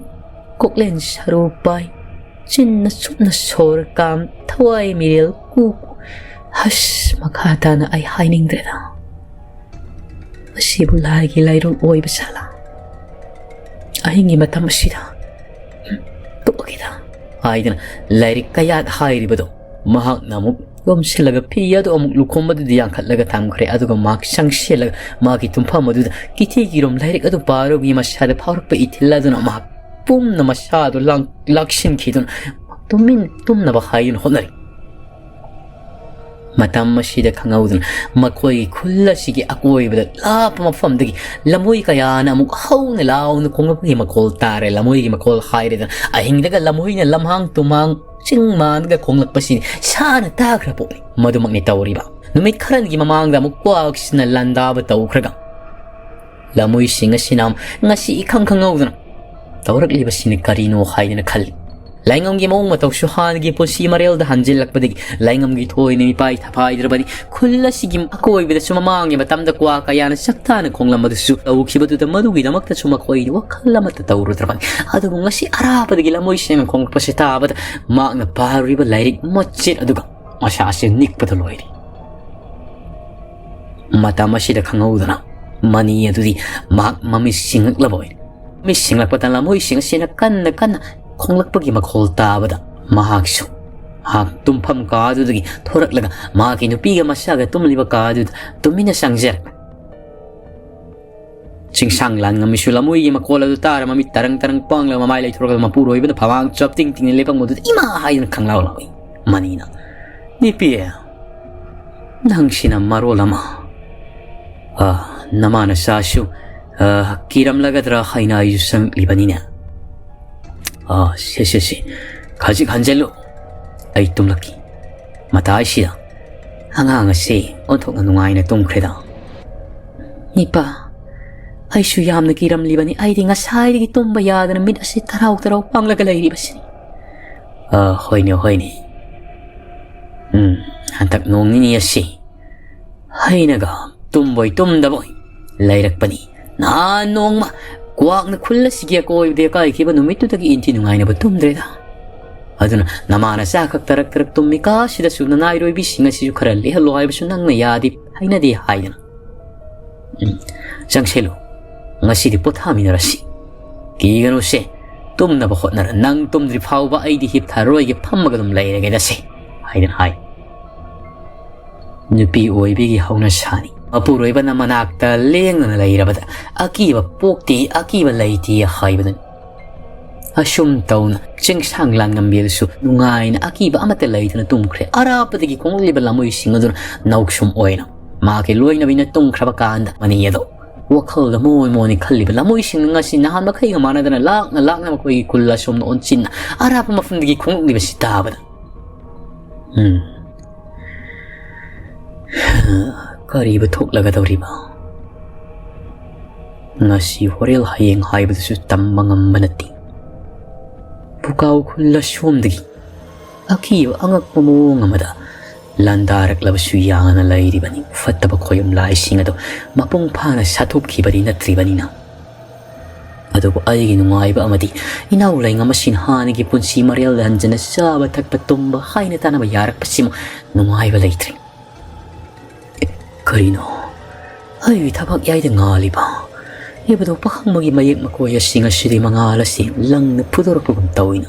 ꯀꯣꯛꯂꯦꯟ ꯁꯔꯨ ꯄꯥꯏ, ꯆꯤꯟꯅ ꯆꯨꯞꯅ ꯁꯣꯔ ꯀꯥꯝ, ꯊꯋꯥꯏ ꯃꯤꯔꯦꯜ ꯀꯨ ꯀꯨ꯫ ꯍꯁ, ꯃꯈꯥ ꯇꯥꯅ ꯑꯩ ꯍꯥꯏꯅꯤꯡꯗ꯭ꯔꯦꯗ꯫ ꯃꯁꯤꯕꯨ ꯂꯥꯏꯒꯤ ꯂꯥꯏꯔꯨꯡ ꯑꯣꯏꯕ ꯁꯥꯂꯥ? ꯑꯍꯤꯡꯒꯤ ꯃꯇꯝ ꯑꯁꯤꯗ ꯇꯣꯛꯑꯒꯦꯗ ꯍꯥꯏꯗꯅ ꯂꯥꯏꯔꯤꯛ ꯀꯌꯥꯠ ꯍꯥꯏꯔꯤꯕꯗꯣ ꯃꯍꯥꯛꯅ ꯑꯃꯨꯛ ꯌꯣꯝꯁꯤꯜꯂꯒ ꯐꯤ ꯑꯗꯨ ꯑꯃꯨꯛ ꯂꯨꯈꯣꯡꯕꯗꯨꯗ ꯌꯥꯟꯈꯠꯂꯒ ꯊꯝꯈ꯭ꯔꯦ꯫ ꯑꯗꯨꯒ ꯃꯍꯥꯛ ꯆꯪꯁꯤꯜꯂꯒ ꯃꯥꯒꯤ ꯇꯨꯝꯐꯝ ꯑꯗꯨꯗ ꯀꯤꯊꯤ ꯀꯤꯔꯣꯝ ꯂꯥꯏꯔꯤꯛ ꯑꯗꯨ ꯄꯥꯔꯨꯕꯒꯤ ꯃꯁꯥꯗ ꯐꯥꯎꯔꯛꯄ ꯏꯊꯤꯜ ꯑꯗꯨꯅ ꯃꯍꯥꯛ ꯄꯨꯝꯅ ꯃꯁꯥꯗꯨ ꯂꯥꯡ-, ꯂꯥꯛꯁꯤꯟꯈꯤꯗꯨꯅ ꯇꯨꯝꯃꯤꯟ-, ꯇꯨꯝꯅꯕ ꯍꯥꯏꯗꯨꯅ ꯍꯣꯠꯅꯔꯤ꯫ ꯃꯇꯝ ꯑꯁꯤꯗ ꯈꯪꯍꯧꯗꯅ ꯃꯈꯣꯏꯒꯤ ꯈꯨꯜ ꯑꯁꯤꯒꯤ ꯑꯀꯣꯏꯕꯗ ꯂꯥꯞꯄ ꯃꯐꯝꯗꯒꯤ ꯂꯝꯍꯨꯏ ꯀꯌꯥꯅ ꯑꯃꯨꯛ ꯍꯧꯅ ꯂꯥꯎꯅ ꯈꯣꯡꯂꯛꯄꯒꯤ ꯃꯈꯣꯜ ꯇꯥꯔꯦ꯫ ꯂꯝꯍꯨꯏꯒꯤ ꯃꯈꯣꯜ ꯍꯥꯏꯔꯗꯅ ꯑꯍꯤꯡꯗꯒ ꯂꯝꯍꯨꯏꯅ ꯂꯝꯍꯥꯡ ꯇꯨꯝꯍꯥꯡ ꯆꯤꯡ ꯃꯥꯟꯗꯒ ꯈꯣꯡꯂꯛꯄꯁꯤ ꯁꯥꯅ ꯇꯥꯈ꯭ꯔ ꯄꯣꯠꯅꯤ꯫ ꯃꯗꯨꯃꯛꯅꯤ ꯇꯧꯔꯤꯕ꯫ ꯅꯨꯃꯤꯠ ꯈꯔꯒꯤ ꯃꯃꯥꯡꯗ ꯑꯃꯨꯛ ꯀ꯭ꯋꯥꯛꯁꯤꯅ ꯂꯥꯟꯗꯥꯕ ꯇꯧꯈ꯭ꯔꯒ ꯂꯝꯍꯨꯏꯁꯤꯡ ꯑꯁꯤꯅ ꯉꯁꯤ ꯏꯈꯪ ꯈꯪꯍꯧꯗꯅ ꯇꯧꯔꯛꯂꯤꯕꯁꯤꯅ ꯀꯔꯤꯅꯣ ꯍꯥꯏꯗꯅ ꯈꯜꯂꯤ꯫ ꯂꯥꯏꯉꯝꯒꯤ ꯃꯑꯣꯡ ꯃꯇꯧꯁꯨ ꯍꯥꯟꯅꯒꯤ ꯄꯨꯟꯁꯤ ꯃꯔꯦꯜꯗ ꯍꯟꯖꯤꯜꯂꯛꯄꯗꯒꯤ ꯂꯥꯏꯉꯝꯒꯤ ꯊꯣꯏꯅ ꯃꯤꯄꯥꯏ ꯊꯐꯥꯏꯗ꯭ꯔꯕꯅꯤ꯫ ꯈꯨꯜ ꯑꯁꯤꯒꯤ ꯑꯀꯣꯏꯕꯗꯁꯨ ꯃꯃꯥꯡꯒꯤ ꯃꯇꯝꯗ ꯀ꯭ꯋꯥ ꯀꯌꯥꯅ ꯆꯥꯛꯇꯥꯅ ꯈꯣꯡꯂꯝꯕꯗꯨꯁꯨ ꯇꯧꯈꯤꯕꯗꯨꯗ ꯃꯗꯨꯒꯤꯗꯃꯛꯇꯁꯨ ꯃꯈꯣꯏꯅ ꯋꯥꯈꯜ ꯑꯃꯠꯇ ꯇꯧꯔꯨꯗ꯭ꯔꯕꯅꯤ꯫ ꯑꯗꯨꯕꯨ ꯉꯁꯤ ꯑꯔꯥꯞꯄꯗꯒꯤ ꯂꯃꯣꯏꯁꯤꯡꯅ ꯈꯣꯡꯂꯛꯄꯁꯤ ꯇꯥꯕꯗ ꯃꯍꯥꯛꯅ ꯄꯥꯔꯨꯔꯤꯕ ꯂꯥꯏꯔꯤꯛ ꯃꯆꯦꯠ ꯑꯗꯨꯒ ꯃꯁꯥꯁꯤ ꯅꯤꯛꯄꯗ ꯂꯣꯏꯔꯦ꯫ ꯃꯇꯝ ꯑꯁꯤꯗ ꯈꯪꯍꯧꯗꯅ ꯃꯅꯤ ꯑꯗꯨꯗꯤ ꯃꯍꯥꯛ ꯃꯃꯤꯠ ꯁꯤꯡꯂꯛꯂꯕ ꯑꯣꯏꯔꯦ꯫ ꯃꯤꯠ ꯁꯤꯡꯂꯛꯄꯗ ꯂꯃꯣꯏꯁꯤꯡ ꯑꯁꯤꯅ ꯀꯟꯅ ꯀꯟꯅ ꯈꯣꯡꯂꯛꯄꯒꯤ ꯃꯈꯣꯜ ꯇꯥꯕꯗ ꯃꯍꯥꯛꯁꯨ ꯃꯍꯥꯛ ꯇꯨꯝꯐꯝ ꯀꯥ ꯑꯗꯨꯗꯒꯤ ꯊꯣꯔꯛꯂꯒ ꯃꯍꯥꯛꯀꯤ ꯅꯨꯄꯤꯒ ꯃꯆꯥꯒ ꯇꯨꯝꯂꯤꯕ ꯀꯥ ꯑꯗꯨꯗ ꯇꯨꯃꯤꯟꯅ ꯆꯪꯖꯔꯛꯂꯦ꯫ ꯆꯤꯡꯁꯥꯡ ꯂꯥꯟꯉꯝꯃꯤꯁꯨ ꯂꯃꯣꯏꯒꯤ ꯃꯈꯣꯜ ꯑꯗꯨ ꯇꯥꯔ ꯃꯃꯤꯠ ꯇꯔꯪ ꯇꯔꯪ ꯄꯥꯡꯂꯒ ꯃꯃꯥꯏ ꯂꯩꯊꯣꯔꯛꯂꯒ ꯃꯄꯨꯔꯣꯏꯕꯅ ꯐꯃꯥꯡ ꯆꯞ ꯇꯤꯡ ꯇꯤꯡꯅ ꯂꯦꯞꯄꯛꯄꯗꯨꯗ "ꯏꯃꯥ!" ꯍꯥꯏꯗꯨꯅ ꯈꯪꯂꯥꯎ ꯂꯥꯎꯏ꯫ ꯃꯅꯤꯅ, "ꯅꯨꯄꯤ, ꯅꯪꯁꯤꯅ ꯃꯔꯣꯜ ꯑꯃ꯫ ꯑ, ꯅꯃꯥ ꯅꯆꯥꯁꯨ, ꯑ, ꯀꯤꯔꯝꯂꯒꯗ꯭ꯔꯥ ꯍꯥꯏꯅ ꯑꯩꯁꯨ ꯆꯪꯂꯤꯕꯅꯤꯅꯦ꯫ ꯑ, ꯁꯦ, ꯁꯦ, ꯁꯦ, ꯈꯖꯤꯛ ꯍꯟꯖꯤꯜꯂꯨ꯫ ꯑꯩ ꯇꯨꯝꯂꯛꯈꯤ꯫" ꯃꯇꯥꯏꯁꯤꯗ ꯑꯉꯥꯡ ꯑꯁꯤ ꯑꯣꯟꯊꯣꯛꯅ ꯅꯨꯡꯉꯥꯏꯅ ꯇꯨꯝꯈ꯭ꯔꯦꯗ꯫ "ꯏꯄꯥ, ꯑꯩꯁꯨ ꯌꯥꯝꯅ ꯀꯤꯔꯝꯂꯤꯕꯅꯤ꯫ ꯑꯩꯗꯤ ꯉꯁꯥꯏꯗꯒꯤ ꯇꯨꯝꯕ ꯌꯥꯗꯅ ꯃꯤꯠ ꯑꯁꯤ ꯇꯔꯥꯎ ꯇꯔꯥꯎ ꯄꯥꯡꯂꯒ ꯂꯩꯔꯤꯕꯁꯤꯅꯤ꯫" "ꯑ, ꯍꯣꯏꯅꯦ, ꯍꯣꯏꯅꯦ꯫ ꯎꯝ, ꯍꯟꯗꯛ ꯅꯣꯡ ꯅꯤꯅꯤ ꯑꯁꯤ ꯑꯩꯅꯒ ꯇꯨꯝꯕꯣꯏ ꯇꯨꯝꯗꯕꯣꯏ ꯂꯩꯔꯛꯄꯅꯤ꯫ ꯅꯍꯥꯟ ꯅꯣꯡꯃ ꯀ꯭ꯋꯥꯛꯅ ꯈꯨꯜ ꯑꯁꯤꯒꯤ ꯑꯀꯣꯏꯕꯗ ꯑꯀꯥꯏꯈꯤꯕ ꯅꯨꯃꯤꯠꯇꯨꯗꯒꯤ ꯏꯟꯊꯤ ꯅꯨꯡꯉꯥꯏꯅꯕ ꯇꯨꯝꯗ꯭ꯔꯦꯗ꯫ ꯑꯗꯨꯅ ꯅꯃꯥ ꯅꯆꯥ ꯈꯛ ꯇꯔꯛ ꯇꯔꯛ ꯇꯨꯝꯃꯤ ꯀꯥꯁꯤꯗꯁꯨ ꯅꯅꯥꯏꯔꯣꯏꯕꯤꯁꯤꯡ ꯑꯁꯤꯁꯨ ꯈꯔ ꯂꯦꯛꯍꯜꯂꯣ ꯍꯥꯏꯕꯁꯨ ꯅꯪꯅ ꯌꯥꯗꯦ, ꯍꯩꯅꯗꯦ ꯍꯥꯏꯗꯅ꯫ ꯎꯝ, ꯆꯪꯁꯤꯜꯂꯨ꯫ ꯉꯁꯤꯗꯤ ꯄꯣꯊꯥꯃꯤꯟꯅꯔꯁꯤ꯫ ꯀꯤꯒꯅꯨꯁꯦ, ꯇꯨꯝꯅꯕ ꯍꯣꯠꯅꯔ꯫ ꯅꯪ ꯇꯨꯝꯗ꯭ꯔꯤ ꯐꯥꯎꯕ ꯑꯩꯗꯤ ꯍꯤꯞꯊꯔꯔꯣꯏꯒꯦ, ꯐꯝꯃꯒ ꯑꯗꯨꯝ ꯂꯩꯔꯒꯦꯗꯁꯦ," ꯍꯥꯏꯗꯅ ꯍꯥꯏ꯫ ꯅꯨꯄꯤ ꯑꯣꯏꯕꯤꯒꯤ ꯍꯧꯅꯁꯥꯅꯤ꯫ ꯃꯄꯨꯔꯣꯏꯕꯅ ꯃꯅꯥꯛꯇ ꯂꯦꯡꯗꯅ ꯂꯩꯔꯕꯗ ꯑꯀꯤꯕ ꯄꯣꯛꯇꯦ, ꯑꯀꯤꯕ ꯂꯩꯇꯦ ꯍꯥꯏꯕꯗꯨꯅꯤ꯫ ꯑꯁꯨꯝ ꯇꯧꯅ ꯆꯤꯡꯁꯥꯡ ꯂꯥꯟꯉꯝꯕꯤ ꯑꯗꯨꯁꯨ ꯅꯨꯡꯉꯥꯏꯅ ꯑꯀꯤꯕ ꯑꯃꯠꯇ ꯂꯩꯇꯅ ꯇꯨꯝꯈ꯭ꯔꯦ꯫ ꯑꯔꯥꯞꯄꯗꯒꯤ ꯈꯣꯡꯂꯛꯂꯤꯕ ꯂꯃꯣꯏꯁꯤꯡ ꯑꯗꯨꯅ ꯅꯥꯎꯁꯨꯝ ꯑꯣꯏꯅ ꯃꯍꯥꯛꯀꯤ ꯂꯣꯏꯅꯕꯤꯅ ꯇꯨꯝꯈ꯭ꯔꯕ ꯀꯥꯟꯗ ꯃꯅꯤ ꯑꯗꯣ ꯋꯥꯈꯜꯗ ꯃꯣꯏ ꯃꯣꯏꯅꯤ ꯈꯜꯂꯤꯕ ꯂꯃꯣꯏꯁꯤꯡꯅ ꯉꯁꯤ ꯅꯍꯥꯟ ꯃꯈꯩꯒ ꯃꯥꯟꯅꯗꯅ ꯂꯥꯛꯅ ꯂꯥꯛꯅ ꯃꯈꯣꯏꯒꯤ ꯈꯨꯜ ꯑꯁꯣꯝꯗ ꯑꯣꯟꯁꯤꯟꯅ ꯑꯔꯥꯞꯄ ꯃꯐꯝꯗꯒꯤ ꯈꯣꯡꯂꯛꯂꯤꯕꯁꯤ ꯇꯥꯕꯗ, ꯎꯝ, ꯀꯔꯤꯕꯨ ꯊꯣꯛꯂꯒꯗꯧꯔꯤꯕ? ꯉꯁꯤ ꯍꯣꯔꯦꯜ ꯍꯌꯦꯡ ꯍꯥꯏꯕꯗꯨꯁꯨ ꯇꯝꯕ ꯉꯝꯕ ꯅꯠꯇꯦ꯫ ꯄꯨꯀꯥꯎ ꯈꯨꯜ ꯑꯁꯣꯝꯗꯒꯤ ꯑꯀꯤꯕ ꯑꯉꯛꯄ ꯃꯑꯣꯡ ꯑꯃꯗ ꯂꯥꯟꯗꯥꯔꯛꯂꯕꯁꯨ ꯌꯥꯅ ꯂꯩꯔꯤꯕꯅꯤ꯫ ꯐꯠꯇꯕ ꯈꯣꯌꯨꯝ ꯂꯥꯏꯁꯤꯡ ꯑꯗꯨ ꯃꯄꯨꯡ ꯐꯥꯅ ꯁꯥꯊꯣꯛꯈꯤꯕꯗꯤ ꯅꯠꯇ꯭ꯔꯤꯕꯅꯤꯅ꯫ ꯑꯗꯨꯕꯨ ꯑꯩꯒꯤ ꯅꯨꯡꯉꯥꯏꯕ ꯑꯃꯗꯤ ꯏꯅꯥꯎ ꯂꯩꯉꯝ ꯑꯁꯤꯅ ꯍꯥꯟꯅꯒꯤ ꯄꯨꯟꯁꯤ ꯃꯔꯦꯜꯗ ꯍꯟꯖꯤꯟꯅ ꯆꯥꯕ ꯊꯛꯄ ꯇꯨꯝꯕ ꯍꯥꯏꯅ ꯇꯥꯅꯕ ꯌꯥꯔꯛꯄꯁꯤꯃ ꯅꯨꯡꯉꯥꯏꯕ ꯂꯩꯇ꯭ꯔꯦ꯫ ꯀꯔꯤꯅꯣ ꯑꯩꯒꯤ ꯊꯕꯛ ꯌꯥꯏꯗ ꯉꯥꯜꯂꯤꯕ? ꯏꯕꯗꯣ ꯄꯥꯈꯪꯕꯒꯤ ꯃꯌꯦꯛ ꯃꯈꯣꯏ ꯑꯁꯤ ꯉꯁꯤꯗꯤ ꯃꯉꯥꯜ ꯑꯁꯤ ꯂꯪꯅ ꯐꯨꯗꯣꯔꯛꯄꯒꯨꯝ ꯇꯧꯏꯅ꯫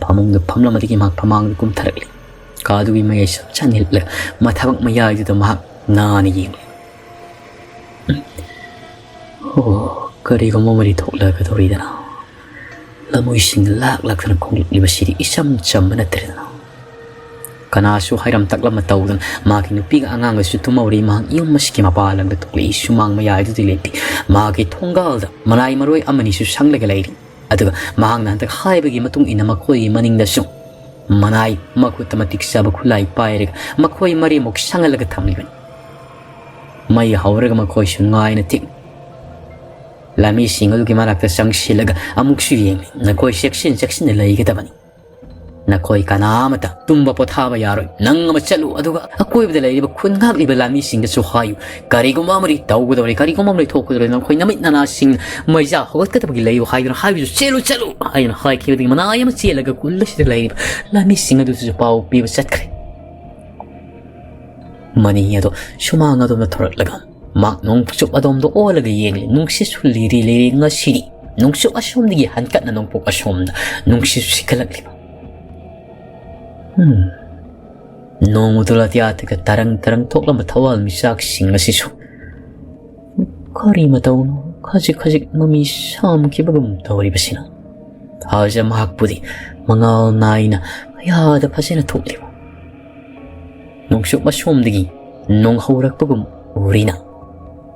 ꯐꯃꯨꯡꯗ ꯐꯝꯂꯝꯕꯗꯒꯤ ꯃꯍꯥꯛ ꯐꯃꯥꯡꯗ ꯀꯨꯝꯊꯔꯛꯂꯤ꯫ ꯀꯥꯗꯨꯒꯤ ꯃꯌꯥꯏ ꯆꯞ ꯆꯥꯅ ꯍꯤꯠꯂꯒ ꯃꯊꯕꯛ ꯃꯌꯥꯏꯗꯨꯗ ꯃꯍꯥꯛ ꯅꯥꯅ ꯌꯦꯡꯂꯤ꯫ ꯑꯣ, ꯀꯔꯤꯒꯨꯝꯕ ꯑꯃꯗꯤ ꯊꯣꯛꯂꯛꯀꯗꯧꯔꯤꯗꯅ꯫ ꯂꯃꯣꯏꯁꯤꯡꯅ ꯂꯥꯛ ꯂꯥꯛꯇꯅ ꯈꯣꯡꯂꯛꯂꯤꯕꯁꯤꯗꯤ ꯏꯆꯝ ꯆꯝꯕ ꯅꯠꯇ꯭ꯔꯦꯗꯅ꯫ ꯀꯅꯥꯁꯨ ꯍꯥꯏꯔꯝ ꯇꯛꯂꯝꯕ ꯇꯧꯗꯅ ꯃꯍꯥꯛꯀꯤ ꯅꯨꯄꯤꯒ ꯑꯉꯥꯡꯒꯁꯨ ꯇꯨꯝꯍꯧꯔꯤ꯫ ꯃꯍꯥꯛ ꯌꯨꯝ ꯑꯁꯤꯒꯤ ꯃꯄꯥ ꯂꯝꯗ ꯊꯣꯛꯂꯛꯏ꯫ ꯁꯨꯃꯥꯡ ꯃꯌꯥꯏꯗꯨꯗ ꯂꯦꯞꯄꯤ꯫ ꯃꯍꯥꯛꯀꯤ ꯊꯣꯡꯒꯥꯜꯗ ꯃꯅꯥꯏ ꯃꯔꯣꯏ ꯑꯃꯅꯤꯁꯨ ꯁꯪꯂꯒ ꯂꯩꯔꯤ꯫ ꯑꯗꯨꯒ ꯃꯍꯥꯛꯅ ꯍꯟꯗꯛ ꯍꯥꯏꯕꯒꯤ ꯃꯇꯨꯡ ꯏꯟꯅ ꯃꯈꯣꯏꯒꯤ ꯃꯅꯤꯡꯗꯁꯨ ꯃꯅꯥꯏ ꯃꯈꯨꯠꯇ ꯃꯇꯤꯛ ꯆꯥꯕ ꯈꯨꯠꯂꯥꯏ ꯄꯥꯏꯔꯒ ꯃꯈꯣꯏ ꯃꯔꯤꯃꯛ ꯁꯪꯍꯜꯂꯒ ꯊꯝꯂꯤꯕꯅꯤ꯫ ꯃꯩ ꯍꯧꯔꯒ ꯃꯈꯣꯏꯁꯨ ꯉꯥꯏꯅ ꯊꯤꯛ ꯂꯥꯟꯃꯤꯁꯤꯡ ꯑꯗꯨꯒꯤ ꯃꯔꯛꯇ ꯆꯪꯁꯤꯜꯂꯒ ꯑꯃꯨꯛꯁꯨ ꯌꯦꯡꯂꯤ꯫ ꯅꯈꯣꯏ ꯆꯦꯛꯁꯤꯟ ꯆꯦꯛꯁꯤꯟꯅ ꯂꯩꯒꯗꯕꯅꯤ꯫ ꯅꯈꯣꯏ ꯀꯅꯥ ꯑꯃꯠꯇ ꯇꯨꯝꯕ ꯄꯣꯊꯥꯕ ꯌꯥꯔꯣꯏ꯫ ꯅꯪ ꯑꯃ ꯆꯠꯂꯨ, ꯑꯗꯨꯒ ꯑꯀꯣꯏꯕꯗ ꯂꯩꯔꯤꯕ ꯈꯨꯟ ꯉꯥꯛꯂꯤꯕ ꯂꯥꯟꯃꯤꯁꯤꯡꯗꯁꯨ ꯍꯥꯏꯌꯨ, "ꯀꯔꯤꯒꯨꯝꯕ ꯑꯃꯗꯤ ꯇꯧꯒꯗꯧꯔꯦ, ꯀꯔꯤꯒꯨꯝꯕ ꯑꯃꯗꯤ ꯊꯣꯛꯀꯗꯧꯔꯦ, ꯅꯈꯣꯏ ꯅꯃꯤꯠ ꯅꯅꯥꯁꯤꯡ ꯃꯩꯖꯥ ꯍꯧꯒꯠꯀꯗꯕꯒꯤ ꯂꯩꯌꯨ" ꯍꯥꯏꯗꯨꯅ ꯍꯥꯏꯕꯤꯌꯨ꯫ "ꯆꯦꯜꯂꯨ, ꯆꯠꯂꯨ" ꯍꯥꯏꯅ ꯍꯥꯏꯈꯤꯕꯗꯒꯤ ꯃꯅꯥꯏ ꯑꯃ ꯆꯦꯜꯂꯒ ꯈꯨꯜ ꯑꯁꯤꯗ ꯂꯩꯔꯤꯕ ꯂꯥꯟꯃꯤꯁꯤꯡ ꯑꯗꯨꯁꯨ ꯄꯥꯎ ꯄꯤꯕ ꯆꯠꯈ꯭ꯔꯦ꯫ ꯃꯅꯤ ꯑꯗꯣ ꯁꯨꯃꯥꯡ ꯑꯗꯣꯝꯗ ꯊꯣꯔꯛꯂꯒ ꯃꯍꯥꯛ ꯅꯣꯡꯆꯨꯞ ꯑꯗꯣꯝꯗ ꯑꯣꯜꯂꯒ ꯌꯦꯡꯂꯤ꯫ ꯅꯨꯡꯁꯤꯠꯁꯨ ꯂꯤꯔꯤ ꯂꯤꯔꯤ꯫ ꯉꯁꯤꯗꯤ ꯅꯣꯡꯆꯨꯞ ꯑꯁꯣꯝꯗꯒꯤ ꯍꯟꯀꯠꯅ ꯅꯣꯡꯄꯣꯛ ꯑꯁꯣꯝꯗ ꯅꯨꯡꯁꯤꯠꯁꯨ ꯁꯤꯠꯀꯠꯂꯛꯂꯤꯕ꯫ ꯍꯝ, ꯅꯣꯡ ꯎꯇꯨꯜ ꯑꯇꯤꯌꯥꯗꯒ ꯇꯔꯪ ꯇꯔꯪ ꯊꯣꯛꯂꯝꯕ ꯊꯋꯥꯜ ꯃꯤꯆꯥꯛꯁꯤꯡ ꯑꯁꯤꯁꯨ ꯀꯔꯤ ꯃꯇꯧꯅꯣ ꯈꯖꯤꯛ ꯈꯖꯤꯛ ꯃꯃꯤ ꯁꯥꯝꯈꯤꯕꯒꯨꯝ ꯇꯧꯔꯤꯕꯁꯤꯅ? ꯊꯥꯖ ꯃꯍꯥꯛꯄꯨꯗꯤ ꯃꯉꯥꯜ ꯅꯥꯏꯅ ꯀꯌꯥꯗ ꯐꯖꯅ ꯊꯣꯛꯂꯤꯕ꯫ ꯅꯣꯡꯆꯨꯞ ꯑꯁꯣꯝꯗꯒꯤ ꯅꯣꯡ ꯍꯧꯔꯛꯄꯒꯨꯝ ꯎꯔꯤꯅ꯫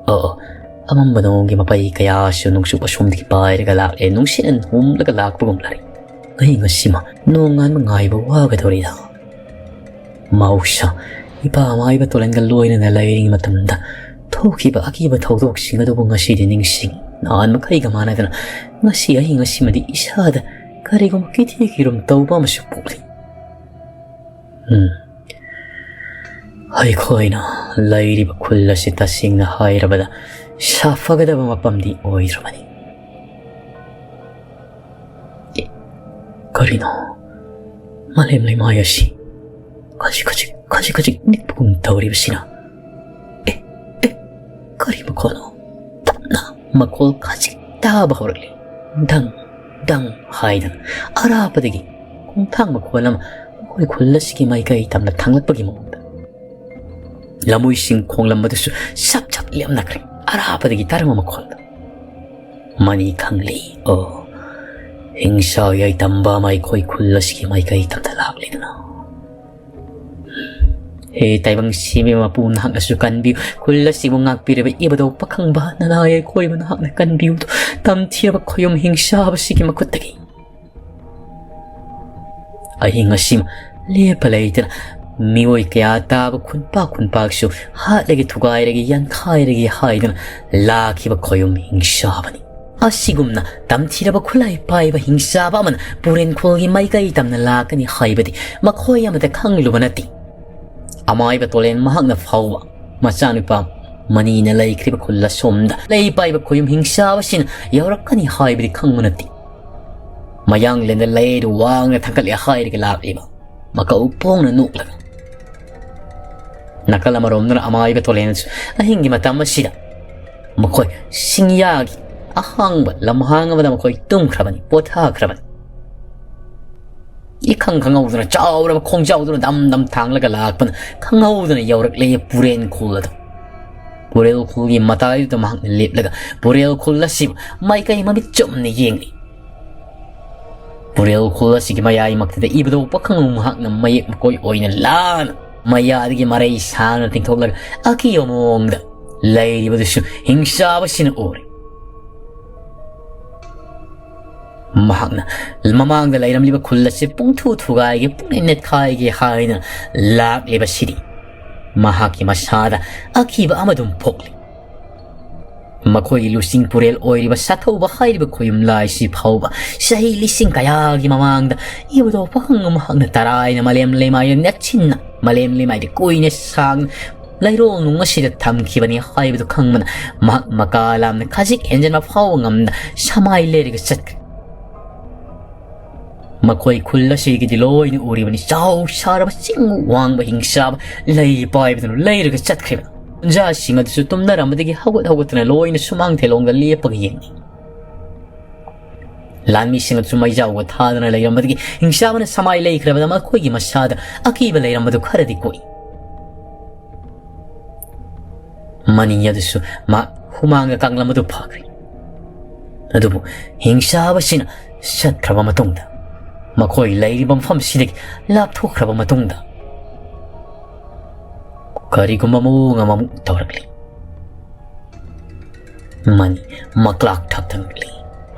ꯑꯣ, ꯑꯣ, ꯑꯃꯝꯕ ꯅꯣꯡꯒꯤ ꯃꯄꯩ ꯀꯌꯥꯁꯨ ꯅꯣꯡꯆꯨꯞ ꯑꯁꯣꯝꯗꯒꯤ ꯄꯥꯏꯔꯒ ꯂꯥꯛꯂꯦ꯫ ꯅꯨꯡꯁꯤꯠꯅ ꯍꯨꯝꯂꯒ ꯂꯥꯛꯄꯒꯨꯝ ꯂꯥꯛꯂꯦ꯫ ꯑꯍꯤꯡ ꯑꯁꯤꯃ ꯅꯣꯡꯉꯥꯟꯕ ꯉꯥꯏꯕ ꯋꯥꯒꯗꯧꯔꯤꯗ꯫ ꯃꯍꯧꯁꯥ, ꯏꯄꯥ ꯃꯥꯏꯕ ꯇꯣꯂꯟꯒ ꯂꯣꯏꯅꯅ ꯂꯩꯔꯤꯉꯩ ꯃꯇꯝꯗ ꯊꯣꯛꯈꯤꯕ ꯑꯀꯤꯕ ꯊꯧꯗꯣꯛꯁꯤꯡ ꯑꯗꯨꯕꯨ ꯉꯁꯤꯗꯤ ꯅꯤꯡꯁꯤꯡ꯫ ꯅꯍꯥꯟ ꯃꯈꯩꯒ ꯃꯥꯟꯅꯗꯅ ꯉꯁꯤ ꯑꯍꯤꯡ ꯑꯁꯤꯃꯗꯤ ꯏꯁꯥꯗ ꯀꯔꯤꯒꯨꯝꯕ ꯀꯤꯊꯤ ꯀꯤꯔꯨꯝ ꯇꯧꯕ ꯑꯃꯁꯨ ꯄꯣꯛꯂꯤ꯫ ꯎꯝ, ꯑꯩꯈꯣꯏꯅ ꯂꯩꯔꯤꯕ ꯈꯨꯜ ꯑꯁꯤ ꯇꯁꯦꯡꯅ ꯍꯥꯏꯔꯕꯗ ꯁꯥꯐꯒꯗꯕ ꯃꯐꯝꯗꯤ ꯑꯣꯏꯗ꯭ꯔꯕꯅꯤ꯫ ꯑꯦ, ꯀꯔꯤꯅꯣ? ꯃꯥꯂꯦꯝ ꯂꯩꯃꯥꯏ ꯑꯁꯤ ꯈꯖꯤꯛ ꯈꯖꯤꯛ, ꯈꯖꯤꯛ ꯈꯖꯤꯛ ꯅꯤꯛꯄꯒꯨꯝ ꯇꯧꯔꯤꯕꯁꯤꯅ꯫ ꯑꯦ, ꯑꯦ, ꯀꯔꯤ ꯃꯈꯣꯜꯅꯣ? ꯇꯞꯅ ꯃꯈꯣꯜ ꯈꯖꯤꯛ ꯇꯥꯕ ꯍꯧꯔꯛꯂꯤ꯫ ꯗꯪ, ꯗꯪ ꯍꯥꯏꯗꯅ ꯑꯔꯥꯞꯄꯗꯒꯤ ꯈꯣꯡꯊꯥꯡ ꯃꯈꯣꯜ ꯑꯃ ꯑꯩꯈꯣꯏ ꯈꯨꯜ ꯑꯁꯤꯒꯤ ꯃꯥꯏꯀꯩ ꯇꯝꯅ ꯊꯥꯡꯂꯛꯄꯒꯤ ꯃꯑꯣꯡꯗ꯫ ꯂꯝꯃꯣꯏꯁꯤꯡ ꯈꯣꯡꯂꯝꯕꯗꯨꯁꯨ ꯁꯞ ꯁꯞ ꯂꯦꯞꯅꯈ꯭ꯔꯦ꯫ ꯑꯔꯥꯞꯄꯗꯒꯤ ꯇꯥꯔꯝꯕ ꯃꯈꯣꯜꯗ꯫ ꯃꯅꯤ ꯈꯪꯂꯤ꯫ ꯑꯣ, ꯍꯤꯡꯁꯥ ꯌꯥꯏꯇꯝꯕ ꯑꯃ ꯑꯩꯈꯣꯏ ꯈꯨꯜ ꯑꯁꯤꯒꯤ ꯃꯥꯏꯀꯩ ꯇꯝꯅ ꯂꯥꯛꯂꯤꯗꯅ꯫ ꯍꯦ ꯇꯥꯏꯕꯪ ꯁꯤꯃꯤ ꯃꯄꯨ, ꯅꯍꯥꯛꯅꯁꯨ ꯀꯟꯕꯤꯌꯨ꯫ ꯈꯨꯜ ꯑꯁꯤꯕꯨ ꯉꯥꯛꯄꯤꯔꯤꯕ ꯏꯕꯨꯙꯧ ꯄꯥꯈꯪꯕ ꯅꯅꯥꯏ ꯑꯩꯈꯣꯏꯕꯨ ꯅꯍꯥꯛꯅ ꯀꯟꯕꯤꯌꯨ꯫ ꯇꯝꯊꯤꯔꯕ ꯈꯣꯌꯨꯝ ꯍꯤꯡꯁꯥꯕꯁꯤꯒꯤ ꯃꯈꯨꯠꯇꯒꯤ꯫ ꯑꯍꯤꯡ ꯑꯁꯤꯃ ꯂꯦꯞꯄ ꯂꯩꯇꯅ ꯃꯤꯑꯣꯏ ꯀꯌꯥ ꯇꯥꯕ ꯈꯨꯟꯄꯥꯛ ꯈꯨꯟꯄꯥꯛꯁꯨ ꯍꯥꯠꯂꯒꯦ, ꯊꯨꯒꯥꯏꯔꯒꯦ, ꯌꯥꯟꯈꯥꯏꯔꯒꯦ ꯍꯥꯏꯗꯨꯅ ꯂꯥꯛꯈꯤꯕ ꯈꯣꯌꯨꯝ ꯍꯤꯡꯁꯥꯕꯅꯤ꯫ ꯑꯁꯤꯒꯨꯝꯅ ꯇꯝꯊꯤꯔꯕ ꯈꯨꯠꯂꯥꯏ ꯄꯥꯏꯕ ꯍꯤꯡꯁꯥꯕ ꯑꯃꯅ ꯄꯨꯔꯦꯟꯈꯣꯜꯒꯤ ꯃꯥꯏꯀꯩ ꯇꯝꯅ ꯂꯥꯛꯀꯅꯤ ꯍꯥꯏꯕꯗꯤ ꯃꯈꯣꯏ ꯑꯃꯇ ꯈꯪꯂꯨꯕ ꯅꯠꯇꯦ꯫ ꯑꯃꯥꯏꯕ ꯇꯣꯂꯦꯟ ꯃꯍꯥꯛꯅ ꯐꯥꯎꯕ ꯃꯆꯥꯅꯨꯄꯥ ꯃꯅꯤꯅ ꯂꯩꯈ꯭ꯔꯤꯕ ꯈꯨꯜ ꯑꯁꯣꯝꯗ ꯂꯩ ꯄꯥꯏꯕ ꯈꯣꯌꯨꯝ ꯍꯤꯡꯁꯥꯕꯁꯤꯅ ꯌꯧꯔꯛꯀꯅꯤ ꯍꯥꯏꯕꯗꯤ ꯈꯪꯕ ꯅꯠꯇꯦ꯫ ꯃꯌꯥꯡꯂꯦꯟꯗ ꯂꯩꯔꯨ ꯋꯥꯡꯅ ꯊꯥꯡꯒꯠꯂꯦ ꯍꯥꯏꯔꯒ ꯂꯥꯛꯂꯤꯕ ꯃꯀꯧ ꯄꯣꯡꯅ ꯅꯣꯛꯂꯒ꯫ ꯅꯥꯀꯜ ꯑꯃꯔꯣꯝꯗꯅ ꯑꯃꯥꯏꯕ ꯇꯣꯂꯦꯟꯁꯨ ꯑꯍꯤꯡꯒꯤ ꯃꯇꯝ ꯑꯁꯤꯗ ꯃꯈꯣꯏ ꯁꯤꯡꯌꯥꯒꯤ ꯑꯍꯥꯡꯕ ꯂꯝꯍꯥꯡ ꯑꯃꯗ ꯃꯈꯣꯏ ꯇꯨꯝꯈ꯭ꯔꯕꯅꯤ, ꯄꯣꯊꯥꯈ꯭ꯔꯕꯅꯤ꯫ ꯏꯈꯪ ꯈꯪꯍꯧꯗꯅ ꯆꯥꯎꯔꯕ ꯈꯣꯡꯖꯥꯎꯗꯨꯅ ꯗꯝ ꯗꯝ ꯊꯥꯡꯂꯒ ꯂꯥꯛꯄꯅ ꯈꯪꯍꯧꯗꯅ ꯌꯧꯔꯛꯂꯦ ꯄꯨꯔꯦꯟ ꯈꯨꯜ ꯑꯗꯨ꯫ ꯄꯨꯔꯦꯜ ꯈꯨꯜꯒꯤ ꯃꯇꯥꯏꯗꯨꯗ ꯃꯍꯥꯛꯅ ꯂꯦꯞꯂꯒ ꯄꯨꯔꯦꯜ ꯈꯨꯜ ꯑꯁꯤꯕꯨ ꯃꯥꯏꯀꯩ ꯃꯃꯤꯠ ꯆꯨꯝꯅ ꯌꯦꯡꯂꯤ꯫ ꯄꯨꯔꯦꯜ ꯈꯨꯜ ꯑꯁꯤꯒꯤ ꯃꯌꯥꯏꯃꯛꯇꯗ ꯏꯕꯨꯙꯧ ꯄꯥꯈꯪꯕ ꯃꯍꯥꯛꯅ ꯃꯌꯦꯛ ꯃꯀꯣꯏ ꯑꯣꯏꯅ ꯂꯥꯅ ꯃꯌꯥꯗꯒꯤ ꯃꯔꯩ ꯁꯥꯡꯅ ꯇꯤꯡꯊꯣꯛꯂꯒ ꯑꯀꯤꯕ ꯃꯑꯣꯡꯗ ꯂꯩꯔꯤꯕꯗꯨꯁꯨ ꯍꯤꯡꯆꯥꯕꯁꯤꯅ ꯎꯔꯦ꯫ ꯃꯍꯥꯛꯅ ꯃꯃꯥꯡꯗ ꯂꯩꯔꯝꯂꯤꯕ ꯈꯨꯜ ꯑꯁꯤ ꯄꯨꯡꯊꯨ ꯊꯨꯒꯥꯏꯒꯦ, ꯄꯨꯡꯅꯦꯠ ꯅꯦꯠꯈꯥꯏꯒꯦ ꯍꯥꯏꯅ ꯂꯥꯛꯂꯤꯕꯁꯤꯗꯤ ꯃꯍꯥꯛꯀꯤ ꯃꯁꯥꯗ ꯑꯀꯤꯕ ꯑꯃꯗꯨꯝ ꯄꯣꯛꯂꯤ꯫ ꯃꯈꯣꯏꯒꯤ ꯂꯨꯆꯤꯡ ꯄꯨꯔꯦꯜ ꯑꯣꯏꯔꯤꯕ ꯁꯥꯊꯧꯕ ꯍꯥꯏꯔꯤꯕ ꯈꯣꯌꯨꯝꯂꯥꯏꯁꯤ ꯐꯥꯎꯕ ꯆꯍꯤ ꯂꯤꯁꯤꯡ ꯀꯌꯥꯒꯤ ꯃꯃꯥꯡꯗ ꯏꯕꯨꯙꯧ ꯄꯥꯈꯪꯕ ꯃꯍꯥꯛꯅ ꯇꯔꯥꯏꯅ ꯃꯥꯂꯦꯝ ꯂꯩꯃꯥꯏꯗ ꯅꯦꯠꯁꯤꯟꯅ ꯃꯥꯂꯦꯝ ꯂꯩꯃꯥꯏꯗ ꯀꯨꯏꯅ ꯁꯥꯡꯅ ꯂꯩꯔꯣꯜ ꯅꯨꯡ ꯑꯁꯤꯗ ꯊꯝꯈꯤꯕꯅꯤ ꯍꯥꯏꯕꯗꯨ ꯈꯪꯕꯅ ꯃꯍꯥꯛ ꯃꯀꯥ ꯂꯥꯝꯅ ꯈꯖꯤꯛ ꯍꯦꯟꯖꯟꯕ ꯐꯥꯎꯕ ꯉꯝꯗ ꯁꯃꯥꯏ ꯂꯩꯔꯒ ꯆꯠꯈ꯭ꯔꯦ꯫ ꯃꯈꯣꯏ ꯈꯨꯜ ꯑꯁꯤꯒꯤꯗꯤ ꯂꯣꯏꯅ ꯎꯔꯤꯕꯅꯤ꯫ ꯆꯥꯎ ꯁꯥꯔꯕ ꯆꯤꯡ ꯋꯥꯡꯕ ꯍꯤꯡꯆꯥꯕ ꯂꯩ ꯄꯥꯏꯕꯗꯨꯅ ꯂꯩꯔꯒ ꯆꯠꯈ꯭ꯔꯤꯕ꯫ ꯄꯨꯟꯖꯥꯁꯤꯡ ꯑꯗꯨꯁꯨ ꯇꯨꯝꯅꯔꯝꯕꯗꯒꯤ ꯍꯧꯒꯠ ꯍꯧꯒꯠꯇꯨꯅ ꯂꯣꯏꯅ ꯁꯨꯃꯥꯡ ꯊꯦꯂꯣꯡꯗ ꯂꯦꯞꯄꯒ ꯌꯦꯡꯂꯤ꯫ ꯂꯥꯟꯃꯤꯁꯤꯡ ꯑꯗꯨꯁꯨ ꯃꯩꯖꯥꯎꯒ ꯊꯥꯗꯨꯅ ꯂꯩꯔꯝꯕꯗꯒꯤ ꯍꯤꯡꯆꯥꯕꯅ ꯁꯃꯥꯏ ꯂꯩꯈ꯭ꯔꯕꯗ ꯃꯈꯣꯏꯒꯤ ꯃꯁꯥꯗ ꯑꯀꯤꯕ ꯂꯩꯔꯝꯕꯗꯨ ꯈꯔꯗꯤ ꯀꯣꯛꯏ꯫ ꯃꯅꯤ ꯑꯗꯨꯁꯨ ꯃꯍꯥꯛ ꯍꯨꯃꯥꯡꯒ ꯀꯥꯡꯂꯝꯕꯗꯨ ꯐꯈ꯭ꯔꯦ꯫ ꯑꯗꯨꯕꯨ ꯍꯤꯡꯆꯥꯕꯁꯤꯅ ꯆꯠꯈ꯭ꯔꯕ ꯃꯇꯨꯡꯗ, ꯃꯈꯣꯏ ꯂꯩꯔꯤꯕ ꯃꯐꯝꯁꯤꯗꯒꯤ ꯂꯥꯞꯊꯣꯛꯈ꯭ꯔꯕ ꯃꯇꯨꯡꯗ, ꯀꯔꯤꯒꯨꯝꯕ ꯃꯑꯣꯡ ꯑꯃꯃꯨꯛ ꯇꯧꯔꯛꯂꯤ꯫ ꯃꯅꯤ ꯃꯀ꯭ꯂꯥꯛ ꯊꯛꯊꯛꯂꯤ꯫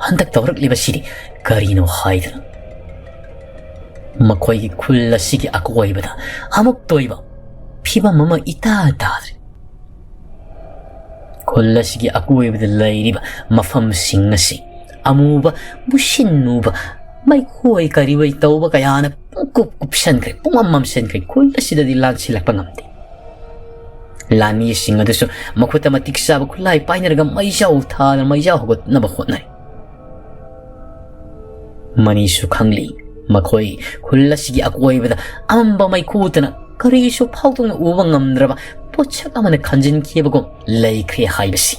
ꯍꯟꯗꯛ ꯇꯧꯔꯛꯂꯤꯕꯁꯤꯗꯤ ꯀꯔꯤꯅꯣ ꯍꯥꯏꯗꯅ ꯃꯈꯣꯏꯒꯤ ꯈꯨꯜ ꯑꯁꯤꯒꯤ ꯑꯀꯣꯏꯕꯗ ꯑꯃꯨꯛ ꯇꯣꯏꯕ ꯐꯤꯕꯝ ꯑꯃ ꯏꯇꯥ ꯇꯥꯗ꯭ꯔꯦ꯫ ꯈꯨꯜ ꯑꯁꯤꯒꯤ ꯑꯀꯣꯏꯕꯗ ꯂꯩꯔꯤꯕ ꯃꯐꯝꯁꯤꯡ ꯑꯁꯤ ꯑꯃꯨꯕ, ꯃꯨꯁꯤꯟ ꯃꯨꯕ, ꯃꯩꯈꯣꯏ ꯀꯔꯤꯑꯣꯏ ꯇꯧꯕ ꯀꯌꯥꯅ ꯄꯨꯡꯀꯨꯞ ꯀꯨꯞꯁꯟꯈ꯭ꯔꯦ, ꯄꯨꯡꯃꯝ ꯃꯝꯁꯟꯈ꯭ꯔꯦ꯫ ꯈꯨꯜ ꯑꯁꯤꯗꯗꯤ ꯂꯥꯟꯁꯤꯜꯂꯛꯄ ꯉꯝꯗꯦ꯫ ꯂꯥꯟꯃꯤꯁꯤꯡ ꯑꯗꯨꯁꯨ ꯃꯈꯨꯠꯇ ꯃꯇꯤꯛ ꯆꯥꯕ ꯈꯨꯠꯂꯥꯏ ꯄꯥꯏꯅꯔꯒ ꯃꯩꯖꯥꯎ ꯊꯥꯗꯅ ꯃꯩꯖꯥꯎ ꯍꯧꯒꯠꯅꯕ ꯍꯣꯠꯅꯔꯤ꯫ ꯃꯅꯤꯁꯨ ꯈꯪꯂꯤ, ꯃꯈꯣꯏ ꯈꯨꯜ ꯑꯁꯤꯒꯤ ꯑꯀꯣꯏꯕꯗ ꯑꯃꯝꯕ ꯃꯩꯈꯨꯗꯅ ꯀꯔꯤꯁꯨ ꯐꯥꯎꯗꯣꯛꯅ ꯎꯕ ꯉꯝꯗ꯭ꯔꯕ ꯄꯣꯠꯁꯛ ꯑꯃꯅ ꯈꯟꯖꯤꯟꯈꯤꯕꯒꯨꯝ ꯂꯩꯈ꯭ꯔꯦ ꯍꯥꯏꯕꯁꯤ꯫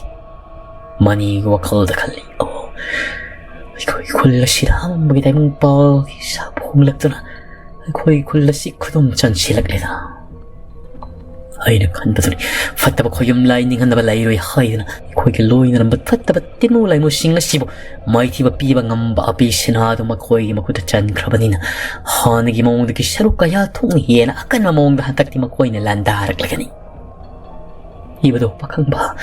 ꯃꯅꯤꯒꯤ ꯋꯥꯈꯜꯗ ꯈꯜꯂꯤ, "ꯑꯣ, ꯑꯩꯈꯣꯏ ꯈꯨꯜ ꯑꯁꯤꯗ ꯑꯃꯝꯕꯒꯤ ꯇꯥꯏꯕꯪ ꯄꯥꯜꯒꯤ ꯁꯥꯐꯨ ꯍꯣꯡꯂꯛꯇꯨꯅ ꯑꯩꯈꯣꯏ ꯈꯨꯜ ꯑꯁꯤ ꯈꯨꯗꯨꯝ ꯆꯟꯁꯤꯜꯂꯛꯂꯦꯗ꯫" ꯑꯩꯅ ꯈꯟꯕꯗꯨꯅꯤ, ꯐꯠꯇꯕ ꯈꯣꯌꯨꯝ ꯂꯥꯏ ꯅꯤꯡꯍꯟꯅꯕ ꯂꯩꯔꯣꯏ ꯍꯥꯏꯗꯅ ꯑꯩꯈꯣꯏꯒꯤ ꯂꯣꯏꯅꯔꯝꯕ ꯐꯠꯇꯕ ꯇꯤꯟꯃꯨ ꯂꯥꯏꯃꯨꯁꯤꯡ ꯑꯁꯤꯕꯨ ꯃꯥꯏꯊꯤꯕ ꯄꯤꯕ ꯉꯝꯕ ꯑꯄꯤ ꯁꯤꯅꯥꯗꯨ ꯃꯈꯣꯏꯒꯤ ꯃꯈꯨꯠꯇ ꯆꯟꯈ꯭ꯔꯕꯅꯤꯅ, ꯍꯥꯟꯅꯒꯤ ꯃꯑꯣꯡꯗꯒꯤ ꯁꯔꯨꯛ ꯀꯌꯥ ꯊꯣꯛꯅ ꯍꯦꯟꯅ ꯑꯀꯟꯕ ꯃꯑꯣꯡꯗ ꯍꯟꯗꯛꯇꯤ ꯃꯈꯣꯏꯅ ꯂꯥꯟꯗꯥꯔꯛꯂꯒꯅꯤ꯫ ꯏꯕꯗꯣ ꯄꯥꯈꯪꯕ,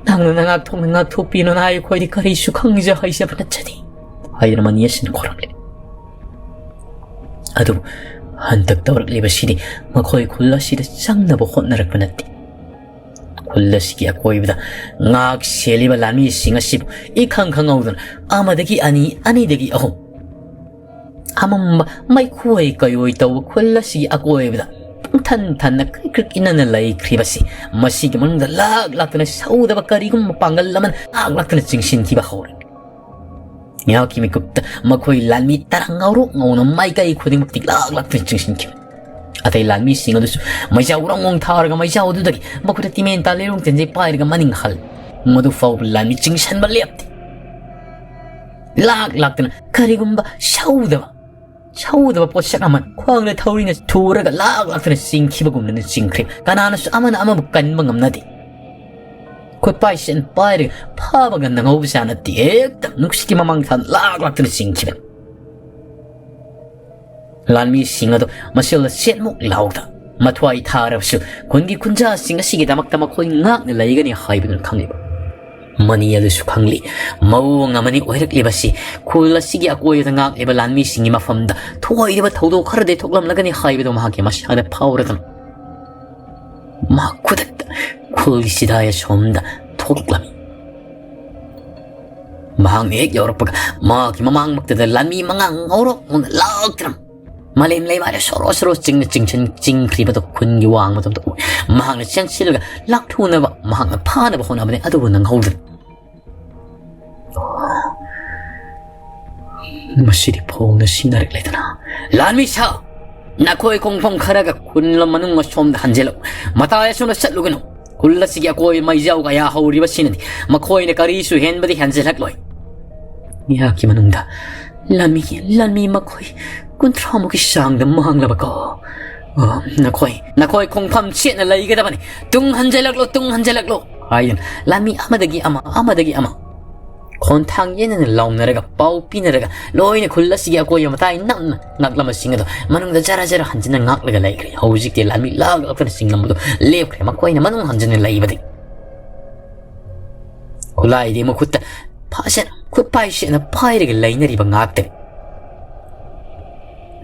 ꯅꯪꯅ ꯅꯉꯥꯛ ꯊꯣꯛꯅ ꯉꯥꯛꯊꯣꯛꯄꯤꯅꯣꯅ ꯑꯩꯈꯣꯏꯗꯤ ꯀꯔꯤꯁꯨ ꯈꯪꯖ ꯍꯩꯖꯕ ꯅꯠꯆꯗꯦ ꯍꯥꯏꯗꯨꯅ ꯃꯅꯤ ꯑꯁꯤꯅ ꯈꯣꯔꯝꯂꯦ꯫ ꯑꯗꯨꯕꯨ ꯍꯟꯗꯛ ꯇꯧꯔꯛꯂꯤꯕꯁꯤꯗꯤ ꯃꯈꯣꯏ ꯈꯨꯜ ꯑꯁꯤꯗ ꯆꯪꯅꯕ ꯍꯣꯠꯅꯔꯛꯄ ꯅꯠꯇꯦ꯫ ꯈꯨꯜ ꯑꯁꯤꯒꯤ ꯑꯀꯣꯏꯕꯗ ꯉꯥꯛ ꯁꯦꯜꯂꯤꯕ ꯂꯥꯟꯃꯤꯁꯤꯡ ꯑꯁꯤꯕꯨ ꯏꯈꯪ ꯈꯪꯍꯧꯗꯅ ꯑꯃꯗꯒꯤ ꯑꯅꯤ, ꯑꯅꯤꯗꯒꯤ ꯑꯍꯨꯝ, ꯑꯃꯝꯕ ꯃꯩꯈꯣꯏ ꯀꯩꯑꯣꯏ ꯇꯧꯕ ꯈꯨꯜ ꯑꯁꯤꯒꯤ ꯑꯀꯣꯏꯕꯗ ꯄꯨꯡꯊꯟ ꯊꯟꯅ ꯀ꯭ꯔꯤꯛ ꯀ꯭ꯔꯤꯛ ꯏꯟꯅꯅ ꯂꯩꯈ꯭ꯔꯤꯕꯁꯤ, ꯃꯁꯤꯒꯤ ꯃꯅꯨꯡꯗ ꯂꯥꯛ ꯂꯥꯛꯇꯅ ꯁꯧꯗꯕ ꯀꯔꯤꯒꯨꯝꯕ ꯄꯥꯡꯒꯜ ꯑꯃꯅ ꯂꯥꯛ ꯂꯥꯛꯇꯅ ꯆꯤꯡꯁꯤꯟꯈꯤꯕ ꯍꯧꯔꯦ꯫ ꯉꯥꯏꯍꯥꯛꯀꯤ ꯃꯤꯀꯨꯞꯇ ꯃꯈꯣꯏ ꯂꯥꯟꯃꯤ ꯇꯔꯥ ꯉꯧꯔꯣꯛ ꯉꯧꯅ ꯃꯥꯏꯀꯩ ꯈꯨꯗꯤꯡꯃꯛꯇꯤ ꯂꯥꯛ ꯂꯥꯛꯇꯨꯅ ꯆꯤꯡꯁꯤꯟꯈꯤꯕ꯫ ꯑꯇꯩ ꯂꯥꯟꯃꯤꯁꯤꯡ ꯑꯗꯨꯁꯨ ꯃꯩꯖꯥꯎ ꯎꯔꯪ ꯎꯪ ꯊꯥꯔꯒ ꯃꯩꯖꯥꯎ ꯑꯗꯨꯗꯒꯤ ꯃꯈꯣꯏꯗ ꯇꯤꯃꯦꯟ ꯇꯥ ꯂꯩꯔꯣꯡ ꯇꯦꯟꯖꯩ ꯄꯥꯏꯔꯒ ꯃꯅꯤꯡ ꯍꯜꯂꯤ꯫ ꯃꯗꯨ ꯐꯥꯎꯕ ꯂꯥꯟꯃꯤ ꯆꯤꯡꯁꯟꯕ ꯂꯦꯞꯇꯦ꯫ ꯂꯥꯛ ꯂꯥꯛꯇꯅ ꯀꯔꯤꯒꯨꯝꯕ ꯁꯧꯗꯕ, ꯁꯧꯗꯕ ꯄꯣꯠꯁꯛ ꯑꯃ ꯈ꯭ꯋꯥꯡꯗ ꯊꯧꯔꯤꯅ ꯊꯨꯔꯒ ꯂꯥꯛ ꯂꯥꯛꯇꯅ ꯆꯤꯡꯈꯤꯕꯒꯨꯝꯅ ꯆꯤꯡꯈ꯭ꯔꯦ꯫ ꯀꯅꯥꯅꯁꯨ ꯑꯃꯅ ꯑꯃꯕꯨ ꯀꯟꯕ ꯉꯝꯅꯗꯦ꯫ ꯈꯨꯠꯄꯥꯏ ꯁꯦꯟ ꯄꯥꯏꯔꯒ ꯐꯥꯕ ꯉꯝꯅ ꯉꯧꯕ ꯖꯥꯠ ꯅꯠꯇꯦ꯫ ꯍꯦꯛꯇ ꯅꯨꯡꯁꯤꯠꯀꯤ ꯃꯃꯥꯡ ꯊꯥ ꯂꯥꯛ ꯂꯥꯛꯇꯅ ꯆꯤꯡꯈꯤꯕꯅꯤ꯫ ꯂꯥꯟꯃꯤꯁꯤꯡ ꯑꯗꯨ ꯃꯁꯦꯜꯗ ꯆꯦꯠꯃꯨꯛ ꯂꯥꯎꯗ ꯃꯊ꯭ꯋꯥꯏ ꯊꯥꯔꯕꯁꯨ ꯈꯨꯟꯒꯤ ꯈꯨꯟꯖꯥꯁꯤꯡ ꯑꯁꯤꯒꯤꯗꯃꯛꯇ ꯃꯈꯣꯏ ꯉꯥꯛꯅ ꯂꯩꯒꯅꯤ ꯍꯥꯏꯕꯗꯨꯅ ꯈꯪꯂꯤꯕ ꯃꯅꯤ ꯑꯗꯨꯁꯨ ꯈꯪꯂꯤ꯫ ꯃꯑꯣꯡ ꯑꯃꯅꯤ ꯑꯣꯏꯔꯛꯂꯤꯕꯁꯤ꯫ ꯈꯨꯜ ꯑꯁꯤꯒꯤ ꯑꯀꯣꯏꯕꯗ ꯉꯥꯛꯂꯤꯕ ꯂꯥꯟꯃꯤꯁꯤꯡꯒꯤ ꯃꯐꯝꯗ ꯊꯣꯏꯗꯕ ꯊꯧꯗꯣꯛ ꯈꯔꯗꯤ ꯊꯣꯛꯂꯝꯂꯒꯅꯤ ꯍꯥꯏꯕꯗꯨ ꯃꯍꯥꯛꯀꯤ ꯃꯁꯥꯗ ꯐꯥꯎꯔꯗꯨꯅ ꯃꯍꯥꯛ ꯈꯨꯗꯛꯇ ꯈꯨꯜꯒꯤ ꯆꯤꯗꯥꯏ ꯑꯁꯣꯝꯗ ꯊꯣꯛꯂꯛꯂꯝꯃꯤ꯫ ꯃꯍꯥꯛꯅ ꯍꯦꯛ ꯌꯧꯔꯛꯄꯒ ꯃꯍꯥꯛꯀꯤ ꯃꯃꯥꯡꯃꯛꯇꯗ ꯂꯥꯟꯃꯤ ꯃꯉꯥ ꯉꯧꯔꯣꯛ ꯉꯧꯅ ꯂꯥꯛꯇꯨꯅ ꯃꯥꯂꯦꯝ ꯂꯩꯃꯥꯏꯗ ꯁꯣꯔꯣ ꯁꯣꯔꯣ ꯆꯤꯡꯅ ꯆꯤꯡꯁꯤꯟ ꯆꯤꯡꯈ꯭ꯔꯤꯕꯗꯨ ꯈꯨꯟꯒꯤ ꯋꯥꯡꯃꯗꯣꯝꯗ ꯎꯏ꯫ ꯃꯍꯥꯛꯅ ꯆꯪꯁꯤꯜꯂꯒ ꯂꯥꯛꯊꯨꯅꯕ ꯃꯍꯥꯛꯅ ꯐꯥꯅꯕ ꯍꯣꯠꯅꯕꯅꯤ, ꯑꯗꯨꯕꯨ ꯅꯪꯍꯧꯗ꯭ꯔꯦ꯫ ꯃꯁꯤꯗꯤ ꯐꯣꯡꯅ ꯁꯤꯟꯅꯔꯛꯂꯦꯗꯅ꯫ "ꯂꯥꯟꯃꯤ ꯁꯥ, ꯅꯈꯣꯏ ꯈꯣꯡꯐꯝ ꯈꯔꯒ ꯈꯨꯜ ꯃꯅꯨꯡ ꯑꯁꯣꯝꯗ ꯍꯟꯖꯤꯜꯂꯛꯎ꯫ ꯃꯇꯥꯏ ꯑꯁꯣꯝꯗ ꯆꯠꯂꯨꯒꯅꯨ꯫ ꯈꯨꯜ ꯑꯁꯤꯒꯤ ꯑꯀꯣꯏꯕ ꯃꯩꯖꯥꯎ ꯀꯌꯥ ꯍꯧꯔꯤꯕꯁꯤꯅꯗꯤ ꯃꯈꯣꯏꯅ ꯀꯔꯤꯁꯨ ꯍꯦꯟꯕꯗꯤ ꯍꯦꯟꯖꯤꯜꯂꯛꯂꯣꯏ꯫" ꯉꯥꯏꯍꯥꯛꯀꯤ ꯃꯅꯨꯡꯗ ꯂꯥꯟꯃꯤ, ꯂꯥꯟꯃꯤ ꯃꯈꯣꯏ ꯀꯨꯟꯊ꯭ꯔꯥꯃꯨꯛꯀꯤ ꯆꯥꯡꯗ ꯃꯥꯡꯂꯕꯀꯣ꯫ "ꯑꯣ, ꯅꯈꯣꯏ, ꯅꯈꯣꯏ ꯈꯣꯡꯐꯝ ꯆꯦꯠꯅ ꯂꯩꯒꯗꯕꯅꯤ꯫ ꯇꯨꯡ ꯍꯟꯖꯤꯜꯂꯛꯂꯣ, ꯇꯨꯡ ꯍꯟꯖꯤꯜꯂꯛꯂꯣ" ꯍꯥꯏꯗꯨꯅ ꯂꯥꯟꯃꯤ ꯑꯃꯗꯒꯤ ꯑꯃ, ꯑꯃꯗꯒꯤ ꯑꯃ ꯈꯣꯟꯊꯥꯡ ꯌꯦꯟꯅꯅ ꯂꯥꯎꯅꯔꯒ, ꯄꯥꯎ ꯄꯤꯅꯔꯒ, ꯂꯣꯏꯅ ꯈꯨꯜ ꯑꯁꯤꯒꯤ ꯑꯀꯣꯏꯕ ꯃꯇꯥꯏ ꯅꯛꯅ ꯉꯥꯛꯂꯝꯕꯁꯤꯡ ꯑꯗꯨ ꯃꯅꯨꯡꯗ ꯖꯔ ꯖꯔ ꯍꯟꯖꯤꯟꯅ ꯉꯥꯛꯂꯒ ꯂꯩꯈ꯭ꯔꯦ꯫ ꯍꯧꯖꯤꯛꯇꯤ ꯂꯥꯟꯃꯤ ꯂꯥꯛ ꯂꯥꯛꯇꯅ ꯆꯤꯡꯂꯝꯕꯗꯨ ꯂꯦꯞꯈ꯭ꯔꯦ꯫ ꯃꯈꯣꯏꯅ ꯃꯅꯨꯡ ꯍꯟꯖꯤꯟꯅ ꯂꯩꯕꯗꯤ ꯈꯨꯠꯂꯥꯏꯗꯤ ꯃꯈꯨꯠꯇ ꯐꯖꯅ, ꯈꯨꯠꯄꯥꯏꯁꯤꯅ ꯄꯥꯏꯔꯒ ꯂꯩꯅꯔꯤꯕ ꯉꯥꯛꯇꯅꯤ꯫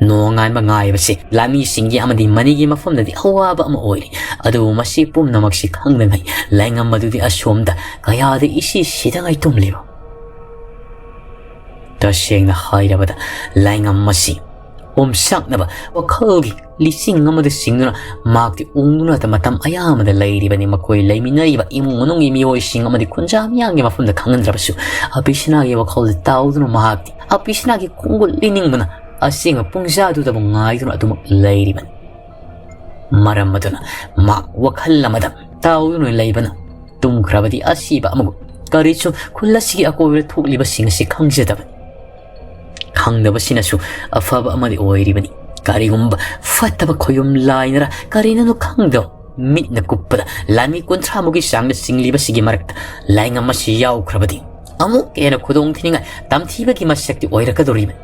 ꯅꯣꯡꯉꯥꯟꯕ ꯉꯥꯏꯕꯁꯤ ꯂꯥꯟꯃꯤꯁꯤꯡꯒꯤ ꯑꯃꯗꯤ ꯃꯅꯤꯒꯤ ꯃꯐꯝꯗꯗꯤ ꯑꯋꯥꯕ ꯑꯃ ꯑꯣꯏꯔꯤ꯫ ꯑꯗꯨꯕꯨ ꯃꯁꯤ ꯄꯨꯝꯅꯃꯛꯁꯤ ꯈꯪꯗꯉꯩ ꯂꯥꯏꯉꯝ ꯑꯗꯨꯗꯤ ꯑꯁꯣꯝꯗ ꯀꯌꯥꯗ ꯏꯁꯤ ꯁꯤꯗꯉꯩ ꯇꯨꯝꯂꯤꯕ꯫ ꯇꯁꯦꯡꯅ ꯍꯥꯏꯔꯕꯗ ꯂꯥꯏꯉꯝ ꯑꯁꯤ ꯑꯣꯝꯁꯛꯅꯕ ꯋꯥꯈꯜꯒꯤ ꯂꯤꯆꯤꯡ ꯑꯃꯗ ꯆꯤꯡꯗꯨꯅ ꯃꯍꯥꯛꯇꯤ ꯎꯪꯗꯨꯅꯇ ꯃꯇꯝ ꯑꯌꯥꯝꯕꯗ ꯂꯩꯔꯤꯕꯅꯤ꯫ ꯃꯈꯣꯏ ꯂꯩꯃꯤꯟꯅꯔꯤꯕ ꯏꯃꯨꯡ ꯃꯅꯨꯡꯒꯤ ꯃꯤꯑꯣꯏꯁꯤꯡ ꯑꯃꯗꯤ ꯈꯨꯟꯖꯥ ꯃꯤꯌꯥꯝꯒꯤ ꯃꯐꯝꯗ ꯈꯪꯍꯟꯗ꯭ꯔꯕꯁꯨ ꯑꯕꯤꯁꯅꯥꯒꯤ ꯋꯥꯈꯜꯗ ꯇꯥꯎꯗꯨꯅ ꯃꯍꯥꯛꯇꯤ ꯑꯕꯤꯁꯅꯥꯒꯤ ꯈꯣꯡꯒꯨꯜ ꯂꯤꯅꯤꯡꯕꯅ ꯑꯁꯦꯡꯕ ꯄꯨꯡꯖꯥꯗꯨꯗꯕꯨ ꯉꯥꯏꯗꯨꯅ ꯑꯗꯨꯃꯛ ꯂꯩꯔꯤꯕꯅꯤ꯫ ꯃꯔꯝ ꯑꯗꯨꯅ ꯃꯍꯥꯛ ꯋꯥꯈꯜ ꯑꯃꯗ ꯇꯥꯎꯗꯨꯅ ꯂꯩꯕꯅ ꯇꯨꯝꯈ꯭ꯔꯕꯗꯤ ꯑꯁꯤꯕ ꯑꯃꯒꯨꯝ ꯀꯔꯤꯁꯨ ꯈꯨꯜ ꯑꯁꯤꯒꯤ ꯑꯀꯣꯏꯕꯗ ꯊꯣꯛꯂꯤꯕꯁꯤꯡ ꯑꯁꯤ ꯈꯪꯖꯗꯕꯅꯤ꯫ ꯈꯪꯗꯕꯁꯤꯅꯁꯨ ꯑꯐꯕ ꯑꯃꯗꯤ ꯑꯣꯏꯔꯤꯕꯅꯤ꯫ ꯀꯔꯤꯒꯨꯝꯕ ꯐꯠꯇꯕ ꯈꯣꯌꯨꯝ ꯂꯥꯏꯅꯔ ꯀꯔꯤꯅꯣ ꯈꯪꯗꯕ ꯃꯤꯠꯅ ꯀꯨꯞꯄꯗ ꯂꯥꯟꯃꯤ ꯀꯨꯟꯊ꯭ꯔꯥꯃꯨꯛꯀꯤ ꯆꯥꯡꯗ ꯆꯤꯡꯂꯤꯕꯁꯤꯒꯤ ꯃꯔꯛꯇ ꯂꯥꯏꯉꯝ ꯑꯁꯤ ꯌꯥꯎꯈ꯭ꯔꯕꯗꯤ ꯑꯃꯨꯛ ꯍꯦꯟꯅ ꯈꯨꯗꯣꯡ ꯊꯤꯅꯤꯡꯉꯥꯏ ꯇꯝꯊꯤꯕꯒꯤ ꯃꯁꯛꯇꯤ ꯑꯣꯏꯔꯛꯀꯗꯧꯔꯤꯕꯅꯤ꯫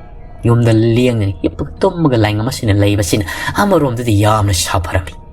ꯌꯨꯝꯗ ꯂꯦꯡꯗꯅ ꯍꯤꯞꯄꯒ ꯇꯨꯝꯃꯒ ꯂꯥꯏꯉꯝ ꯑꯁꯤꯅ ꯂꯩꯕꯁꯤꯅ ꯑꯃꯔꯣꯝꯗꯗꯤ ꯌꯥꯝꯅ ꯁꯥꯐꯔꯝꯃꯤ꯫